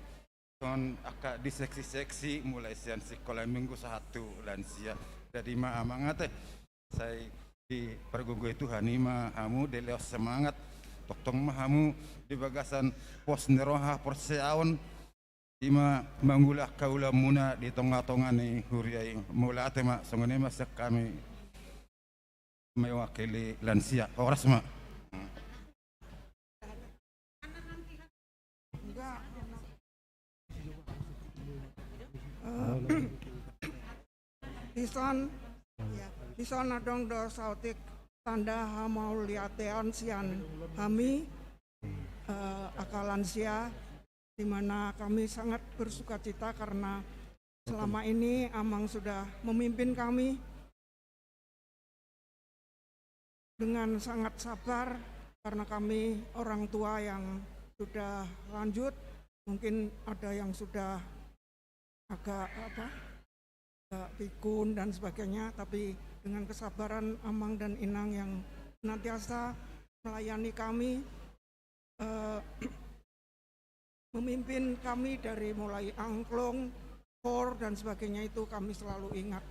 songon angka di seksi-seksi, mulai sian sikola minggu sahat tu lansia. Jadi ma, Amang, ate, sai dipargogoi Tuhan i ma hamu, dilehon semangat, tongtong ma hamu di bagasan pos ni roha, haporseaon, ima mangula angka ulaonmuna di tonga-tonga ni huria i. Mauliate ma, songon i ma sian hami mewakili lansia. Horas ma. Dison, ya, dison adong do saotik tanda hamauliateon sian hami, eh, angka lansia, di mana kami sangat bersukacita karena selama ini Amang sudah memimpin kami dengan sangat sabar, karena kami orang tua yang sudah lanjut, mungkin ada yang sudah agak, apa, agak pikun dan sebagainya, tapi dengan kesabaran Amang dan Inang yang senantiasa melayani kami, eh, memimpin kami dari mulai angklung, kor, dan sebagainya, itu kami selalu ingat.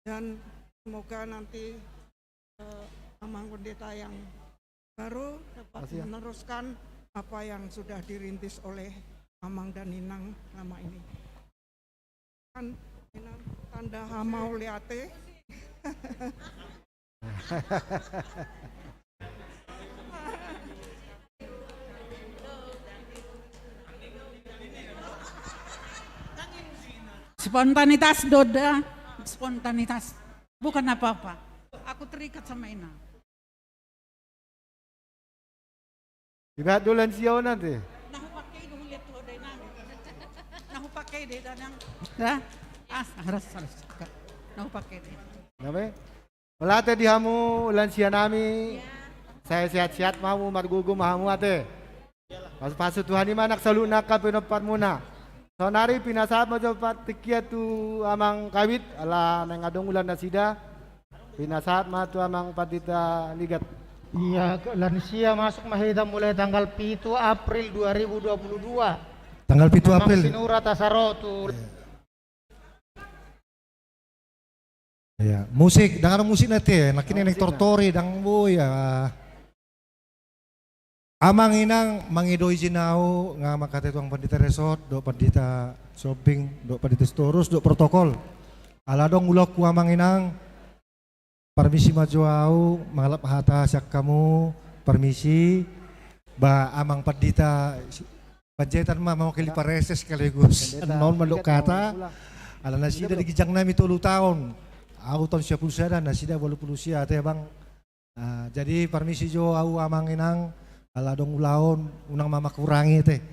Dan semoga nanti, eh, Amang Pendeta yang baru dapat meneruskan apa yang sudah dirintis oleh Amang dan Inang selama ini. Kan, Inang, tanda hamauliate. Spontanitas do da, spontanitas. Bukan apa-apa. Aku terikat sama Inang. Ibahat do lansia on ate. Na hupake do, huliat tu ho da, Inang. Na hupake do da, Inang. Ah, harus, harus. Na hupake do. Mauliate di hamu lansia nami. Sai sehat-sehat ma hamu, margogo ma hamu ate. Pasu-pasu Tuhan i ma nang saluhutna angka pinomparmuna. Saonari pinasahat ma jo partingkian tu Amang Kawit, ala naeng adong ulaon nasida. Pinasahat ma tu Amang Pandita Ligat. Ia, lansia masuk ma hita mulai tanggal pitu April dua ribu dua puluh dua. Tanggal pitu April. Sinurat asa ro tu. Iya. Musik, ndang adong musik na ate, nangkin na tortor i, ndang boi, ah. Amang Inang, mangido izin ahu, nga manghatai tu Amang Pandita Resort, dohot Pandita Siombing, dohot Pandita Sitorus, dohot protokol. Ala adong ulaonku Amang Inang, parmisi ma jo ahu, mangalap hata sian hamu, parmisi, ba Amang Pandita Panjaitan ma mewakili pareses sekaligus. Annon mandok hata. Ala nasida di ginjang nami tolu taon. Ahu taon sia pulu sada, nasida ualu pulu sia, ate Bang. Ah, jadi parmisi jo ahu Amang Inang, ala adong ulaon, unang ma mangkurangi ate.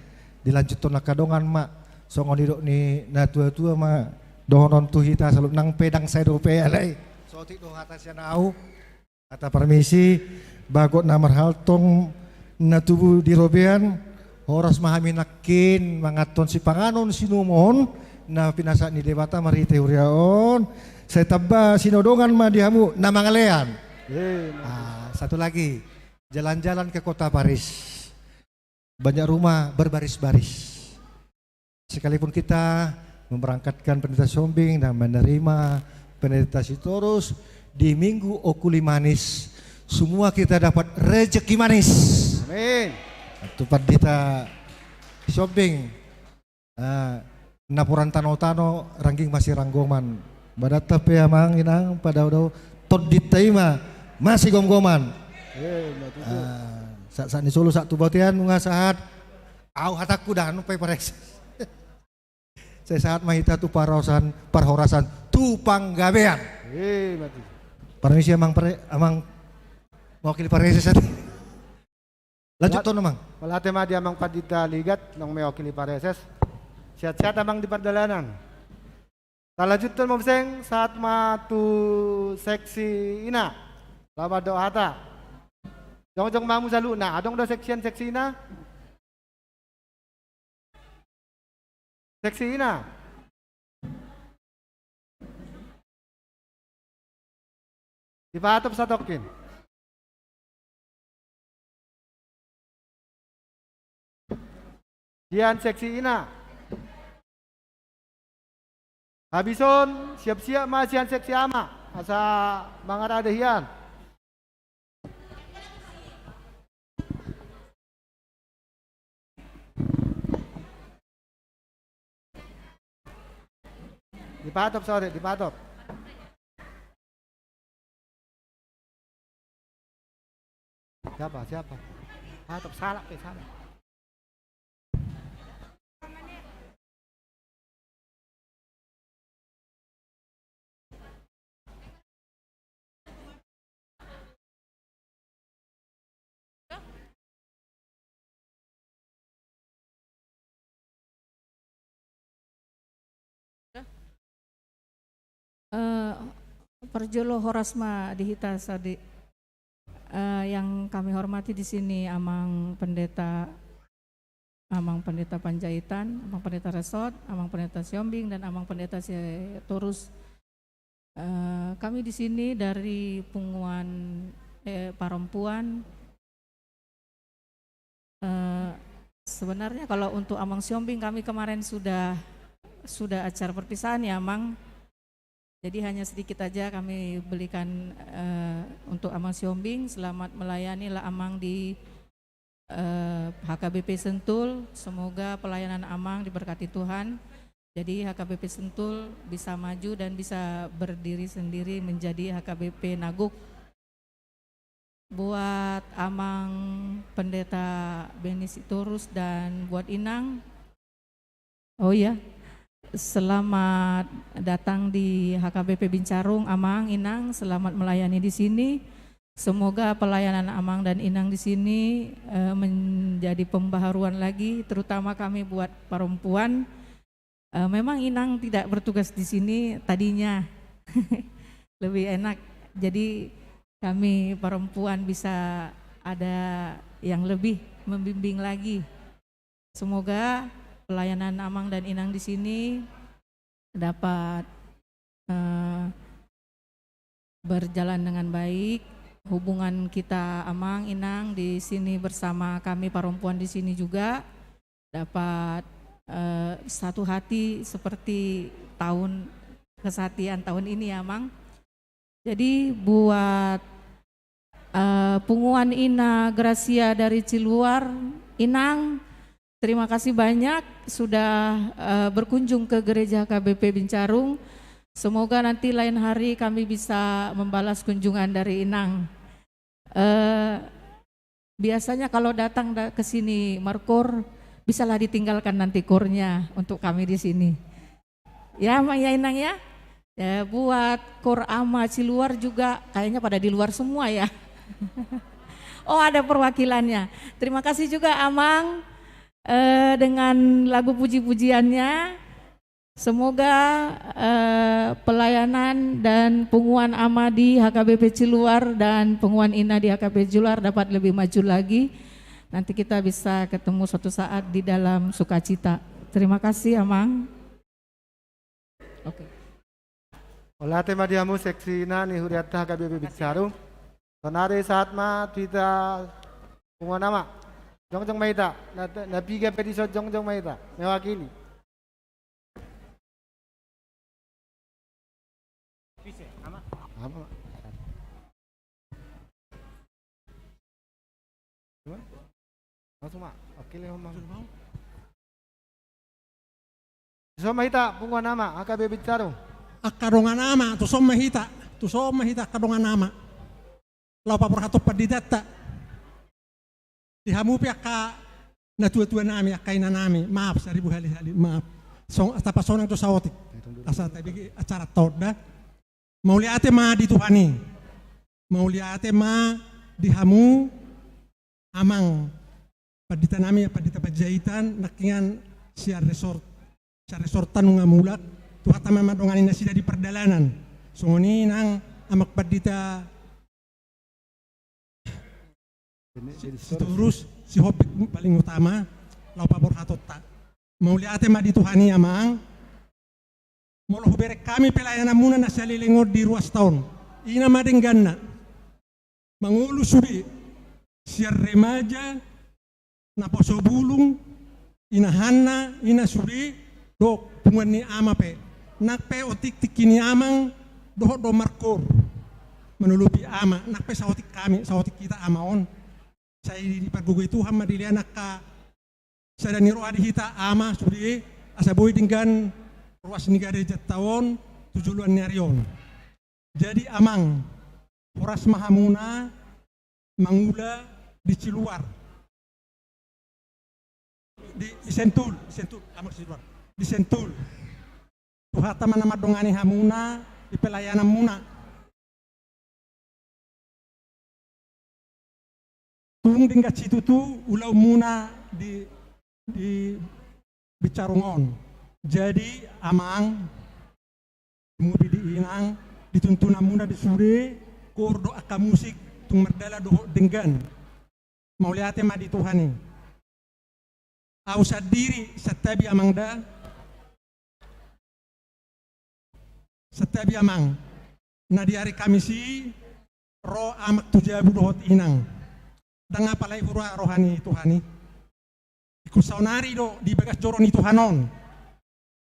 Dilanjuthon angka dongan ma, songon nidok ni na tua-tua ma, dohonon tu hita saluhut nang pe ndang sai dope alai. Saotik do hata sian ahu. Hata parmisi, bagot na marhalto na tubu di robean, horas ma hami nangkin manganhon sipanganon sinumohon na pinasahat ni Debata marhite huria on, sai tamba sinodongan ma di hamu na mangalean. Eh, ah, satu lagi, jalan-jalan ke kota Paris. Banyak rumah berbaris-baris. Sekalipun kita memberangkatkan Pendeta Siombing dan menerima Pendeta Sitorus di Minggu Okuli Manis, semua kita dapat rezeki manis. Amin. Tu Pandita Siombing, ah, napuran tano-tano rangging masiranggoman. Badanta pe Amang Inang, padao-dao tondinta i ma masigomgoman. Eh, ima tutu. Ah, sahat-sahat ni solu sahat tu bontean nunga sahat. Ahu hatangku da, nunga pe pareses. Sai sahat ma hita tu parhorasan, parhorasan tu panggabean. Eh, ima tutu. Parmisi Amang pare-, Amang mewakili pareses ate. Lanjuthon, Amang. Mauliate ma di Amang Pandita Ligat, naung mewakili pareses. Sehat-sehat Amang di pardalanan. Talanjuthon ma muse, sahat ma tu seksi ina. Laho mandok hata. Jongjong ma hamu saluhutna, adong do seksian seksi ina? Seksi ina. Dipahatop satongkin. Sian seksi ina. Habis on, siap-siap ma sian seksi ama, asa mangarade hian. Dipahatop, sorry, dipahatop. Siapa? Siapa? Pahatop, salah pe, salah. Eh, parjolo horas ma di hita sadari. Eh, yang kami hormati di sini Amang Pendeta, Amang Pendeta Panjaitan, Amang Pendeta Resort, Amang Pendeta Siombing, dan Amang Pendeta Sitorus. Eh, kami di sini dari punguan, eh, parompuan. Eh, sebenarnya kalau untuk Amang Siombing, kami kemarin sudah, sudah acara perpisahan ya, Amang. Jadi hanya sedikit aja kami belikan, eh, untuk Amang Siombing. Selamat melayani lah Amang di, eh, H K B P Sentul. Semoga pelayanan Amang diberkati Tuhan. Jadi H K B P Sentul bisa maju dan bisa berdiri sendiri menjadi H K B P Naguk. Buat Amang Pendeta Beni Sitorus dan buat Inang. Oh iya, selamat datang di H K B P Bincarung, Amang, Inang, selamat melayani di sini. Semoga pelayanan Amang dan Inang di sini, eh, menjadi pembaharuan lagi, terutama kami buat perempuan. Eh, memang Inang tidak bertugas di sini tadinya. Lebih enak. Jadi kami perempuan bisa ada yang lebih membimbing lagi. Semoga pelayanan Amang dan Inang di sini dapat, eh, berjalan dengan baik. Hubungan kita, Amang, Inang, di sini bersama kami perempuan di sini juga dapat, eh, satu hati seperti tahun kesatian tahun ini ya, Amang. Jadi buat, eh, punguan Ina Gracia dari Ciluar, Inang, terima kasih banyak sudah, eh, berkunjung ke gereja H K B P Bincarung. Semoga nanti lain hari kami bisa membalas kunjungan dari Inang. Eh, biasanya kalau datang da-, ke sini markoor, bisalah ditinggalkan nanti koornya untuk kami di sini. Ya, Amang, ya, Inang, ya. Ya, buat koor Ama Ciluar juga kayaknya pada di luar semua, ya. Oh, ada perwakilannya. Terima kasih juga, Amang, eh, dengan lagu puji-pujiannya. Semoga, eh, pelayanan dan punguan Ama di H K B P Ciluar dan punguan Ina di H K B P Ciluar dapat lebih maju lagi. Nanti kita bisa ketemu suatu saat di dalam sukacita. Terima kasih, Amang. Oke. Mauliate ma di hamu seksina ni hurianta H K B P Bincarung. Saonari sahat ma tu hita punguan Ama. Jongjong ma hita. Na, na piga pe dison, jongjong ma hita. Mewakili. Ama. Langsung ma. Oke, le, Ama. Tuson ma hita, punguan Ama, H K B P Bincarung. Angka dongan Ama, tuson ma hita. Tuson ma hita, angka dongan Ama. Laho paborhathon panditanta. Di hamu pe angka natuatua nami, angka ina nami, maaf, saribu hali-hali maaf. Song, tapasonang do saotik. Asa tabege acara ta on da. Mauliate ma di Tuhan i. Mauliate ma di hamu, Amang, pandita nami, Pandita Panjaitan, nangkiningan sian resort, sian resortta nunga mulak, Tuhanta ma mandongani nasida di pardalanan. Songon i nang Amang Pandita Si-, Sitorus, Sihombing paling utama, laho paborhathonta. Mauliate ma di Tuhan i, Amang. Molo hubereng hami pelayananmuna na saleleng on di ruasta on, ina ma dengganna. Mangolu sude, sian remaja, naposo bulung, inahanna, ina sude, dohot punguan ni Ama pe. Nang pe otik tingki ni Amang, dohot do markoor. Manolopi Ama, nang pe saotik hami, saotik hita Ama on. Sai dipargogoi Tuhan ma dilehon angka sada ni roha di hita Ama sude, asa boi denggan ruas ni garejanta on, tu joloan ni ari on. Jadi Amang, horas ma hamuna mangula di Ciluar. Di, di Sentul, Sentul, Amang Ciluar. Di Sentul. Tuhanta ma na mandongani hamuna di pelayananmuna. Tung denggan situtu ulaonmuna di, di Bincarung on. Jadi, Amang, mubi di Inang, di tuntunanmuna be sude, koor dohot angka musik, tung mardalan dohot denggan. Mauliate ma di Tuhan i. Ahu sandiri santabi amang da. Santabi amang. Na di ari Kamis i ro amak tu jabu dohot inang. Ndang apalai huroha roha ni Tuhan i. Ingkon saonari do di bagas joro ni Tuhan on.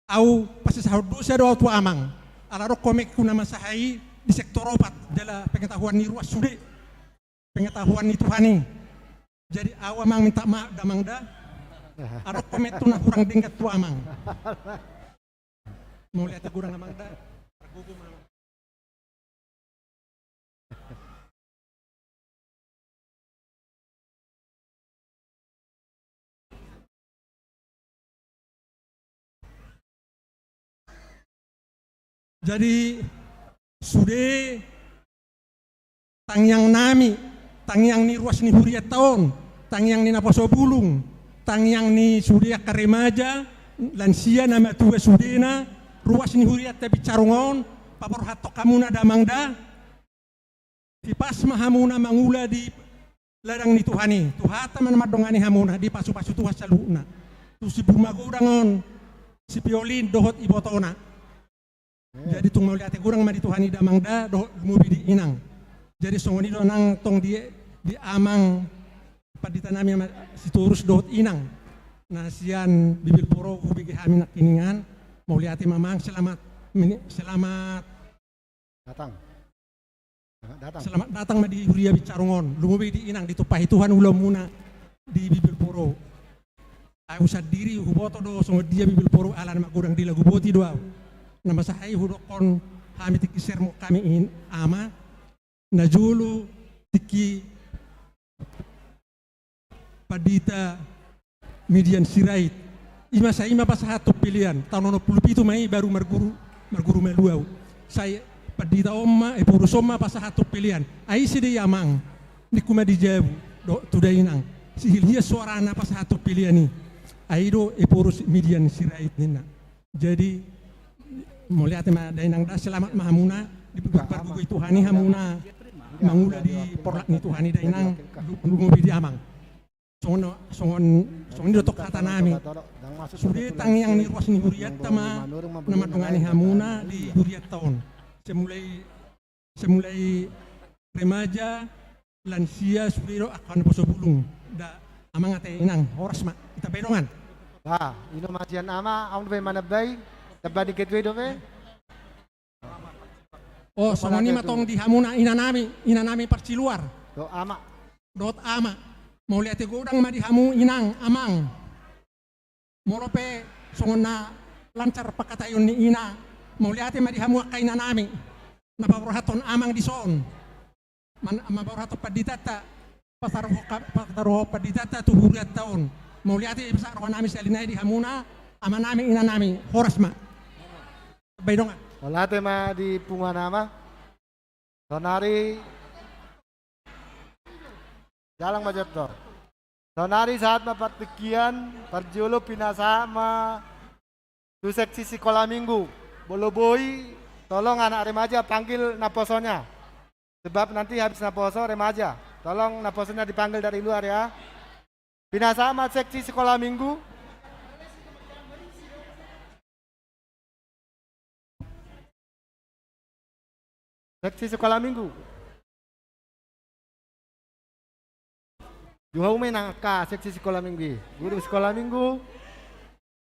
Ahu pasesahon dosa do ahu tu amang. Ala adong komenku na masaha i di sektor opat jala pengetahuan ni ruas sude. Pengetahuan ni Tuhan i. Jadi ahu amang minta maaf damang da. Adong komenku na hurang denggan tu amang. Mauliate godang amang da. Margogo ma amang. Jadi sude tangiang nami, tangiang ni ruas ni hurianta on, tangiang ni naposo bulung, tangiang ni sude angka remaja, lansia, na matua sudena, ruas ni hurianta Bincarong on, paborhathon hamuna damang da. Hipas ma hamuna mangula di ladang ni Tuhan i. Tuhanta ma na mandongani hamuna, dipasupasu Tuhan saluhutna. Tu si Burmagodang on, si Piolin dohot ibotona. Jadi tung mauliate godang ma di Tuhan i damang da dohot lumobi di inang. Jadi songon i do nang tong di, di amang pandita nami ama Sitorus dohot inang na sian Bibilporo hubege hami nangkiningan. Mauliate ma amang, selamat meni-, selamat datang. Datang. Selamat datang ma di huria Bincarong on. Lumobi di inang, ditumpahi Tuhan ulaonmuna di Bibilporo. Ahu sandiri huboto do songon dia Bibilporo, ala na magodang di lagu boti do ahu. Na masaha i hudokkon hami tingki sermon hami i ama, najolo tingki Pandita Midian Sirait. I ma, sai i ma pasahathon pelean. Taon onom pulu pitu ma i baru marguru, marguru malu ahu. Sai pandita on ma, Ephorus on ma pasahathon pelean. Ai ise do i amang? Ningku ma di jabu dohot tu dainang. Sihilala hian soarana pasahathon pelean i. Ai do Ephorus Midian Sirait ninna. Jadi mauliate ma dainang da, selamat ma hamuna, dipargogoi Tuhan i hamuna mangula di porlak ni Tuhan i dainang, lumobi di amang. Songon, songon, songon i do tong hata nami. Sude tangiang ni ruas ni hurianta ma na mandongani hamuna di hurianta on. Sai mulai, sai mulai remaja, lansia, sude do angka naposo bulung. Da amang ate inang, horas ma. Hita pe dongan. Bah, i do ma sian ama, ahu dope manambai. Tamba ni ketua i dope. O, songon i ma tong di hamuna inanami, inanami parsiluar. Dohot ama. Dohot ama. Mauliate godang ma di hamu inang, amang. Molo pe songon na lancar pangkataion ni ina, mauliate ma di hamu angka inanami na paborhathon amang dison. Man-, paborhathon panditanta, pataruhon ka-, pataruhon panditanta tu hurianta on. Mauliate ma sahat rohanami sahali nai di hamuna, amanami, inanami, horas ma. Bai dongan. Mauliate ma di punguan ama. Saonari, jalang ma jotto. Saonari sahat ma partingkian, parjolo pinasahat ma tu seksi sikola minggu. Molo boi, tolong anak remaja panggil naposonya. Sebab nanti habis naposo remaja. Tolong naposonya dipanggil dari luar ya. Pinasahat ma seksi sikola minggu. Seksi sikola minggu. Juhau ma inang angka seksi sikola minggu i. Guru sikola minggu.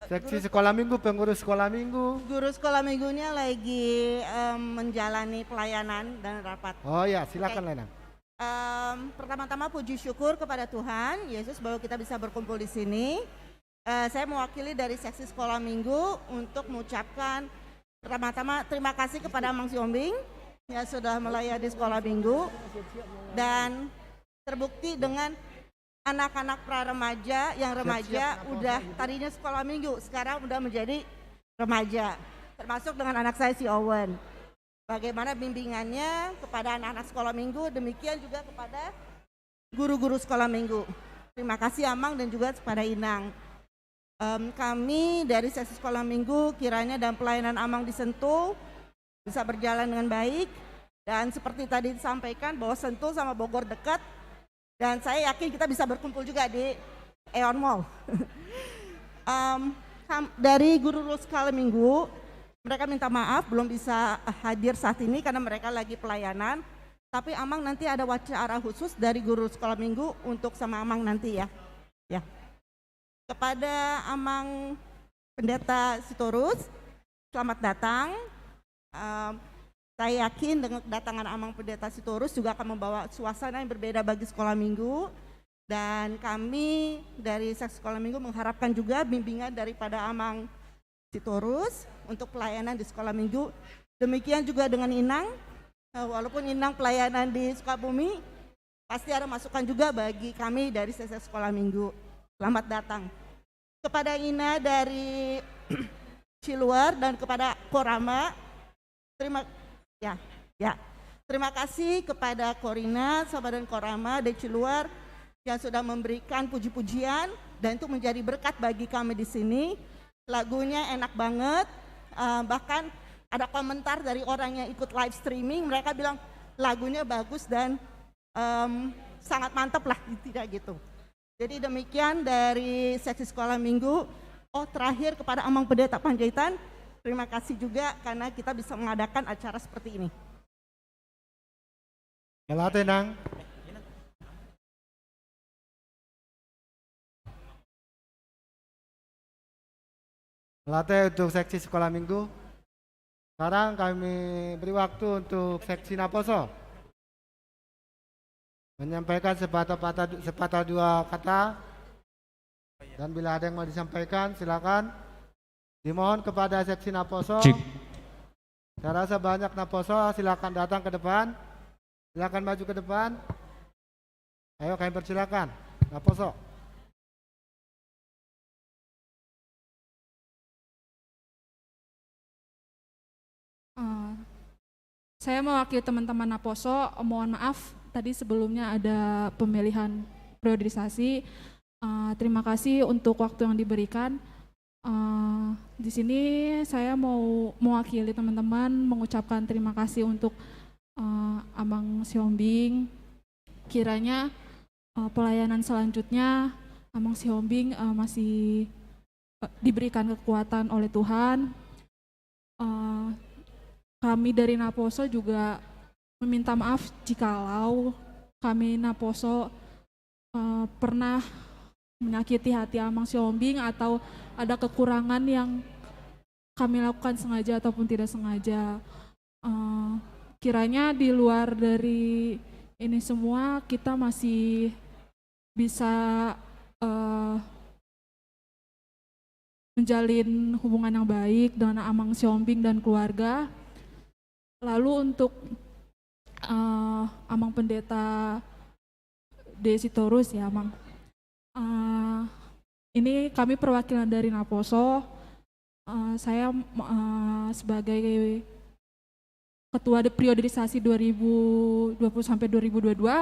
Seksi sikola minggu, pengurus sikola minggu. Guru sikola minggunya lagi, em, menjalani pelayanan dan rapat. Oh ya, silakan, oke. Inang. Em, pertama-tama puji syukur kepada Tuhan Yesus bahwa kita bisa berkumpul di sini. Eh, saya mewakili dari seksi sekolah minggu untuk mengucapkan pertama-tama terima kasih kepada Amang Siombing yang sudah melayani sekolah minggu dan terbukti dengan anak-anak pra remaja yang remaja udah tadinya sekolah minggu, sekarang udah menjadi remaja, termasuk dengan anak saya si Owen. Bagaimana bimbingannya kepada anak-anak sekolah minggu, demikian juga kepada guru-guru sekolah minggu. Terima kasih Amang dan juga kepada Inang. Em, kami dari seksi sekolah minggu, kiranya dalam pelayanan Amang di Sentul, bisa berjalan dengan baik. Dan seperti tadi disampaikan bahwa Sentul sama Bogor dekat, dan saya yakin kita bisa berkumpul juga di Aeon Mall. Em, kam- dari guru-guru sekolah minggu, mereka minta maaf belum bisa hadir saat ini karena mereka lagi pelayanan. Tapi Amang nanti ada wawancara khusus dari guru sekolah minggu untuk sama Amang nanti ya. Ya. Kepada Amang Pendeta Sitorus, selamat datang. Em, saya yakin dengan kedatangan Amang Pendeta Sitorus juga akan membawa suasana yang berbeda bagi sekolah minggu. Dan kami dari seksi sekolah minggu mengharapkan juga bimbingan daripada Amang Sitorus untuk pelayanan di sekolah minggu. Demikian juga dengan Inang, eh, walaupun Inang pelayanan di Sukabumi, pasti ada masukan juga bagi kami dari seksi sekolah minggu. Selamat datang. Kepada Ina dari Ciluar dan kepada Korama, terima ya, ya. Terima kasih kepada Korina, Sabadan Korama, dan Ciluar yang sudah memberikan puji-pujian dan itu menjadi berkat bagi kami di sini. Lagunya enak banget, eh, bahkan ada komentar dari orang yang ikut live streaming, mereka bilang lagunya bagus dan, em, sangat mantap lah intinya gitu. Jadi demikian dari seksi sekolah minggu. Oh, terakhir kepada Amang Pendeta Panjaitan, terima kasih juga karena kita bisa mengadakan acara seperti ini. Mauliate, Nang. Mauliate untuk seksi sekolah minggu. Sekarang kami beri waktu untuk seksi naposo. Menyampaikan sepatah, patah, sepatah dua kata. Dan bila ada yang mau disampaikan, silakan. Dimohon kepada seksi naposo. Cik. Saya rasa banyak naposo, silakan datang ke depan. Silakan maju ke depan. Ayo, kami persilakan. Naposo. Eh, saya mewakili teman-teman naposo, mohon maaf tadi sebelumnya ada pemilihan priorisasi. Eh, terima kasih untuk waktu yang diberikan. Eh, di sini saya mau mewakili teman-teman mengucapkan terima kasih untuk, eh, Amang Sihombing. Kiranya, eh, pelayanan selanjutnya Amang Sihombing, eh, masih, eh, diberikan kekuatan oleh Tuhan. Eh, kami dari naposo juga meminta maaf jikalau kami naposo, eh, pernah menyakiti hati Amang Sihombing atau ada kekurangan yang kami lakukan sengaja ataupun tidak sengaja. Eh, kiranya di luar dari ini semua, kita masih bisa, eh, menjalin hubungan yang baik dengan Amang Sihombing dan keluarga. Lalu untuk, eh, Amang Pendeta Desitorus ya, Amang. Eh, ini kami perwakilan dari naposo. Eh, saya, eh, sebagai ketua de-, priorisasi dua ribu dua puluh sampai dua ribu dua puluh dua.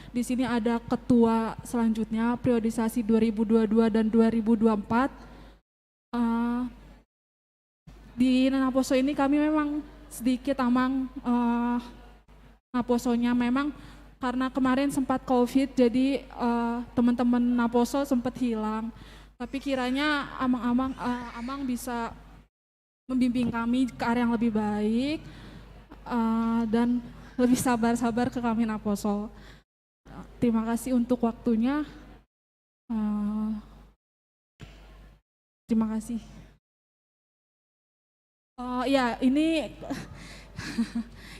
Di sini ada ketua selanjutnya, priorisasi dua ribu dua puluh dua dan dua ribu dua puluh empat. Eh, di naposo ini kami memang sedikit, Amang, eh, naposonya memang karena kemarin sempat covid, jadi, eh, teman-teman naposo sempat hilang. Tapi kiranya Amang-Amang, eh, Amang bisa membimbing kami ke arah yang lebih baik, eh, dan lebih sabar-sabar ke kami naposo. Terima kasih untuk waktunya. Eh, terima kasih. Oh ya, ini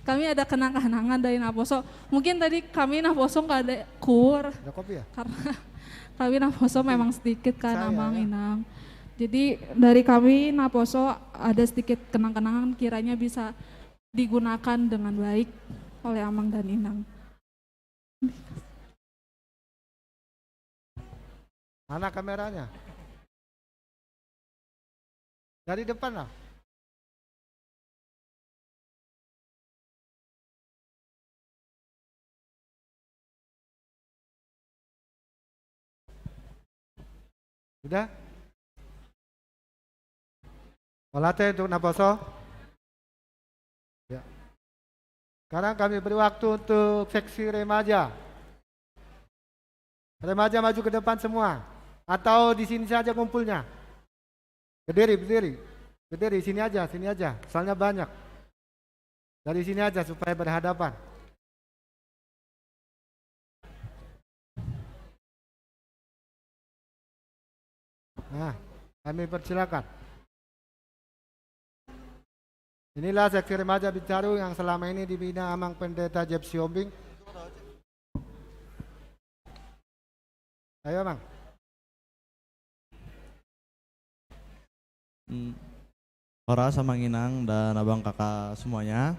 kami ada kenang-kenangan dari naposo. Mungkin tadi kami naposo nggak ada kur. Ada kopi ya? Karena kami naposo memang sedikit kan, Amang, Inang. Jadi dari kami naposo ada sedikit kenang-kenangan, kiranya bisa digunakan dengan baik oleh Amang dan Inang. Mana kameranya? Dari depan lah. Sudah? Mauliate untuk naposo. Ya. Sekarang kami beri waktu untuk seksi remaja. Remaja maju ke depan semua. Atau di sini saja kumpulnya. Berdiri, berdiri. Berdiri, sini aja, sini aja. Soalnya banyak. Dari sini aja supaya berhadapan. Nah, kami persilakan. Inilah seksi remaja Bincarung yang selama ini dibina Amang Pendeta Jeff Sihombing. Ayo, Amang. Hmm. Horas Amang Inang dan Abang Kakak semuanya.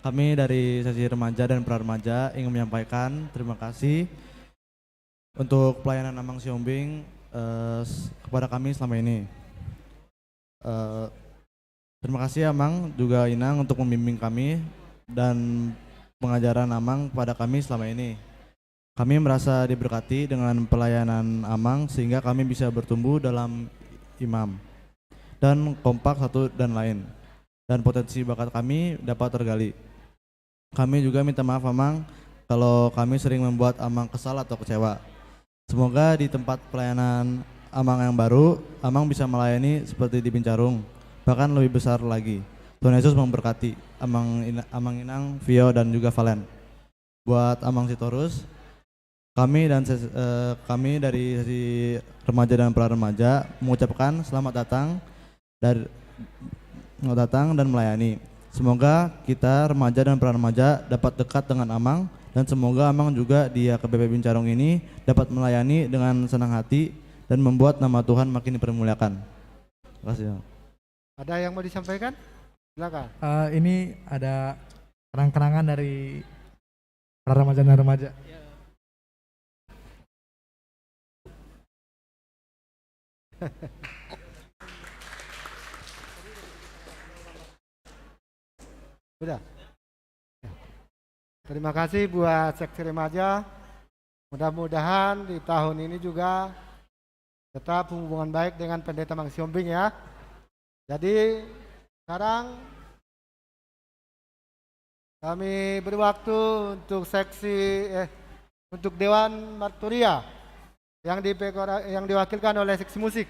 Kami dari seksi remaja dan pra remaja ingin menyampaikan terima kasih untuk pelayanan Amang Sihombing, eh, s-, kepada kami selama ini. Eh, terima kasih Amang juga Inang untuk membimbing kami dan pengajaran Amang kepada kami selama ini. Kami merasa diberkati dengan pelayanan Amang sehingga kami bisa bertumbuh dalam iman dan kompak satu dan lain, dan potensi bakat kami dapat tergali. Kami juga minta maaf Amang kalau kami sering membuat Amang kesal atau kecewa. Semoga di tempat pelayanan Amang yang baru, Amang bisa melayani seperti di Bincarung, bahkan lebih besar lagi. Tuhan Yesus memberkati Amang Ina-, Amang Inang, Vio, dan juga Valen. Buat Amang Sitorus, kami dan ses-, eh, kami dari seksi remaja dan pra remaja mengucapkan selamat datang dari, selamat datang dan melayani. Semoga kita remaja dan pra remaja dapat dekat dengan Amang, dan semoga Amang juga di H K B P Bincarung ini dapat melayani dengan senang hati dan membuat nama Tuhan makin dipermuliakan. Terima kasih, Amang. Ada yang mau disampaikan? Silakan. Eh, ini ada kenang-kenangan dari para remaja dan remaja. Sudah. Terima kasih buat seksi remaja. Mudah-mudahan di tahun ini juga tetap hubungan baik dengan Pendeta Amang Sihombing ya. Jadi sekarang kami beri waktu untuk seksi, eh, untuk Dewan Marturia yang dipekora-, yang diwakilkan oleh seksi musik.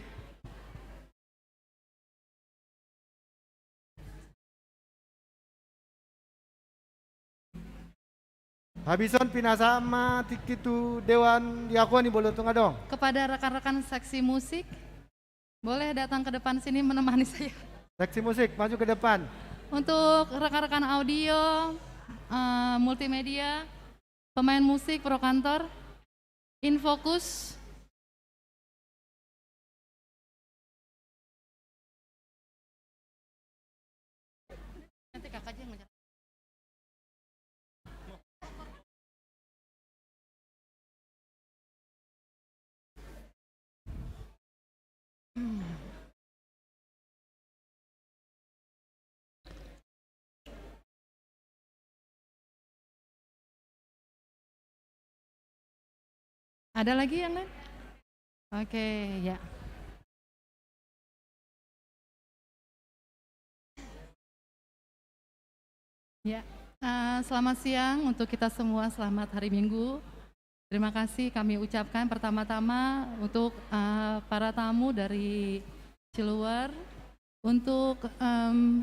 Habis on pinasahat ma tingki tu Dewan Diakon, molo tung adong. Kepada rekan-rekan seksi musik, boleh datang ke depan sini menemani saya. Seksi musik, maju ke depan. Untuk rekan-rekan audio, eh, multimedia, pemain musik, pro kantor, in fokus. Nanti kakak aja yang ngejar. Ada lagi yang lain? Oke, ya. Ya, eh, selamat siang untuk kita semua, selamat hari Minggu. Terima kasih kami ucapkan pertama-tama untuk, eh, para tamu dari Ciluar, untuk, em,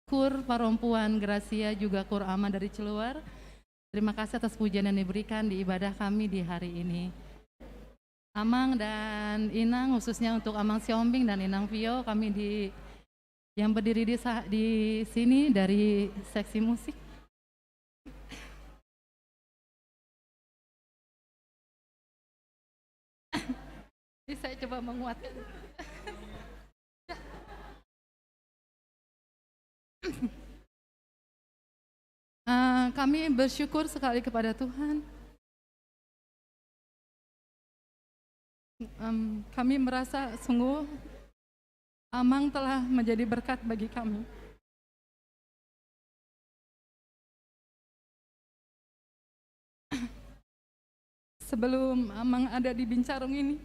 kur perempuan Gracia, juga kur ama dari Ciluar. Terima kasih atas pujian yang diberikan di ibadah kami di hari ini. Amang dan Inang, khususnya untuk Amang Sihombing dan Inang Vio, kami di, yang berdiri di sa-, di sini dari seksi musik. Saya coba menguatkan. Eh, kami bersyukur sekali kepada Tuhan. Em, kami merasa sungguh Amang telah menjadi berkat bagi kami. Sebelum Amang ada di Bincarung ini,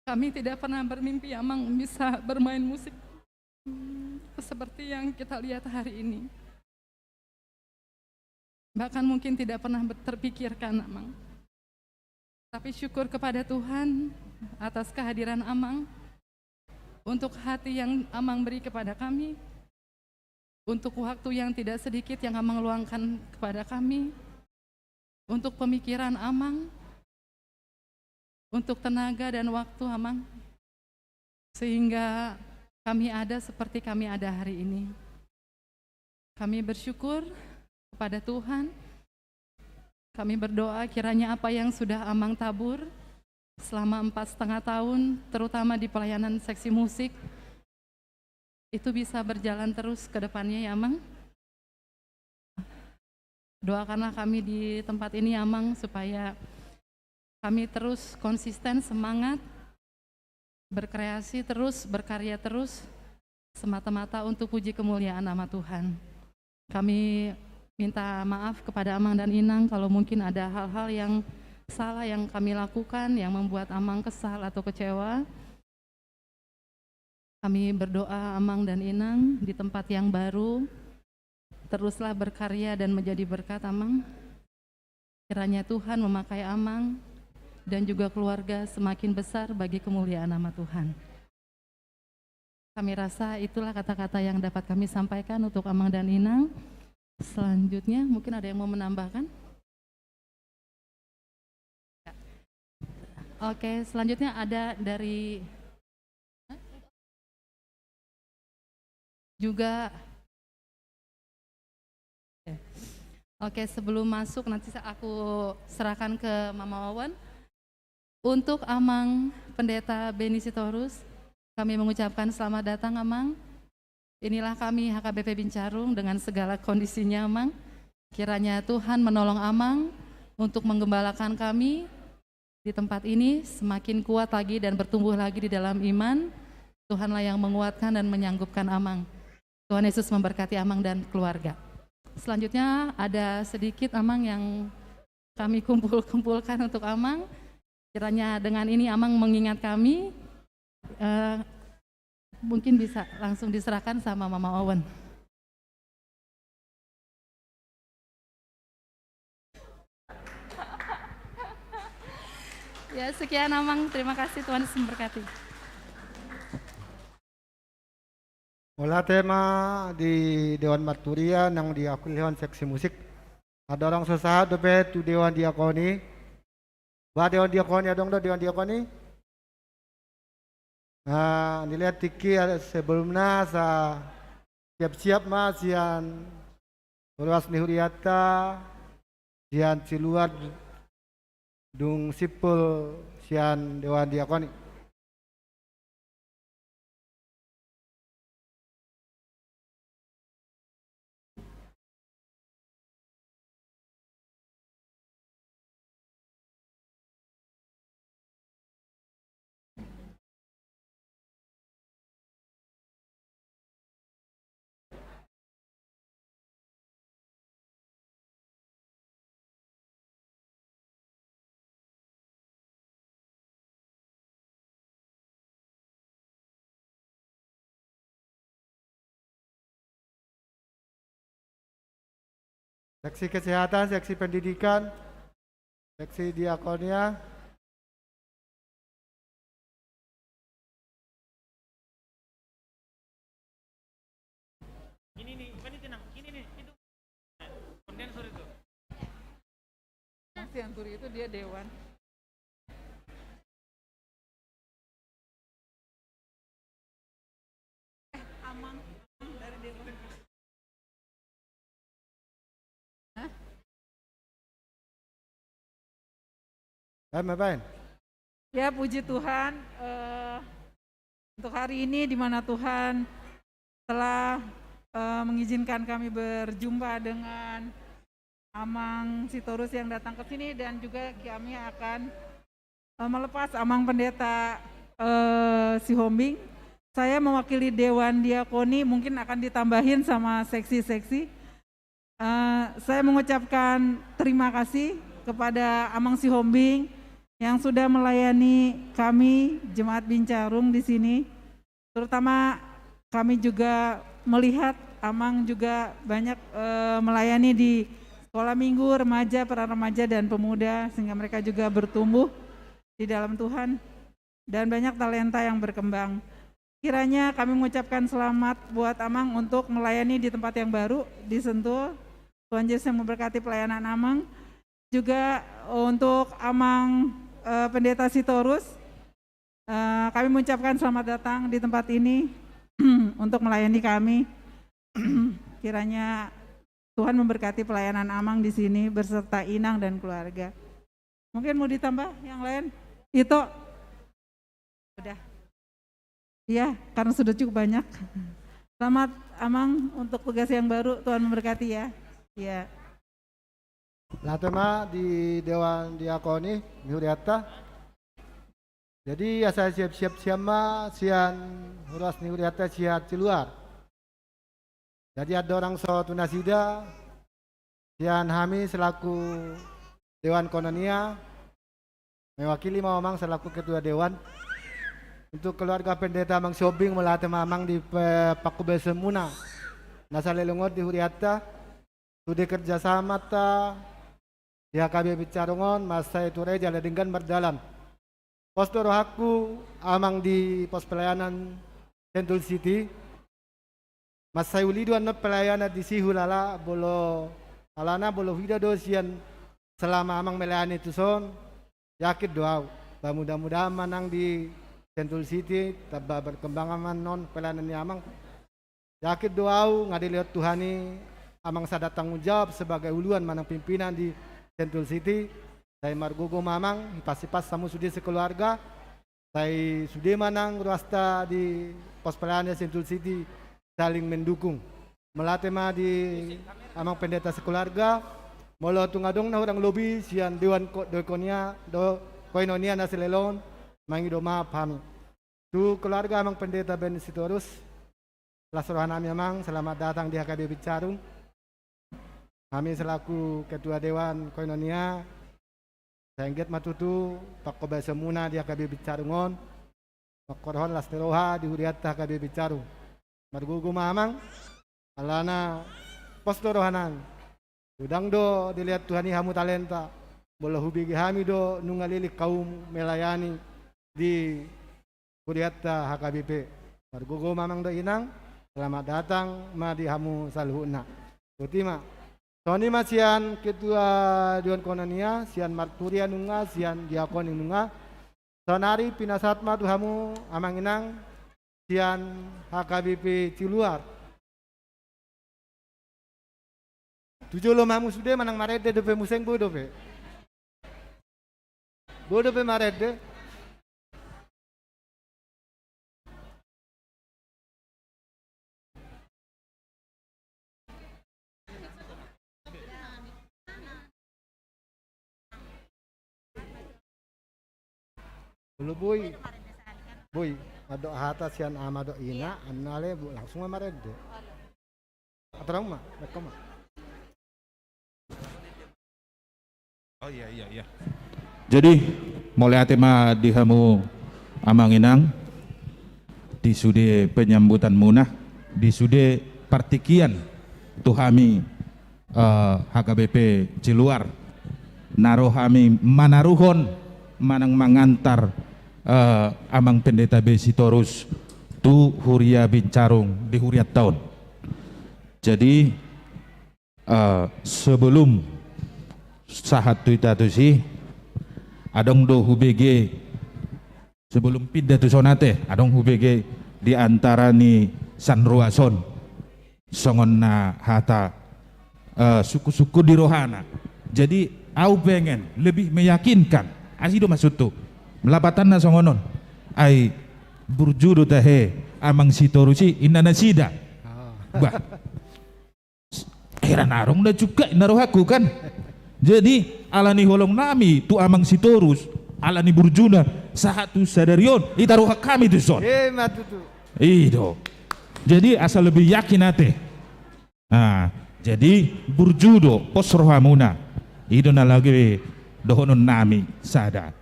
kami tidak pernah bermimpi Amang bisa bermain musik, mm, seperti yang kita lihat hari ini. bahkan mungkin tidak pernah ber-, terpikirkan, Amang. Tapi syukur kepada Tuhan atas kehadiran Amang, untuk hati yang Amang beri kepada kami, untuk waktu yang tidak sedikit yang Amang luangkan kepada kami, untuk pemikiran Amang, untuk tenaga dan waktu Amang, sehingga kami ada seperti kami ada hari ini. Kami bersyukur kepada Tuhan. Kami berdoa kiranya apa yang sudah Amang tabur selama empat setengah tahun, terutama di pelayanan seksi musik, itu bisa berjalan terus ke depannya ya, Amang. Doakanlah kami di tempat ini, Amang, supaya kami terus konsisten semangat, berkreasi terus, berkarya terus, semata-mata untuk puji kemuliaan nama Tuhan. Kami minta maaf kepada Amang dan Inang kalau mungkin ada hal-hal yang salah yang kami lakukan, yang membuat Amang kesal atau kecewa. Kami berdoa, Amang dan Inang, di tempat yang baru, teruslah berkarya dan menjadi berkat, Amang. Kiranya Tuhan memakai Amang dan juga keluarga semakin besar bagi kemuliaan nama Tuhan. Kami rasa itulah kata-kata yang dapat kami sampaikan untuk Amang dan Inang. Selanjutnya, mungkin ada yang mau menambahkan? Oke, selanjutnya ada dari juga. Oke, sebelum masuk, nanti sa-, aku serahkan ke Mama Wawan. Untuk Amang Pendeta Beni Sitorus, kami mengucapkan selamat datang, Amang. Inilah kami H K B P Bincarung dengan segala kondisinya, Amang. Kiranya Tuhan menolong Amang untuk menggembalakan kami di tempat ini semakin kuat lagi dan bertumbuh lagi di dalam iman. Tuhanlah yang menguatkan dan menyanggupkan Amang. Tuhan Yesus memberkati Amang dan keluarga. Selanjutnya ada sedikit, Amang, yang kami kumpul-kumpulkan untuk Amang. Kiranya dengan ini Amang mengingat kami, eh, mungkin bisa langsung diserahkan sama Mama Wawan. Ya, sekian, Amang. Terima kasih, Tuhan Yesus memberkati. Mauliate ma di Dewan Marturia nang di Akuilehon Seksi Musik. Andorang so sahat dope tu Dewan Diakoni. Ba Dewan Diakoni, adong do Dewan Diakoni? Nah, dilean tingki, sebelumna sa siap-siap ma sian ruas ni hurianta, sian siluar dung simpul sian Dewan Diakoni. Seksi kesehatan, seksi pendidikan, seksi diakonia. Ini nih, bukan itu, Nang. Ini nih, itu. Kondensor itu. Mas yang turi itu dia dewan. Eh, Amang, Amang dari dewan. Hah? Baen, baen. Ya, puji Tuhan, eh, untuk hari ini di mana Tuhan telah, eh, mengizinkan kami berjumpa dengan Amang Sitorus yang datang ke sini, dan juga kami akan, eh, melepas Amang Pendeta, eh, Sihombing. Saya mewakili Dewan Diakoni, mungkin akan ditambahin sama seksi-seksi. Eh, saya mengucapkan terima kasih kepada Amang Sihombing yang sudah melayani kami Jemaat Bincarung di sini. Terutama kami juga melihat Amang juga banyak, eh, melayani di sekolah minggu, remaja, para remaja dan pemuda, sehingga mereka juga bertumbuh di dalam Tuhan dan banyak talenta yang berkembang. Kiranya kami mengucapkan selamat buat Amang untuk melayani di tempat yang baru di Sentul. Tuhan Yesus yang memberkati pelayanan Amang. Juga untuk Amang, eh, Pendeta Sitorus, eh, kami mengucapkan selamat datang di tempat ini untuk melayani kami. Kiranya Tuhan memberkati pelayanan Amang di sini beserta Inang dan keluarga. Mungkin mau ditambah yang lain? Itu udah. Iya, karena sudah cukup banyak. Selamat, Amang, untuk tugas yang baru. Tuhan memberkati ya. Iya. Laho ma di Dewan Diakoni, di hurianta. Jadi, asa siap-siap sian ma, sian ruas ni hurianta sian Siluar. Jadi, andorang so tu nasida, sian hami selaku Dewan Koinonia, mewakili ma Amang selaku Ketua Dewan. Untuk keluarga Pendeta Amang Sihombing, mauliate ma Amang di pe-, panghobasionmuna na saleleng on di hurianta. Sude kerjasamanta di H K B P Binsarung on, mansai Turai jala denggan mardalan. Pos do rohangku, Amang, di pos pelayanan Sentul City. Mansai uli do annon pelayanan disi, hulala molo, alana molo huida do sian selama Amang melayani tuson, yakin do au, ba mudah-mudahan ma nang di Sentul City tamba berkembang ma annon pelayanan ni Amang. Yakin do au, nga dilehon Tuhan i Amang sada tanggung jawab sebagai uluan manang pimpinan di Sentul City. Sai margogo ma Amang, hipas-hipas hamu sude sekeluarga. Sai sude ma nang ruasta di pos pelayanan Sentul City saling mendukung. Mauliate ma di Amang Pendeta sekeluarga. Molo tung adong na hurang lobi sian Dewan ko-, Diakonia, do-, Koinonia na saleleng on, mangido maaf hami. Tu keluarga Amang Pendeta Ben Sitorus, las rohanami Amang, selamat datang di H K B P Binsarung. Hami selaku Ketua Dewan Koinonia, sai anggiat ma tutu panghobasionmuna di H K B P Binsarung on, mangkorhon las ni roha di hurianta H K B P Binsarung. Margogo ma Amang, alana pos do rohanami. Godang do dilehon Tuhan i hamu talenta. Molo hubege hami do nunga leleng hamu melayani di hurianta H K B P. Margogo ma Amang dohot Inang, selamat datang ma di hamu saluhutna. Boti ma. Songon i ma sian Ketua Dewan Koinonia, sian marturia nunga, sian diakoni nunga. Saonari pinasahat ma tu hamu Amang Inang, sian H K B P Ciluar. Tu jolo ma hamu sude manang marende dope muse, boi dope. Boi dope marende. Olo boi. Boi, mandok hata sian ama dohot ina, annon ale, bo, langsung ma marende. Atorang ma, rekam ma. Oh iya, iya, iya. Jadi, mauliate ma di hamu Amang Inang, di sude penyambutanmuna, di sude partingkian tu hami, eh, H K B P Ciluar, na ro hami manaruhon manang mangantar, eh, Amang Pendeta Ben Sitorus tu huria Binsarung di hurianta on. Jadi, eh, sebelum sahat tu hita tusi, adong do hubege, sebelum pinda tu son ate, adong hubege di antara ni sanruas on songon na hata, eh, sungkun-sungkun di rohana. Jadi, au pengen lebih meyakinkan. Asi do maksudhu. Lapatanna songon on. Ai burju do tahe Amang Sitorus i, inna nasida. Ah. Bah. Heran, adong na jungkat na rohangku, kan? Jadi, ala ni holongnami tu Amang Sitorus, ala ni burjuna, sahat tu sadari on, hita rohang hami tu son. Ima tutu. I do. Jadi, asa lebih yakin ate. Nah, jadi burju do pos rohamuna. I do na lagi dohononnami sada.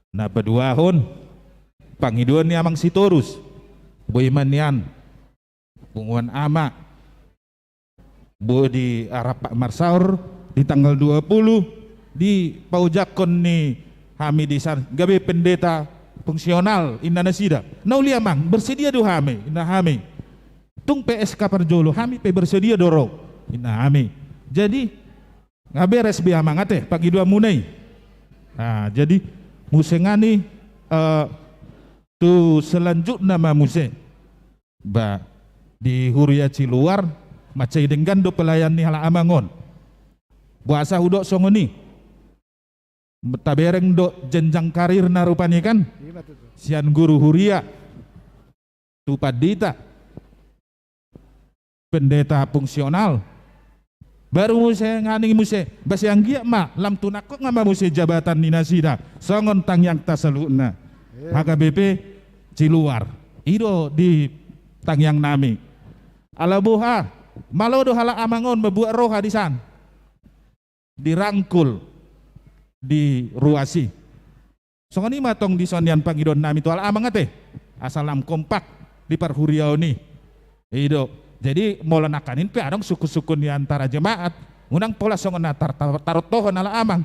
Na paduahon, pangidoan ni Amang Sitorus. Boi ma nian punguan ama, boi di arap marsaor, di tanggal dua puluh, di paojakkon ni hami di san, gabe pendeta fungsional, inna nasida. Na uli amang, bersedia do hami, inna hami. Tung P S K parjolo, hami pe bersedia do ro, inna hami. Jadi, nga beres be amang ate, pangidoanmuna i. Nah, jadi, muse ngani, eh, tu selanjutna ma muse. Ba, di huria Ciluar, mansai denggan do pelayanan ni halak amang on. Boasa hudok songon i. Tabereng do jenjang karirna rupani kan? Ima tutu. Sian guru huria. Tu pandita. Pendeta fungsional. Baru muse ngani muse. Ba sai anggiat ma, lam tu nangkok nga ma muse jabatan ni nasida. Songon tangiangta saluhutna. Iya. H K B P Ciluar. I do di tangiangnami. Ala boha, malo do halak amang on mambuat roha di san. Dirangkul di ruas i. Songon i ma tong di son nian pangidoannami tu halak amang ate. Asa lam kompak di parhuriaon i. I do. Jadi, molo nangkaning pe adong sungkun-sungkun di antara jemaat. Unang pola songon na tar-, tar-, tarontohon halak amang.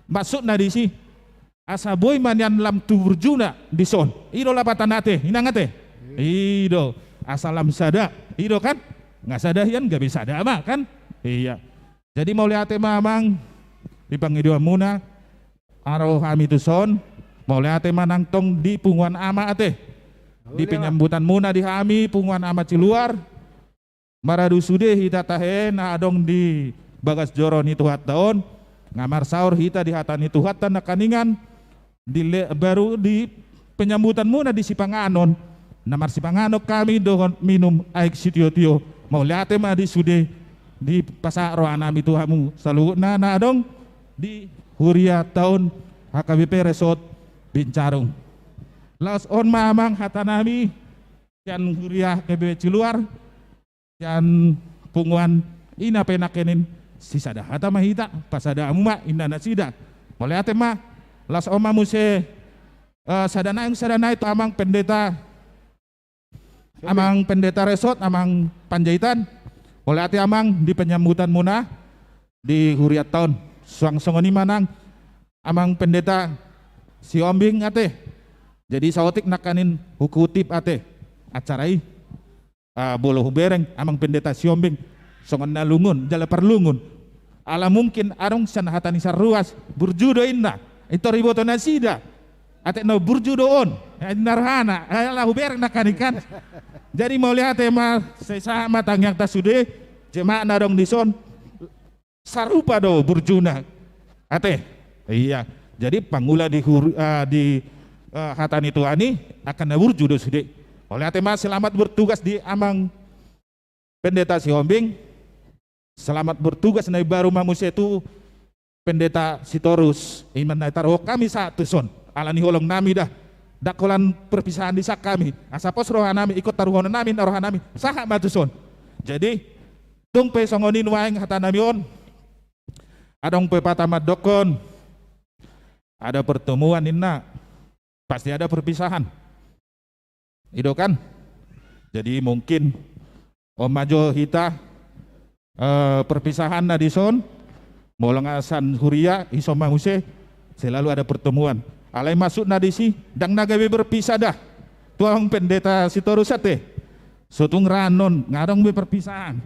Maksudna disi. Asa boi ma nian lam tu burjuna di son. I do lapatan ate. Inang ate. I do. Asa lam sada. I do kan? Nga sada hian gabe sada ma kan? Iya. Jadi mauliate ma amang di pangidoanmuna, ro hami tu son, mauliate ma nang tong di punguan ama ate. Di penyambutanmuna di hami punguan ama Ciluar, maradu sude hita tahe na adong di bagas joro ni Tuhanta on, nga marsaor hita di hata ni Tuhanta nangkaningan, di le-, baru di penyambutanmuna di sipanganon. Na marsipanganon hami dohot minum aek sitio-tio. Mauliate ma di sude dipasahat rohanami tu hamu saluhutna na adong di huria taon H K B P Resort Bincarung. Laos on ma amang hatanami sian huria H K B P Ciluar. Sian punguan ina pe nangkaning sisada hata ma hita, pasada hamu ma inna nasida. Mauliate ma, laos on ma muse, eh, sada nai, sada nai tu amang pendeta, amang pendeta Resort, amang Panjaitan. Mauliate amang di penyambutanmuna di hurianta on. Suang songon i ma nang amang pendeta Sihombing ate. Jadi saotik nangkaning hukutip ate acara i. Ah, molo hubereng amang pendeta Sihombing songon na lungun, jala parlungun. Ala mungkin adong sian hata ni san ruas, burju do inna. Intor iboto nasida. Atik na burju do on. Eh, inna rohana. Eh, ala hubereng nangkaning kan. Jadi mauliate ma, sai sahat ma tangiangta sude, jemaat na adong di son. Sarupa do burjuna. Ate. Iya. Jadi pangula di hur-, ah, di, ah, hata ni Tuhan i, angka na burju do sude. Mauliate ma, selamat bertugas di amang pendeta Sihombing. Selamat bertugas na imbaru ma muse tu pendeta Sitorus. I ma na taruhon hami sahat tu son. Ala ni holongnami da. Ndang holan perpisahan di san hami. Asa pos rohanami, ingkon taruhononnami na rohanami. Sahat ma tu son. Jadi, tung pe songon i nuaeng hatanami on. Adong pe pata mandokkon, ada pertemuan inna, pasti ada perpisahan. I do kan? Jadi mungkin on ma jo hita, eh, perpisahanna di son, molo nga sian huria, i son ma muse, selalu ada pertemuan. Alai maksudna disi, ndang na gabe berpisah da. Tu amang pendeta Sitorus ate. So tung ra annon, nga adong be perpisahan.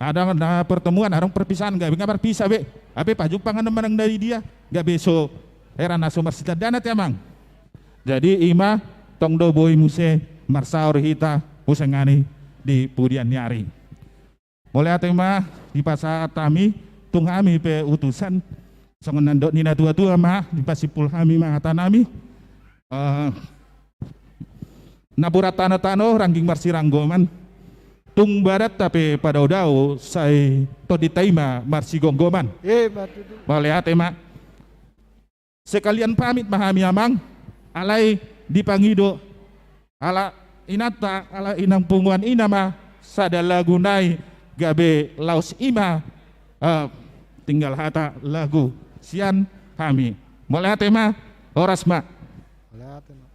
Adong na pertemuan, adong perpisahan, gabe nga marpisah be. Hape pajumpang annon manang na di dia, gabe so hera na so marsitandaan ate amang. Jadi i ma tong do boi muse marsaor hita muse ngani di pudian ni ari. Mauliate ma dipasahat hami, tung hami pe utusan, songon na nidok ni natua-tua ma, dipasimpul hami ma hatanami. Eh, napuran tano-tano rangging marsiranggoman, tung badanta pe padao-dao, sai tondinta i ma marsigomgoman. Eh, ma tutu. Mauliate ma. Sekalian pamit ma hami amang, alai dipangido halak inanta, halak inang punguan ina ma sada lagu nai gabe laos i ma, eh, tinggal hata lagu sian hami. Mauliate ma, horas ma. Mauliate ma.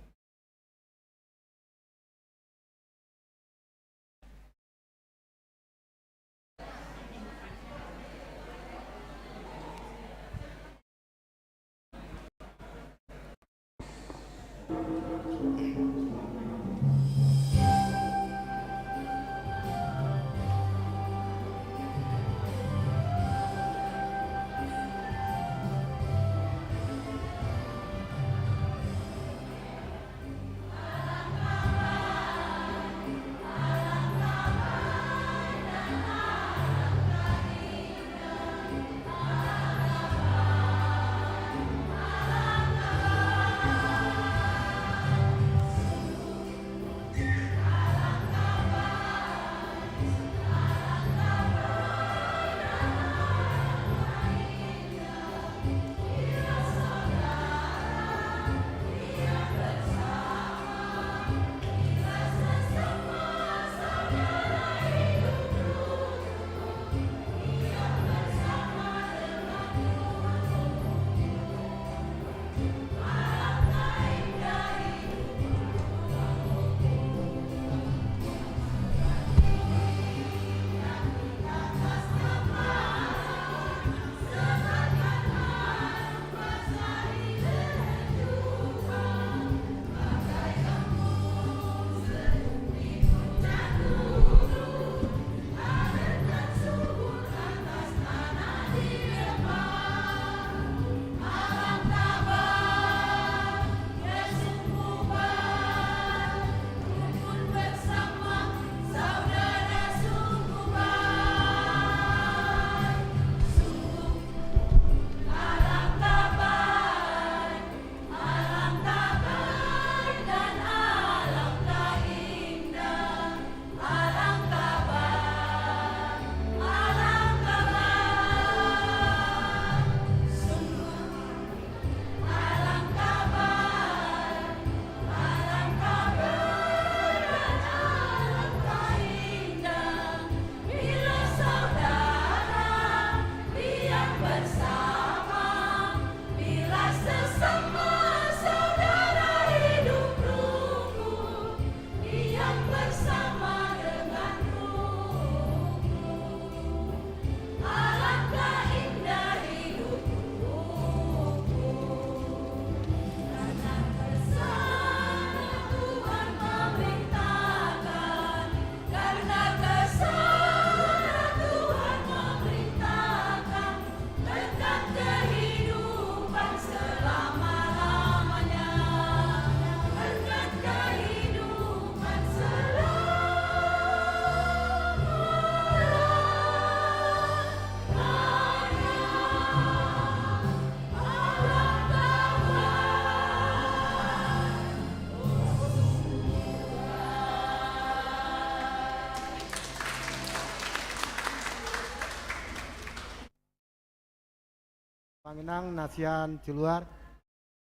Amang inang na sian Siluar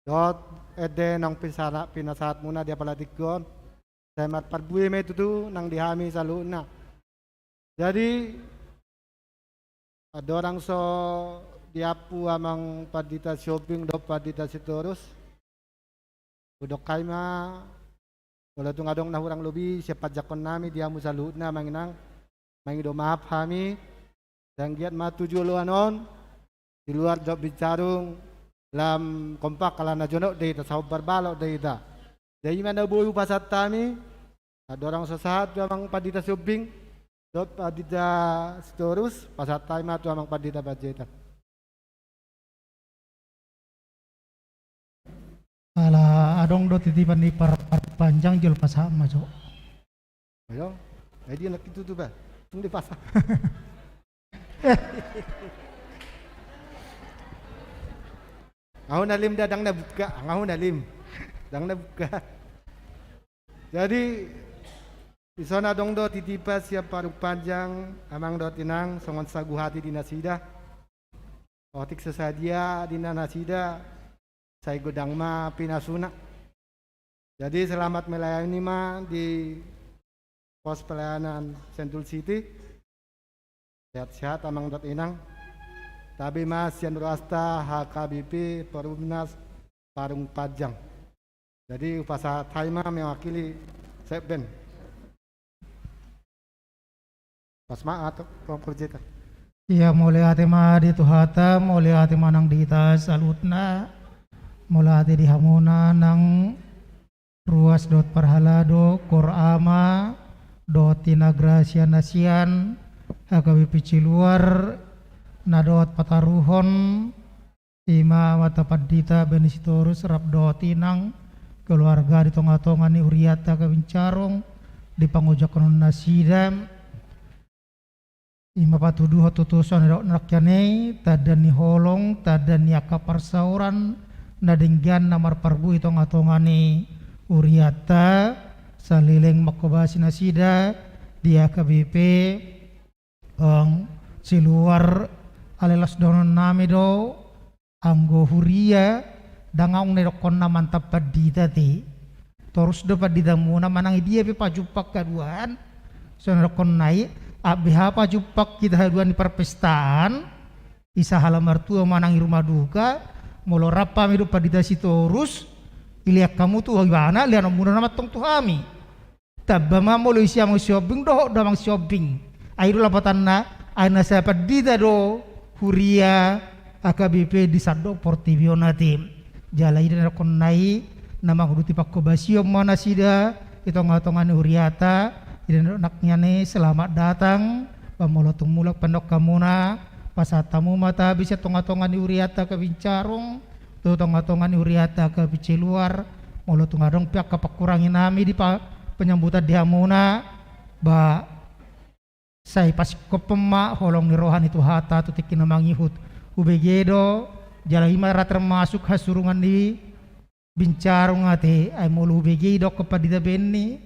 dohot ende naung pinasahatmuna di apala tingki on, sai marparbue ma i tutu nang di hami saluhutna. Jadi andorang so diampu amang pandita Sihombing dohot pandita Sitorus, hudok hami ma, molo tung adong na hurang lobi sian panjangkon nami di hamu saluhutna amang inang, mangido maaf hami. Sai anggiat ma tu joloan on Siluar dohot Bincarung lam kompak, ala na jonok do hita, sahombar balok do hita. Jadi i ma na boi hupasahat hami. Andorang so sahat tu amang pandita Sihombing dohot pandita Sitorus, pasahat hami ma tu amang pandita Panjaitan. Ala adong do titipan ni par-, parpanjang, jolo pasahat ma jo. Ayo, jadi anak itu tuh, Pak. Tung dipasahat. Ahu na lim da, ndang na buka, ahu na lim. Ndang na buka. Jadi dison adong do titipan sian parpanjang, amang dohot inang, songon sagu hati di nasida. Otik so sadia di nasida, sai godang ma pinasuna. Jadi selamat melayani ma di pos pelayanan Sentul City. Sehat-sehat amang dohot inang. Tabe ma sian ruasta H K B P Perumnas Parung Panjang. Jadi hupasahat hami ma mewakili Sekben. Pas ma atau Tuan Pendeta. Ia, mauliate ma di Tuhanta, mauliate ma nang di hita saluhutna, mauliate di hamuna nang Ruas dohot parhalado, kor ama dohot inang Grasia na sian H K B P Ciluar, na dohot pataruhon, i ma amanta Pandita Benny Sitorus rap dohot inang keluarga di tongatonga ni hurianta Kabincarung, di pangojakhon nasida. I ma patuduhon tutu songon na nidok nangkin i, tanda ni holong, tanda ni angka parsaoran na denggan na marparbue di tongatonga ni hurianta, saleleng manghobasi nasida di H K B P, ong, Ciluar. Alai laos dohonon nami do, anggo huria, ndang adong na nidokhonna mantap pandita te. Torus do panditamuna manang i dia pe pajumpang haduan. Songon na nidokhonna i, abe ha pajumpang hita haduan di parpestaan, i sahala martua manang i ruma duka, molo rap hami dohot Pandita Sitorus, ilean hamu tu ibana, leanonmuna nama antong tu hami. Tamba ma molo ise amang Sihombing, dohot do amang Sihombing. Ai i do lapatanna, ai na sapandita do huria H K B P di sandok portibi on ate. Jala i do na nidokhonna i, na manguduti panghobasion ma nasida di tongatonga ni hurianta. I do na nidok nangkin i, selamat datang. Ba molo tung mulak pandokhonmuna, pasahat hamu ma tabi sian tongatonga ni hurianta Kabincarung tu tongatonga ni hurianta H K B P Ciluar. Molo tung adong pe angka pangkurangi nami di pa-, penyambutan di hamuna, ba sai pasingkophon ma holong ni roha ni Tuhanta tu tingki na mangihut. Hubege do, jala i ma ra termasuk hasurungan ni Bincarung ate. Ai molo hubege i dohonon Pandita Benny,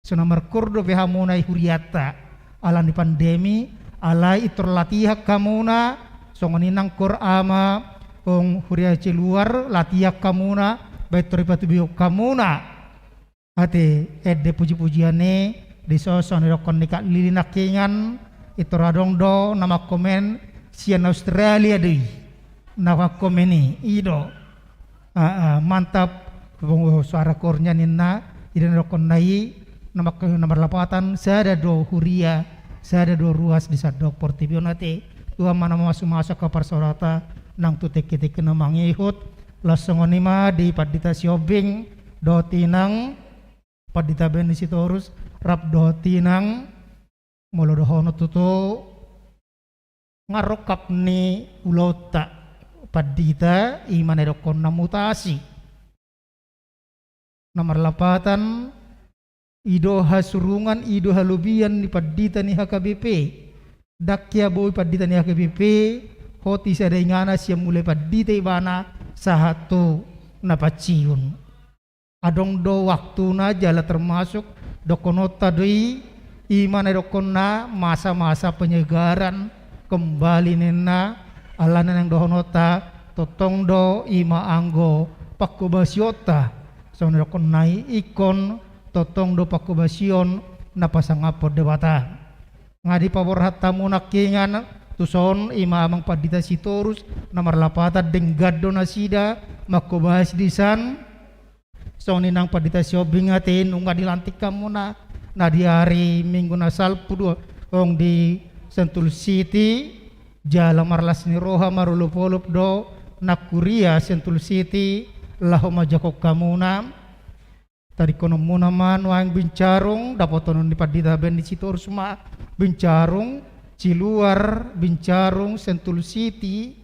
so na markur dope hamuna i hurianta, ala ni pandemi, alai pintor latihan hamuna, songon i nang kor ama, ong, huria Ciluar, latihan hamuna, ba pintor dipatubihon hamuna ate ende pujipujian i. Dison songon na nidokhon ni Kak Lili nangkiningan, pintor adong do na mangkomen, sian Australia do i na mangkomen i, i do. Ah, ah, mantap, suara kornya ninna. I do na nidokhonna i, na mangkomen, na marlapatan, sada do huria, sada do ruas di sandok portibi on ate. Tuhan ma na mamasumasu angka parsaoranta nang tu tingkitingki na mangihut. Laos songon i ma di Pandita Sihombing dohot inang Pandita Benny Sitorus rap dohot inang, molo dohonon tutu, nunga rongkap ni ulaonta pandita, i ma na nidokhonna mutasi. Na marlapatan, i do hasurungan, i do halobian ni pandita ni H K B P. Ndang hea boi pandita ni H K B P hot i sada inganan sian mulai pandita ibana sahat tu na pensiun. Adong do waktuna jala termasuk dohononta do i, i ma na nidokhonna masa-masa penyegaran kembali ninna, alana naeng dohononta tongtong do i ma anggo panghobasionta. Songon na nidokhonna i, ingkon tongtong do panghobasion na pasangaphon Debata. Nunga dipaborhat hamu nangkiningan tuson, i ma amang Pandita Sitorus, na marlapatan denggan do nasida manghobasi disan. Songon i nang Pandita Sihombing ate, nunga dilantik hamuna na di ari Minggu na salpu do, ong, di Sentul City, jala marlas ni roha marolopolop do nang huria Sentul City laho manjangkon hamuna. Tadingkononmuna ma nuaeng Bincarung, dapotonon ni Pandita Benny Sitorus ma Bincarung, Ciluar, Bincarung, Sentul City,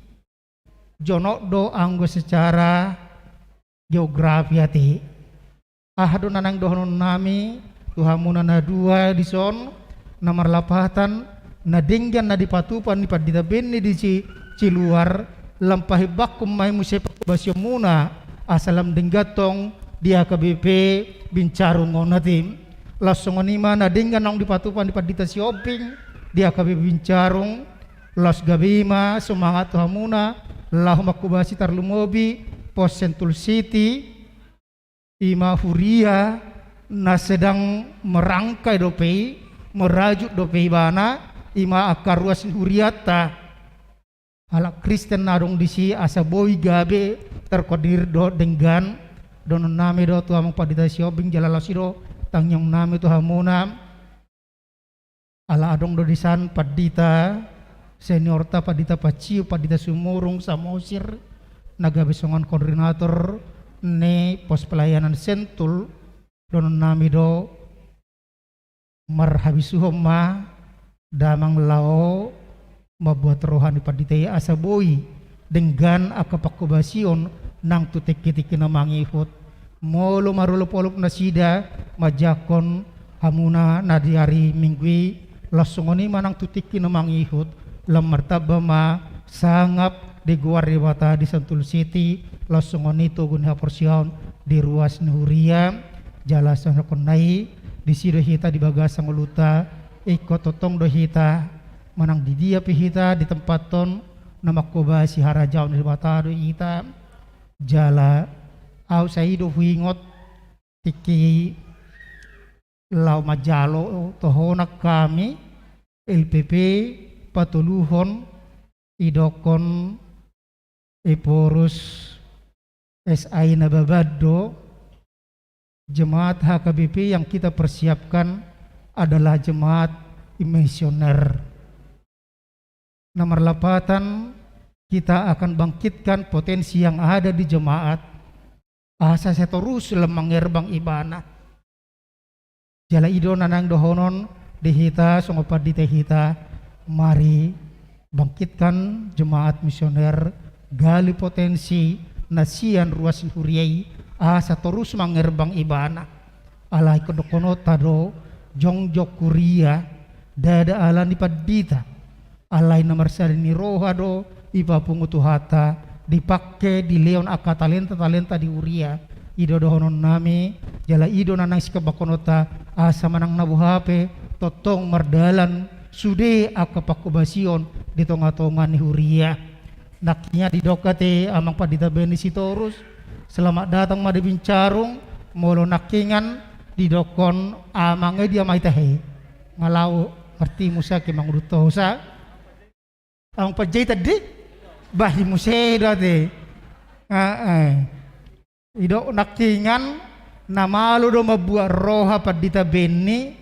jonok do anggo secara geografi ate. Aha do na naeng dohonon nami tu hamuna na dua dison, na marlapatan, na denggan na dipatupa ni Pandita Benny di Ci-, Ciluar, lam pahebakkon ma i muse panghobasionmuna, asa lam denggan tong di H K B P Bincarung on ate. Laos songon i ma na denggan naung dipatupa ni Pandita Sihombing di H K B P Bincarung, laos gabe i ma semangat tu hamuna laho manghobasi, tarlumobi pos Sentul City, i ma huria na sedang merangkai dope i, merajut dope ibana, i ma angka ruas ni hurianta. Halak Kristen na adong disi asa boi gabe terkoordinir dohot denggan. Dohonon nami do tu amang Pandita Sihombing, jala laos i do tangiang nami tu hamuna. Ala adong do disan pandita seniorta, Pandita Paciu, Pandita Sumurung Samosir, na gabe songon koordinator ni pos pelayanan Sentul, Dohonon nami do, marhabisuhon ma damang laho mambuat roha ni pandita i asa boi denggan angka panghobasion nang tu tingki-tingki na mangihut. Molo marolop-olop nasida manjangkon hamuna na di ari Minggu i, laos songon i ma nang tu tingki na mangihut, lam martamba ma sangap di goar ni Debata di Sentul City, laos songon i togu ni haporseaon di ruas ni huria. Jala songon na i, disi do hita di bagasan ngolunta, ingkon tongtong do hita, manang di dia pe hita ditempathon, na manghobasi harajaon ni Debata do hita. Jala ahu sai do huingot, tingki laho manjalo tohonan hami, L P P, patoluhon, didokkon Ephorus S I Nababan do, jemaat H K B P yang kita persiapkan adalah jemaat misioner. Na marlapatan, kita akan bangkitkan potensi yang ada di jemaat, asa sai torus lam mangerbang ibana. Jala i do na naeng dohonon di hita songon pandita hita, mari bangkitkan jemaat misioner, gali potensi na sian ruas ni huria i, asa torus mangerbang ibana. Alai ingkon dohononta do, jongjong huria, ndada ala ni pandita. Alai na marsada ni roha do dipapungu Tuhanta, dipangke dilehon angka talenta-talenta di huria. I do dohonon nami, jala i do na naeng sikambangkononta, asa manang na boha pe tongtong mardalan sude angka panghobasion di tonga-tonga ni huria. Nangkiningan didok ate amang pandita Benny Sitorus, selamat datang ma di Bincarung. Molo nangkiningan didokkon amang, eh, dia ma i tahe? Nga laho martimus ake mangudut hosa. Amang panjaitan di? Bah, i muse do ate. Heeh. Didok nangkiningan na malo do mambuat roha pandita Benny.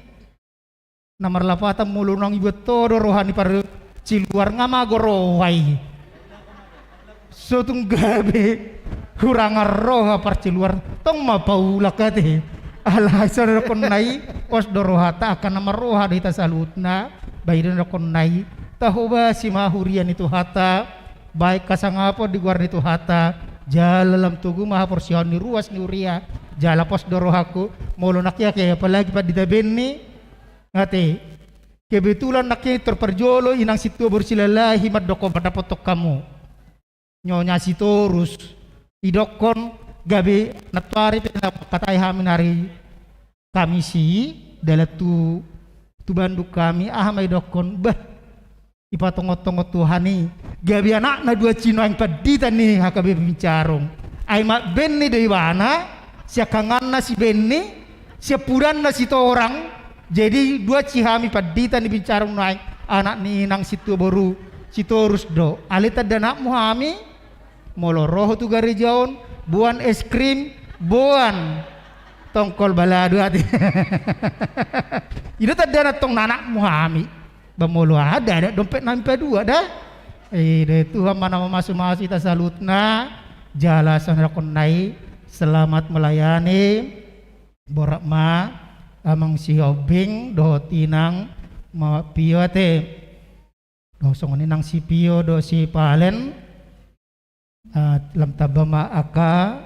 Na marlapatan molo naung dibuat ho do roha ni parsiluar, nga mago roha i. So tung gabe hurangan roha parsiluar, tong ma paulak ate. Alai so na dohonon nai, pos do rohanta, angka na marroha do hita saluhutna. Bah, i do na dohonon nai, tahobasi ma huria ni Tuhanta, baen hasangapon di goar ni Tuhanta, jala lam togu ma haporseaon ni ruas ni huria. Jala pos do rohangku, molo nangkiningan, apalagi pandita Benny, nga ate, kebetulan nangkiningan tor parjolo inang sintua boru Silalahi mandok ho mandapothon hamu. Nyonya Sitorus, didokkon gabe nantoari pe na mangkatai hami na ari Kamis i, dalan tu, tu Bandung hami, aha ma didokkon, bah, dipatongot-tongot Tuhan i, gabe anakna do ahu nuaeng pandita ni H K B P Bincarung. Ai ma Benny do ibana, sian hanganna si Benny, sian pudanna Sitorang, jadi do ahu hami pandita ni Bincarung nuaeng, anak ni inang sintua boru Sitorus do. Alai tanda anakmu hami, molo ro ho tu gareja on, boan es krim, boan tongkol balado ate. I do tandana tong na anakmu hami. Ba molo aha, ndada dompet nami padua da. I do, Tuhan ma na mamasu-masu hita saluhutna. Jala so na dohonon nai, selamat melayani. Borat ma amang Sihombing dohot inang Mamak Pio ate. Dohot songon i nang si Pio dohot si Palen. Ah, lam tamba ma angka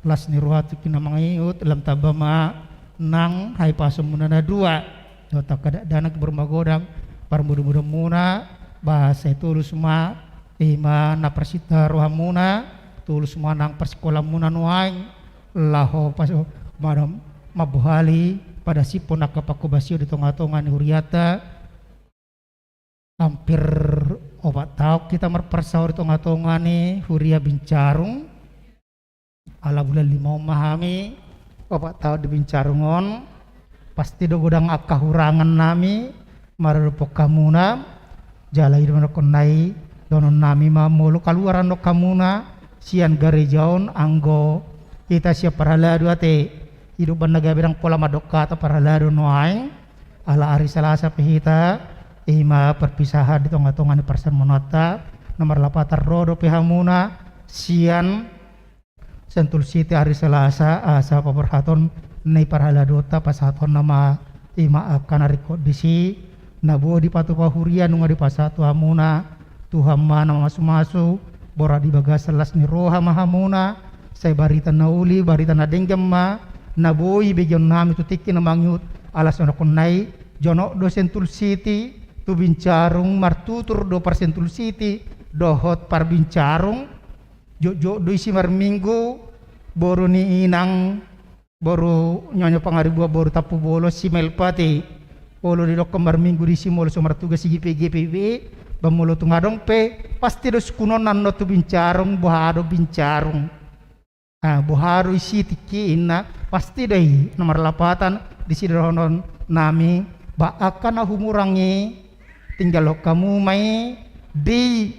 las ni roha tu tingki na mangihut, lam tamba ma nang hahipason muna na dua. Dohot angka dakdanak boru magodang, parmudu-mudu muna, ba sai tolus ma, i ma na parsinta roha muna, tolus ma nang parsikola muna nuaeng, laho pas, madam, mambohali, padasiphon angka panghobasion di tonga-tonga ni hurianta. Hampir opat taon hita marparsaor di tonga-tonga ni huria Bincarung. Ala bulan lima on ma hami opat taon di Bincarung on. Pasti do godang angka hurangan nami maradophon hamuna. Jala i do na dohonon nai, dohonon nami ma molo kaluaran do hamuna sian gareja on, anggo hita sian parhalado ate, i do umbahen na gabe ndang pola mandok hata parhalado nuaeng. Ala ari Salasa pe hita, i ma perpisahan di tonga-tonga ni parsermonanta. Na marlapatan ro dope hamuna sian Sentul City ari Salasa, asa paborhaton ni parhaladota pasahatonna ma i ma angka na ringkot disi, na boi dipatupa huria nunga dipasahat tu hamuna, Tuhan ma na mamasumasu, borat di bagasan las ni roha ma hamuna, sai barita na uli, barita na denggan ma, na boi begeonnami tu tingki na mangihut, ala songon on nai, jonok do Sentul City, tu Bincarung, martutur do par Sentul City, dohot par Bincarung, jotjot do isi marminggu, boru ni inang, boru Nyonya Pangaribuan, boru Tampubolon, si Melpati. Molo didokkon marminggu disi molo so martugas i G P G P B, ba molo tung adong pe, pasti do sungkunonna annon tu Bincarung, boha do Bincarung. Ah, boha do isi tingki inna, pasti do i, na marlapatan, disi dohononnami, ba angka na humurang i, tinggalhon hamu ma i, di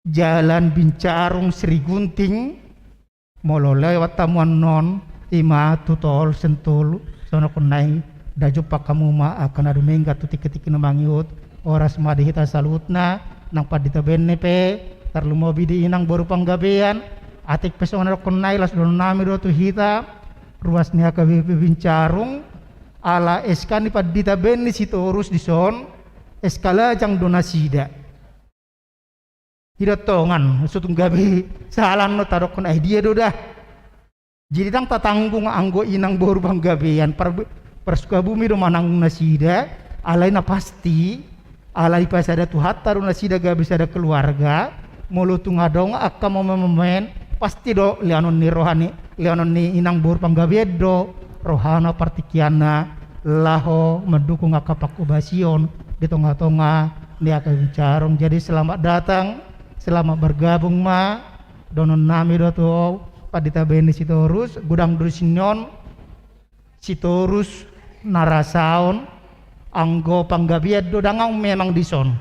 Jalan Bincarung Srigunting, molo lewat hamu annon, i ma tu tol Sentul, songon on nai, nda jumpang hamu ma angka na dumenggan tu tingki-tingki na mangihut, horas ma di hita saluhutna, nang pandita Benny pe, tarlumobi di inang boru Panggabean, atik pe songon na didokkon nai, las dohononnami do tu hita, ruas ni H K B P Bincarung, ala S K ni pandita Benny Sitorus dison, S K lajang do nasida. I do tongan, so tung gabe sala annon tadokkon, ai dia do da. Jadi ndang tatanggung anggo inang boru Panggabean, par-, par Sukabumi do mananggung nasida, alai na pasti, alai pasada Tuhanta do nasida gabe sada keluarga, molo tung adong angka momen-momen, pasti do lehonon ni roha ni, lehonon ni inang boru Panggabean do, rohana partingkianna, laho mandukung angka pangkobasion di tonga-tonga ni H K B Bincarung. Jadi selamat datang, selamat bergabung ma, dohononnami do tu pandita Benny Sitorus, godang do disi on, Sitorus, na rasaon, anggo Panggabean do dang adong memang dison.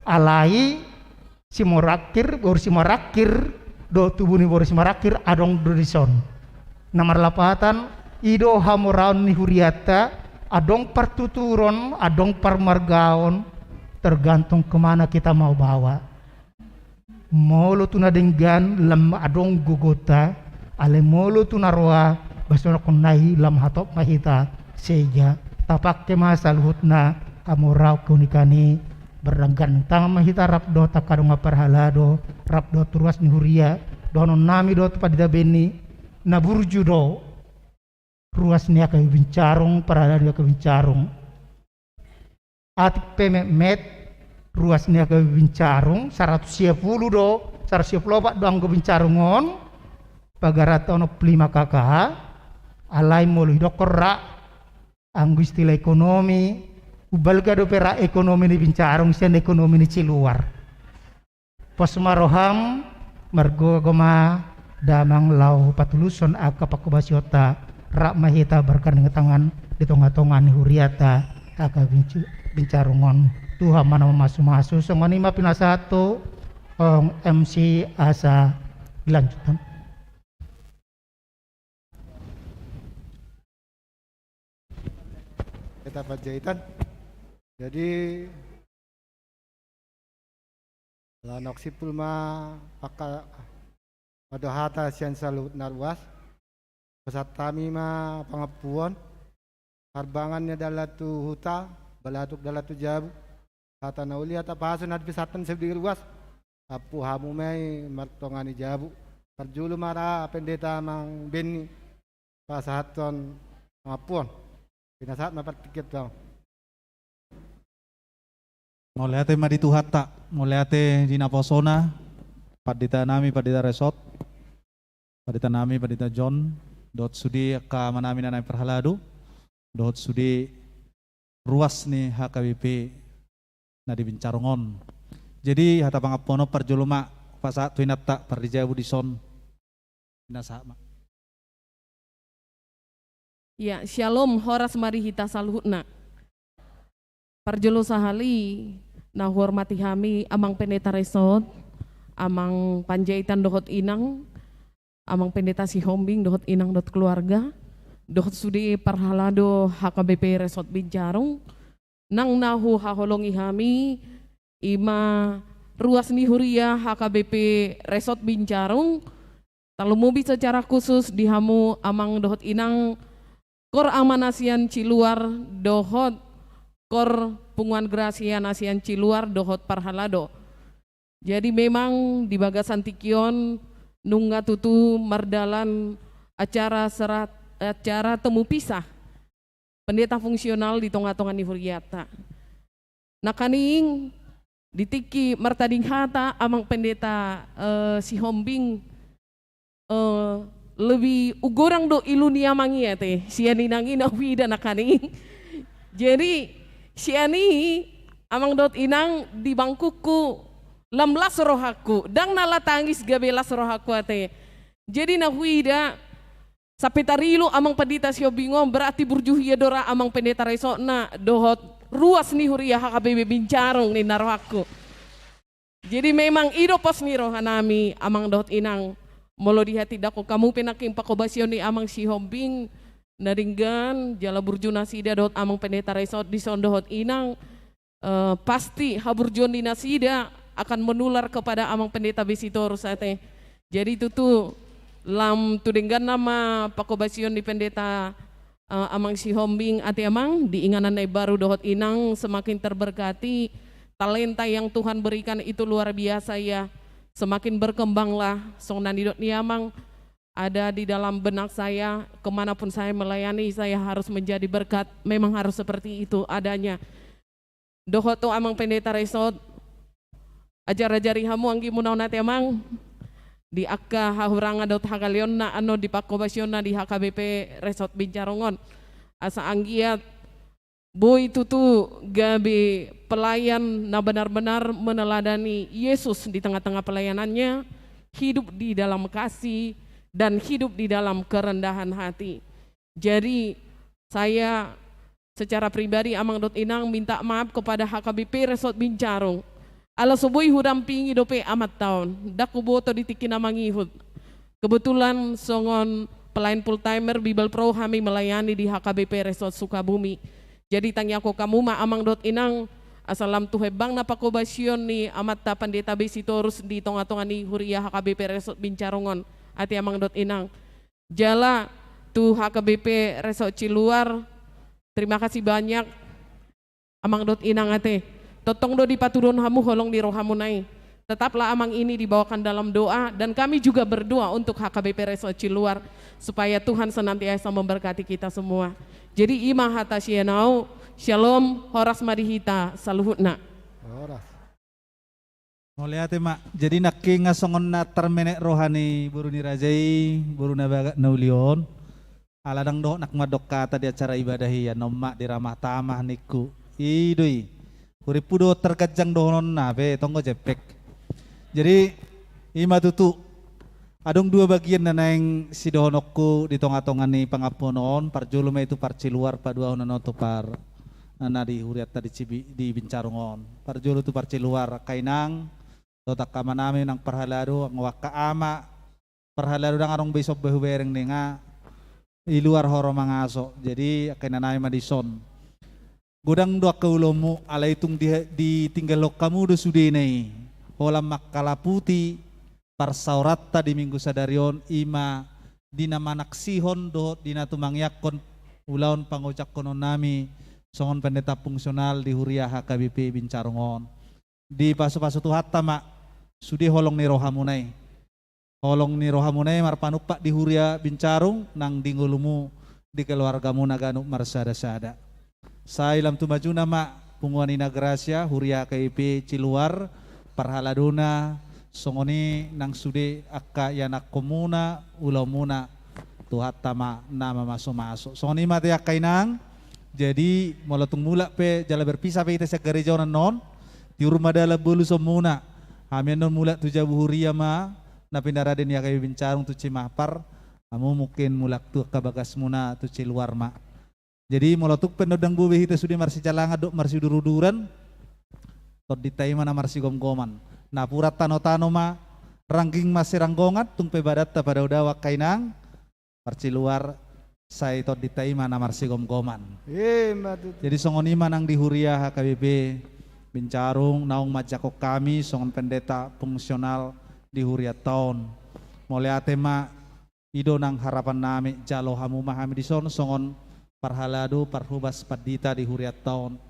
Alai, Simorangkir, boru Simorangkir, dohot tubu ni boru Simorangkir, adong do dison. Na marlapatan, i do hamoraon ni hurianta, adong partuturon, adong parmargaon, tergantung kemana kita mau bawa. Molo tu na denggan, lam adong gogonta, alai molo tu na roa, ba songon on nai lam hatop ma hita, sehingga tapangke ma saluhutna hamoraon keunikan i, bergandengan tangan ma hita rap dohot angka dongan parhalado, rap dohot ruas ni huria, dohononnami do tu pandita Benny, na burju do ruas ni H K B Bincarung, parhalado ni H K B Bincarung. Atik pe metmet, ruas ni H K B Bincarung, saratus sia pulu do, saratus sia pulu opat do anggo Bincarung on, pagaranta onom pulu lima K K H, alai molo didokkon ra, anggo istilah ekonomi, umbalga dope ra ekonomi ni Bincarung sian ekonomi ni Ciluar. Pos ma roham, margogo ma damang laho patulushon angka pangkobasionta, rap ma hita bergandengan tangan di tonga-tonga ni hurianta, angka Bincu-, Bincarung on. Tuhan ma na mamasu-masu, songon i ma pinasahat tu, ong, M C asa dilanjuthon. Hita Panjaitan. Jadi, ala naung simpul ma pangka-, pado hata sian saluhut na ruas. Pasahat hami ma pangampuon. Harbangan ni dalan tu huta, balatuk dalan tu jabu. Hata na uli, hata pasu na dipasahathon sude ruas. Ampu hamu ma i martonga ni jabu. Parjolo ma ra pendeta Amang Benny pasahathon pangampuon. Pinasahat ma partingkian tu hamu. Mauliate ma di Tuhanta, mauliate di naposona, pandita nami, pandita Resot, pandita nami, pandita John, dohot sude angka ama nami na naeng parhalado, dohot sude ruas ni H K B P na di Bincarung on. Jadi, hata pangampuon on parjolo ma pasahat tu inanta pardijabu dison. Pinasahat ma. Ya, syalom, horas ma di hita saluhutna. Parjolo sahali, na huhormati hami, Amang Pendeta Resot, Amang Panjaitan dohot Inang, Amang Pendeta Sihombing dohot Inang dohot keluarga, dohot sude parhalado H K B P Resot Bincarung, nang na huhaholongi hami, i ma ruas ni huria H K B P Resot Bincarung, tarlumobi secara khusus di hamu Amang dohot Inang Kor Ama na sian Ciluar dohot Kor Punguan Grasia na sian Ciluar dohot parhalado. Jadi memang di bagasan tingki on nunga tutu mardalan acara serat, acara temu pisah pendeta fungsional di tonga-tonga ni huriata. Nangkaning di tingki martading hata amang pendeta, eh, Sihombing, eh, lebih ugodang do ilu ni amang i ate, sian inang i na huida nangkaning. Jadi sian i amang dohot inang di bangkungku lam las rohangku, ndang na la tangis gabe las rohangku ate. Jadi na huida sampe tarilu amang pendeta Sihombing on, berarti burju hia do ra amang pendeta resotna dohot ruas ni huria H K B P Bincarung ninna rohangku. Jadi memang i do pos ni rohanami amang dohot inang. Molo dihatindangkon hamu pe nangkin pangkobasion ni amang Sihombing na denggan jala burju nasida dohot amang pendeta resot dison dohot inang, eh, pasti haburjuon ni nasida akan menular kepada amang pendeta be Sitorus ate. Jadi tutu lam tu dengganna ma pangkobasion ni pendeta, eh, amang Sihombing ate amang, di inganan na imbaru dohot inang semakin terberkati, talenta yang Tuhan berikan itu luar biasa ya. Semakin berkembanglah, songon na nidok ni amang, ada di dalam benak saya, kemanapun saya melayani, saya harus menjadi berkat, memang harus seperti itu adanya. Dohot tu amang pendeta resot, ajar-ajari hamu anggimuna on ate amang, di angka hahurangan dohot hagaleonna annon di pangkobasionna di H K B P resot Bincarung on. Asa anggiat boi tutu gabe pelayan na benar-benar meneladani Yesus di tengah-tengah pelayanannya, hidup di dalam kasih dan hidup di dalam kerendahan hati. Jadi saya secara pribadi amang dohot inang minta maaf kepada H K B P resot Bincarung. Ala so boi hudampingi dope amanta on, ndang huboto di tingki na mangihut. Kebetulan songon pelayan full timer Bible Pro hami melayani di H K B P resot Sukabumi. Jadi tangiangkon hamu ma amang dohot inang, asa lam tu hembangna pangkobasion ni amanta pendeta be Sitorus di tonga-tonga ni huria H K B P resot Bincarung on ate amang dohot inang. Jala tu H K B P resot Ciluar, terima kasih banyak amang dohot inang ate. Tongtong do dipatuduhon hamu holong ni rohamuna i. Tetaplah amang ini dibawakan dalam doa dan kami juga berdoa untuk H K B P resot Ciluar supaya Tuhan senantiasa memberkati kita semua. Jadi i ma hata sian au, syalom, horas ma di hita saluhutna. Horas. Mauliate ma. Jadi nangkin nga songon na tarmenek roha ni boru ni raja i, boru na bagak na uli on. Ala ndang dohot nang mandok hata di acara ibadah i, annon ma diramah tamah ningku. I do i. Hurippu do targanjang dohononna be tonggo jempek. Jadi i ma tutu. Adong dua bagian na naeng sidohononku di tonga-tonga ni pangampuon on, parjolo ma i tu parciluar, paduahon annon tu par na di hurianta di Cibi-, di Bincarung on. Parjolo tu parciluar, angka inang dohot angka amanami nang parhalado, anggo angka ama parhalado ndang adong be i somba hubereng ninna, i luar ho ro mangaso. Jadi angka inanami ma dison. Godang do angka ulaonmu, alai tung di, ditinggalhon hamu do sudena i. Holan mangkalaputi parsaoranta di Minggu sadari on, i ma di na manaksihon dohot di na tumangiangkon ulaon pangojakkononnami songon pendeta fungsional di huria H K B P Bincarung on. Dipasupasu Tuhanta ma sude holong ni rohamuna i. Holong ni rohamuna i marpanumpak di huria Bincarung nang di ngolumu, di keluargamuna ganup marsadasada. Sai lam tu majuna ma punguan Ina Grasia, huria H K B P Ciluar, parhaladona, songon i nang sude angka ianakkonmuna, ulaonmuna, Tuhanta ma na mamasumasu. Songon i ma ate angka inang. Jadi molo tung mulak pe jala berpisah pe hita sian gareja on annon, tiur ma dalan bolusonmuna. Hami annon mulak tu jabu huria ma na pinarade ni H K B P Bincarung tu Cimahpar. Hamu mungkin mulak tu angka bagasmuna tu Ciluar ma. Jadi molo tung pe ndang boi be hita sude marsijalangan dohot marsiuduruduran, tondinta i ma na marsigomgoman. Napuran tanotano ma, rangging masiranggongan, tung pe badanta padao-dao angka inang, parciluar, sai tondinta i ma na marsigomgoman. Ima tutu. Jadi songon i ma nang di huria H K B P Bincarung naung manjangkon hami songon pendeta fungsional di hurianta on. Mauliate ma. I do nang harapannami, jalo hamu ma hami dison songon parhalado, parhobas pandita di hurianta on.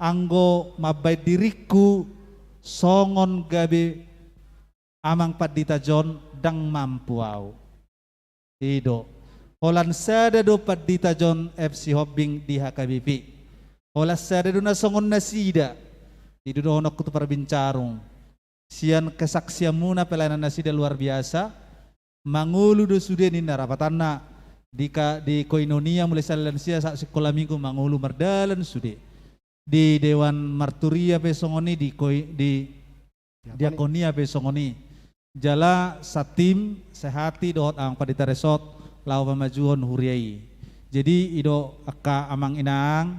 Anggo mambaen diringku songon gabe Amang Pandita John, ndang mampu au. I do. Holan sada do Pandita John F Sihombing di H K B P. Holan sada do na songon nasida. I do dohononku tu Parbincarung. Sian kesaksianmuna, pelayanan nasida luar biasa. Mangolu do sude ninna, rapatanna di ka-, di koinonia, mulai sian lansia sahat sikola minggu, mangolu mardalan sude. Di dewan marturia pe songon i, di koi-, di diakonia pe songon i. Jala satim, sehati dohot Amang Pandita Resort laho pamajuhon huria i. Jadi, i do angka amang inang,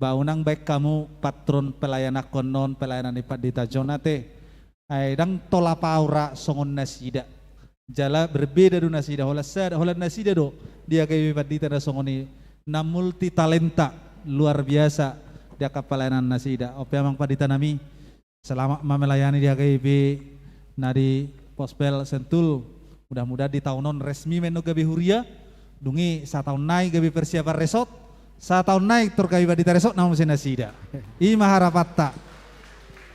ba unang baen hamu patron pelayanan on, pelayanan ni Pandita John ate. Ai ndang tolap au ra songon nasida. Jala berbeda do nasida, holan sada, holan nasida do di H K B P pandita na songon i, na multi talenta, luar biasa di angka pelayanan nasida. Ope Amang Pandita nami, selamat ma melayani di H K B P na di Pospel Sentul. Mudah-mudahan di taon on resmi ma annon gabe huria. Dung i sataon nai gabe persiapan resort, sataon nai tor gabe pandita resort nama muse nasida. I ma harapanta.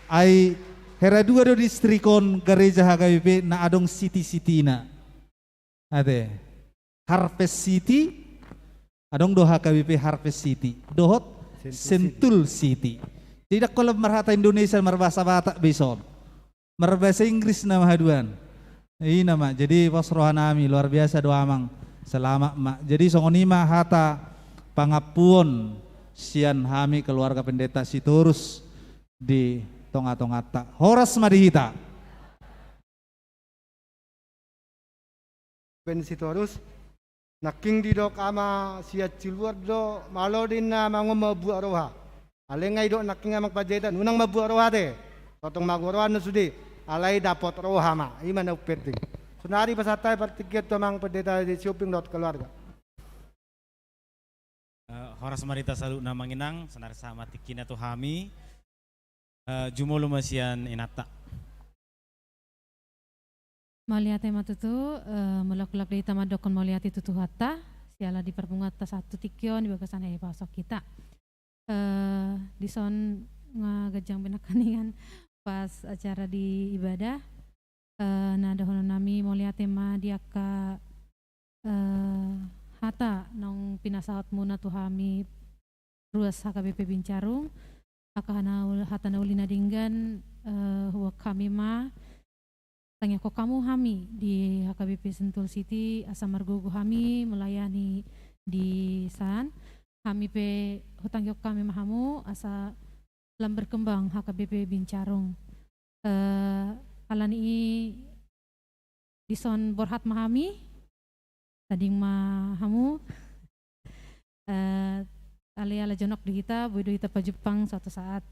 Ai hera dua do distrik on gareja H K B P na adong city-city-na. Ate. Harvest City, adong do H K B P Harvest City. Dohot Sentul City. Sentul City. Jadi ndang holan marhata Indonesia, marbahasa Batak be ison. Marbahasa Inggris nama haduan. I nama, jadi pos roha nami, luar biasa do Amang. Selamat ma. Jadi songon i ma hata pangampuon sian hami keluarga Pendeta Sitorus di tonga-tonganta. Horas ma di hita. Pendeta Sitorus, nangkin didok ama sian Ciluar do, malo do inna amang on mambuat roha. Alai nga didok nangkin Amang Panjaitan, unang mambuat roha ate. Tongtong mambuat roha annon sude, alai dapot roha ma, i ma na umpenting. Saonari pasahat hami partingkian tu Amang Pendeta Sihombing dohot keluarga. Eh, horas ma di hita saluhutna Amang Inang, saonari sahat ma tingkina tu hami. Eh, jumolo ma sian inanta. Mauliate ma tutu, eh, mulak-mulak do hita mandokkon mauliate tu Tuhanta, siala di parpunguanta sahat tu tingki on di bagasan hepasok hita. Eh, dison nga ganjang be nangkiningan pas acara di ibadah, eh, na dohonon nami mauliate ma di angka, eh, hata naung pinasahatmuna tu hami ruas H K B P Bincarung, angka hana-, hata na uli na denggan, eh, huboan hami ma, tangiangkon hamu hami di H K B P Sentul City, asa margogo hami melayani di san, hami pe hutangiangkon hami ma hamu, asa lam berkembang H K B P Bincarung. Eh, alani i dison borhat ma hami, tading ma hamu. Eh, alai ala jonok di hita, boi do hita pajumpang suatu saat.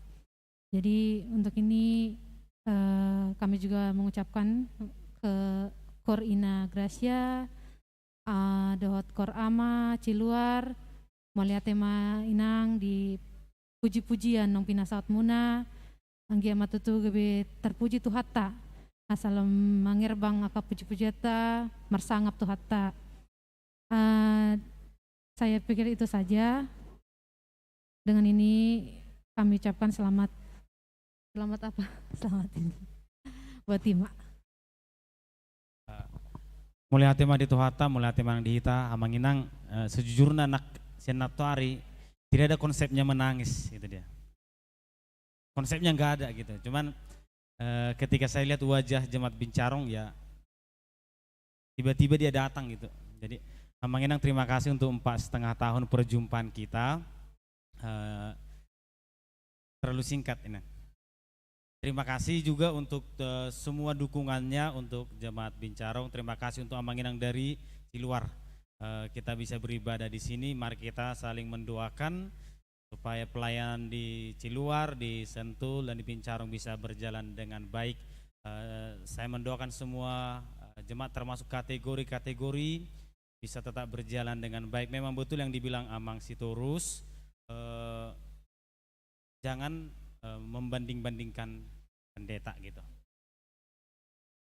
Jadi untuk ini, eh, kami juga mengucapkan ke Kor Ina Gracia, ah, dohot Kor Ama Ciluar, mauliate ma Inang di puji-pujian naung pinasahatmuna, anggiat ma tutu gabe tarpuji Tuhanta, asa lam mangerbang angka puji-pujianta, marsangap Tuhanta. Ah, saya pikir itu saja. Dengan ini kami ucapkan selamat, selamat apa? Selamat ini. Buat Ima. Mauliate ma di Tuhanta, mauliate ma nang di hita, Amang Inang, eh, sejujurna nang sian nantoari, tidak ada konsepnya menangis, itu dia. Konsepnya nggak ada gitu. Cuman, eh, ketika saya lihat wajah jemaat Bincarung, ya, tiba-tiba dia datang gitu. Jadi, Amang Inang, terima kasih untuk empat setengah tahun perjumpaan kita. Eh, terlalu singkat, Inang. Terima kasih juga untuk, eh, semua dukungannya untuk jemaat Bincarung. Terima kasih untuk Amang Inang dari Ciluar. Eh, kita bisa beribadah di sini. Mari kita saling mendoakan supaya pelayanan di Ciluar, di Sentul, dan di Bincarung bisa berjalan dengan baik. Eh, saya mendoakan semua, eh, jemaat termasuk kategori-kategori bisa tetap berjalan dengan baik. Memang betul yang dibilang Amang Sitorus, eh, jangan, eh, membanding-bandingkan pendeta gitu.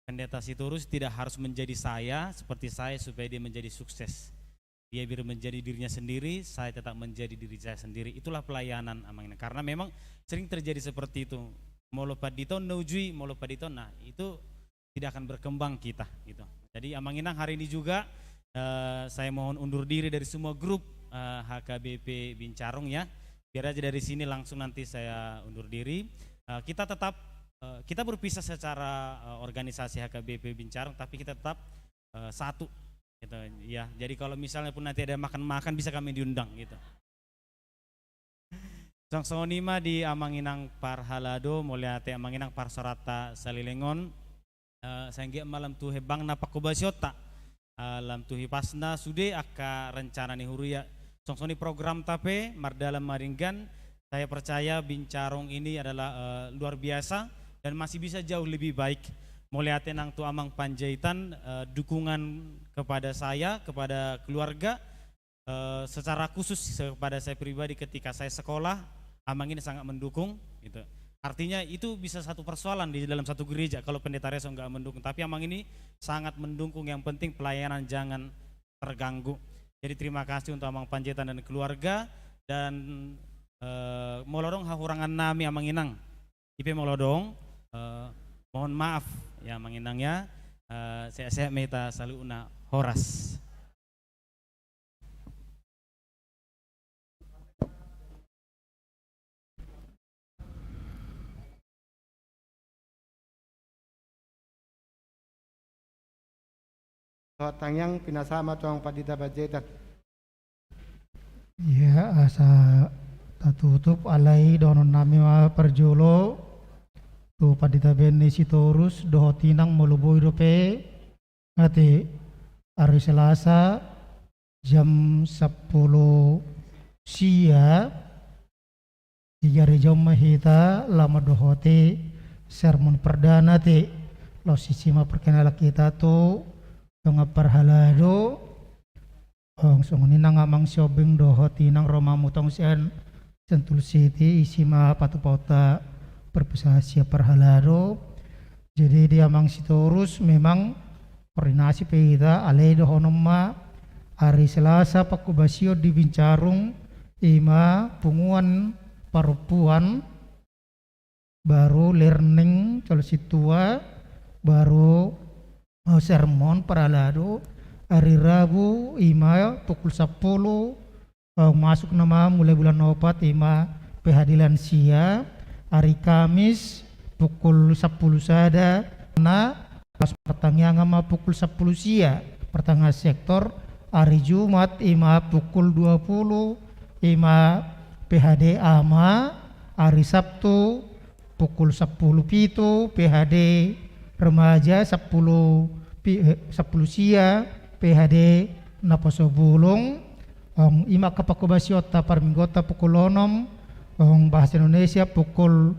Pendeta Sitorus tidak harus menjadi saya, seperti saya, supaya dia menjadi sukses. Dia biar menjadi dirinya sendiri, saya tetap menjadi diri saya sendiri. Itulah pelayanan, Amang Inang. Karena memang sering terjadi seperti itu. Molo pandita on na ujui, molo pandita on, nah, itu tidak akan berkembang kita, gitu. Jadi, Amang Inang, hari ini juga, eh, saya mohon undur diri dari semua grup, eh, H K B P Bincarong, ya. Biar aja dari sini langsung nanti saya undur diri. Eh, kita tetap, eh, kita berpisah secara, eh, organisasi H K B P Bincarong, tapi kita tetap, eh, satu, gitu, ya. Jadi, kalau misalnya pun nanti ada makan-makan, bisa kami diundang, gitu. Songon i ma di Amang Inang parhalado, mauliate Amang Inang parsaoranta saleleng on. Eh, sai anggiat ma lam tu hembangna panghobasionta, eh, lam tu hipasna sude angka rencana ni huria. Songon i programta pe mardalan ma denggan. Saya percaya Bincarong ini adalah, eh, luar biasa dan masih bisa jauh lebih baik. Mauliate nang tu Amang Panjaitan, eh, dukungan kepada saya, kepada keluarga, eh, secara khusus kepada saya pribadi, ketika saya sekolah, Amang ini sangat mendukung, gitu. Artinya, itu bisa satu persoalan di dalam satu gereja kalau pendeta Reso nggak mendukung, tapi Amang ini sangat mendukung. Yang penting pelayanan jangan terganggu. Jadi, terima kasih untuk Amang Panjaitan dan keluarga. Dan, eh, molo adong hahurangannami, Amang Inang, i pe molo adong, eh, mohon maaf, ya, Amang Inang, ya. Eh, sehat-sehat ma hita saluhutna. Horas. Tangiang, pinasahat ma tu Amang Pandita Panjaitan. Ia, asa tatutup, alai dohononnami ma parjolo tu Pandita Benny Sitorus dohot inang, molo boi dope, ate, ari Selasa jam sampulu sia, di garijaon ma hita laho mandohoti sermon perdana, ate. Laos isi ma perkenalan hita tu dongan parhalado. Ong, songon i nang Amang Siombing dohot inang, ro ma hamu tong sian Sentul City, isi ma patupaonta perpisahan sian parhalado. Jadi di Amang Sitorus memang koordinasi pe hita, alai dohonon ma, ari Selasa panghobasion di Bincarong, i ma punguan parompuan, baru learning, calo sintua, baru, eh, sermon parhalado. Ari Rabu, i ma pukul sampulu, eh, masuk nama mulai bulan opat, i ma P H D lansia. Ari Kamis pukul sampulu sada, na pas partangiangan ma pukul sampulu sia, partangiangan sektor. Ari Jumat, i ma pukul dua pulu, i ma P H D ama. Ari Sabtu pukul sampulu pitu, P H D remaja, sampulu pi-, eh, sampulu sia, P H D naposo bulung. Ong, i ma angka panghobasionta parmingguonta pukul onom, ong, bahasa Indonesia pukul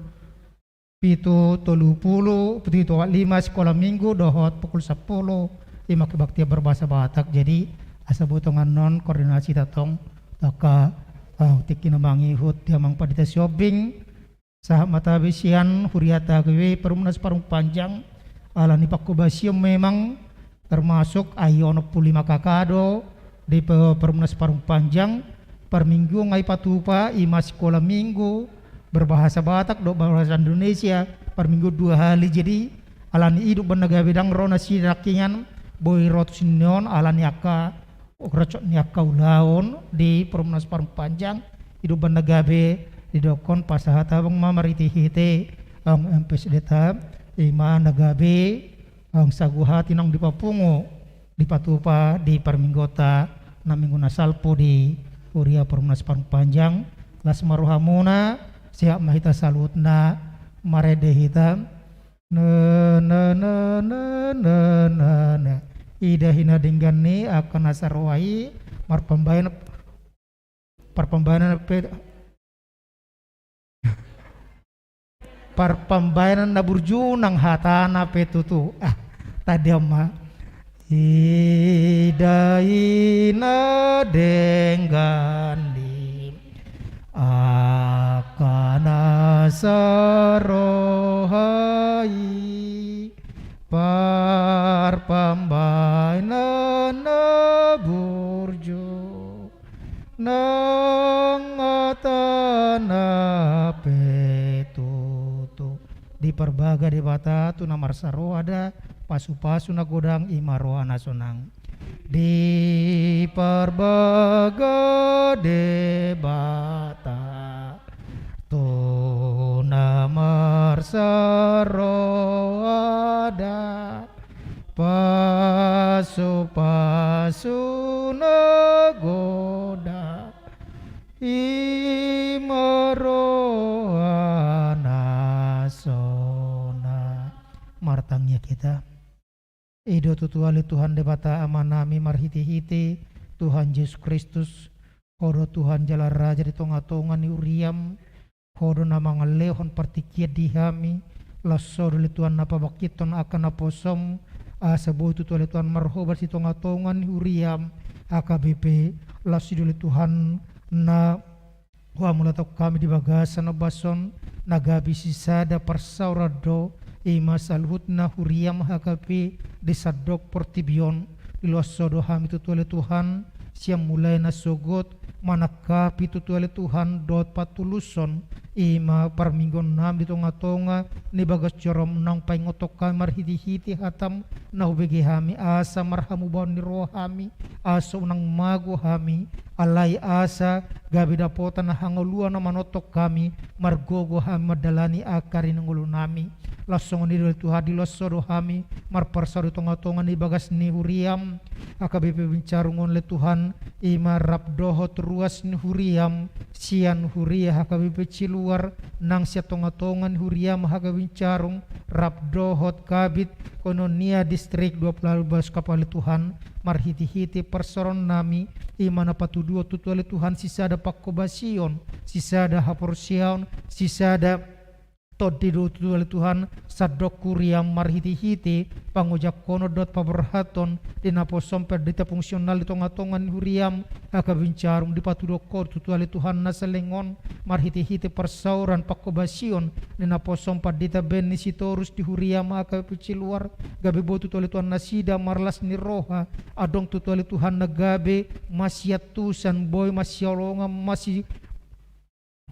pitu tolu pulu, pitu opat lima, sekolah minggu, dohot pukul sampulu, i ma kebaktian berbahasa Batak. Jadi, asa boi tongon on koordinasi ta tong, tu angka, eh, tingki na mangihut di Amang Pandita Siombing, sahat ma tabe sian huriata H K B P Perumnas Parungpanjang, ala ni panghobasion memang termasuk ai onom pulu lima K K do di pe-, Perumnas Parungpanjang. Parmingguon nunga dipatupa, i ma sekolah minggu berbahasa Batak dohot bahasa Indonesia, parmingguon dua hali. Jadi, ala ni idop bahen na gabe, ndang ro nasida nangkiningan boi ro tu sini on, ala ni angka rocot ni angka ulaon di Perumnas Parungpanjang, idop bahen na gabe. Didokkon pasahat abang ma marhitehite, ong, M P S D ta, i ma na gabe, ong, sagu hati naung dipapungu, dipatupa di parmingguonta na minggu na salpu di huria Perumnas Parungpanjang. Las ma rohamuna, sehat ma hita saluhutna, marende hita. Na, na, na. Ida hina denggan ni angka na saroha i, marpambaen, parpambaenan pe, parpambaenan na burju nang hatana pe tutu. Ah, tadi ama. Ida hina denggan ni angka na saroha i, parpambaenan na burju. Diparbaga Debata tu na marsaroha da, pasu-pasu na godang i ma roha na sonang. Diparbaga Debata tu na marsaroha da, pasu-pasu na godang i ma roha na sonang. Martangiang hita. I do tu Ho ale Tuhan Debata Amanami, marhite-hite Tuhan Jesus Kristus, Ho do Tuhan jala Raja di tonga-tonga ni huriaM. Ho do na mangalehon partingkian di hami, laos Ho do ale Tuhan na pabangkithon angka naposoM, asa boi tutu ale Tuhan marhobas di tonga-tonga ni huriaM H K B P, laos i do ale Tuhan na huhamulathon hami di bagasan ombas on, na gabe sisada parsaoran do, i ma saluhutna huriaM H K B P di sandok portibi on. Diloas Ho do hami tutu ale Tuhan, sian mulai na sogot, manangkapi tutu ale Tuhan dohot patuluson, i ma parmingguonnami di tonga-tonga ni bagas joroM, naung paingothon hami marhite-hite hataM na hubege hami, asa marhamubaon ni roha hami, asa unang mago hami, alai asa gabe dapotan hangoluan na manongtong hami, margogo hami mandalani angka ari ni ngolunami. Laos songon i do ale Tuhan, diloas Ho do hami marparsaoran di tonga-tonga ni bagas ni huriaM H K B P Bincarung on ale Tuhan, i ma rap dohot ruas ni huriaM, sian huria H K B P Ciluar, nang sian tonga-tonga ni huriaM H K B Bincarung, rap dohot Kabid Koinonia Distrik dua pulu ualu Balikpapan ale Tuhan, marhite-hite parsaorannami, i ma na patuduhon tutu ale Tuhan sisada panghobasion, sisada haporseaon, sisada tondi do tutu ale Tuhan, sandok huriaM, marhite-hite pangojangkonon dohot paborhaton di naposoM Pandita Fungsional di tonga-tonga ni huriaM H K B Bincarung, dipatuduhon Ho tutu ale Tuhan na saleleng on, marhite-hite parsaoran panghobasion di naposoM Pandita Benny Sitorus di huriaM H K B P Ciluar, gabe boi tutu ale Tuhan nasida marlas ni roha, adong tutu ale Tuhan na gabe masiantusan, boi masihaholongan, masi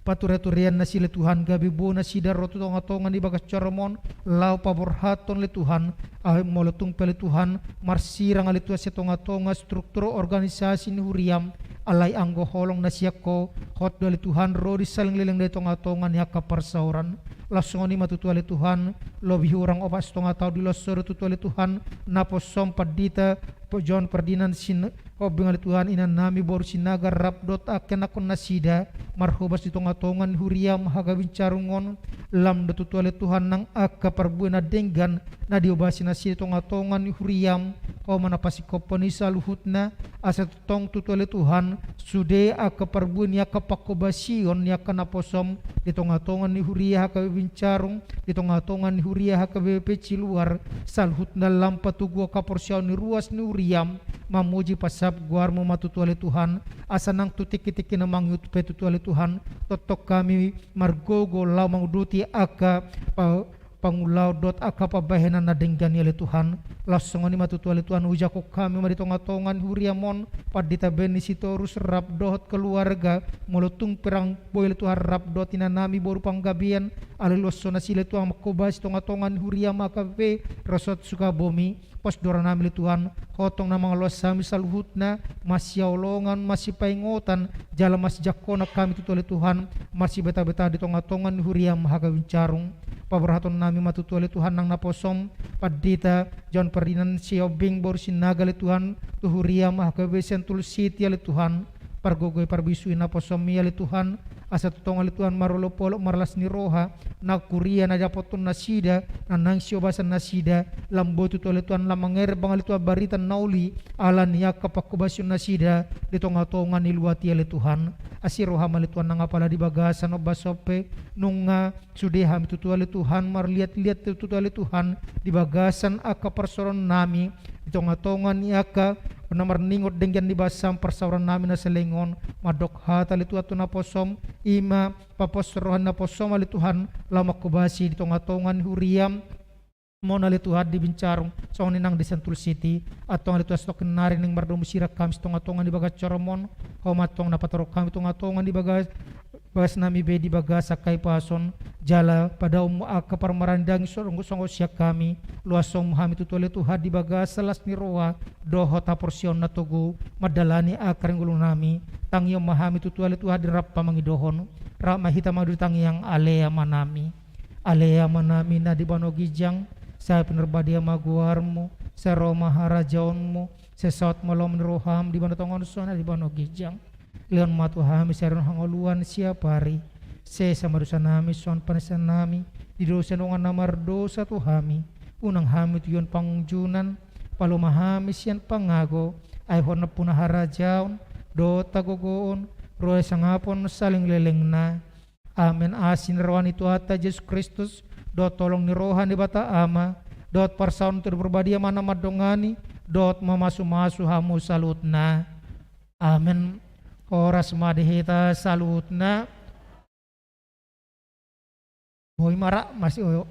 paturia-turian nasida ale Tuhan, gabe boi nasida ro tu tonga-tonga ni bagas joroM on, laho paborhathon ale Tuhan, ai molo tung pe ale Tuhan, marsirang ale Tuhan sian tonga-tonga struktur organisasi ni huriaM, alai anggo holong na sian Ho, hot do ale Tuhan ro di saleleng-leleng di tonga-tonga ni angka parsaoran. Laos songon i ma tutu ale Tuhan, lobi hurang opat satonga taon diloas Ho do tutu ale Tuhan, naposoM Pandita John Ferdinand Sihombing ale Tuhan, inanami boru Sinaga rap dohot angka ianakhon nasida, marhobas di tonga-tonga ni huriaM H K B Bincarung on, lam do tutu ale Tuhan nang angka parbue na denggan, na diobasi nasida di tonga-tonga ni huriaM, Ho ma na pasingkophon i saluhutna, asa tongtong tutu ale Tuhan, sude angka parbue ni angka panghobasion ni angka naposoM, di tonga-tonga ni huria H K B Bincarung, di tonga-tonga ni huria H K B P Ciluar, saluhutna lam patoguhon haporseaon ni ruas ni huriaM, mamuji pasahat goarMu ma tutu ale Tuhan, asa nang tu tingki-tingki na mangihut pe tutu ale Tuhan, tongtong hami margogo laho manguduti angka pa-, pangulaon dohot angka pambahenan na denggan i ale Tuhan. Laos songon i ma tutu ale Tuhan, ujak hami ma di tonga-tonga ni huriaM on, Pandita Benny Sitorus rap dohot keluarga, molo tung pe ndang boi ale Tuhan rap dohot inanami boru Panggabean, alai loas Ho nasida ale Tuhan manghobasi tonga-tonga ni huriaM H K B P Resort Sukabumi, pos do rohanami ale Tuhan, Ho tong na mangaloas hami saluhutna, masihaholongan, masipaingotan, jala masijangkon hami tutu ale Tuhan, masibeta-beta di tonga-tonga ni huriaM H K B Bincarung. Paborhathonnami ma tutu ale Tuhan nang naposoM Pandita John Ferdinand Sihombing boru Sinaga ale Tuhan, tu huriaM H K B P Sentul City ale Tuhan, pargogoi parbisuhi naposoM i ale Tuhan, asa tongtong ale Tuhan marolop-olop marlas ni roha, nang huria na dapothon nasida, na naeng siobasan nasida, lam boi tutu ale Tuhan lam mangerbang ale Tuhan barita na uli, ala ni angka panghobasion nasida, di tonga-tonga ni luat i ale Tuhan. Asi rohaM ale Tuhan nang apala di bagasan ombas on pe, nunga sude hami tutu ale Tuhan, marliat-liat tutu ale Tuhan, di bagasan angka parsaorannami, di tonga-tonga ni angka na marningot denggan di basaM parsaorannami na saleleng on, mandok hata ale Tuhan tu naposoM, i ma papos roha ni naposoM ale Tuhan, laho manghobasi di tonga-tonga ni huriaM on ale Tuhan di Bincarung, songon i nang di Sentul City, antong ale Tuhan sitongkin nari naeng mardomu sirang hami sitonga-tonga ni bagas joroM on, Ho ma antong na patorop hami tonga-tonga ni bagas Bagas nami be di bagasan hahipason, jala padaomu angka parmaraan ni daging songon sian hami, luashonmu hami tutu ale Tuhan di bagasan las ni roha dohot haporseaon na togu mandalani angka ringgulung nami. Tangihon ma hami tutu ale Tuhan di rap mangidohon. Rap ma hita mangido di tangiang. Ale Amanami, ale Amanami na di banua ginjang, sai pinarbadia ma goarmu, sai ro ma harajaonmu, sai saut ma lomo ni roham di banua tonga on songon na di banua ginjang. Lehon ma tu hami sadari on hangoluan siapari. Sesa ma dosa nami songon panesanami di dosa ni dongan na mardosa tu hami. Unang hami togihon pangunjunan, paluah ma hami sian pangago. Ai Ho nampuna harajaon dohot hagogoon, ro sangapon saleleng lelengna. Amen. Asi ni roha ni Tuhanta Jesus Kristus, dohot holong ni roha ni Debata Ama, dohot parsaoran Tondi Parbadia ma na mandongani dohot mamasumasu hamu saluhutna. Amen. Horas ma di hita saluhutna. Boi ma ra, masih, oh,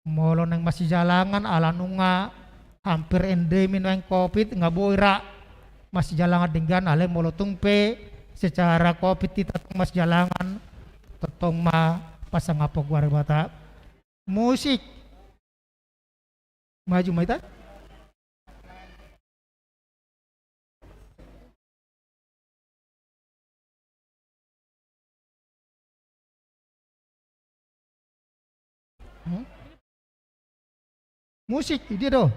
molo naeng masijalangan, ala nunga hampir endemi naeng covid, nga boi ra masijalangan denggan. Alai molo tung pe secara covid hita tung masijalangan, tongtong ma pasangaphon goar ni Debata. Musik. Maju ma hita. Hmm? Musik, dia do.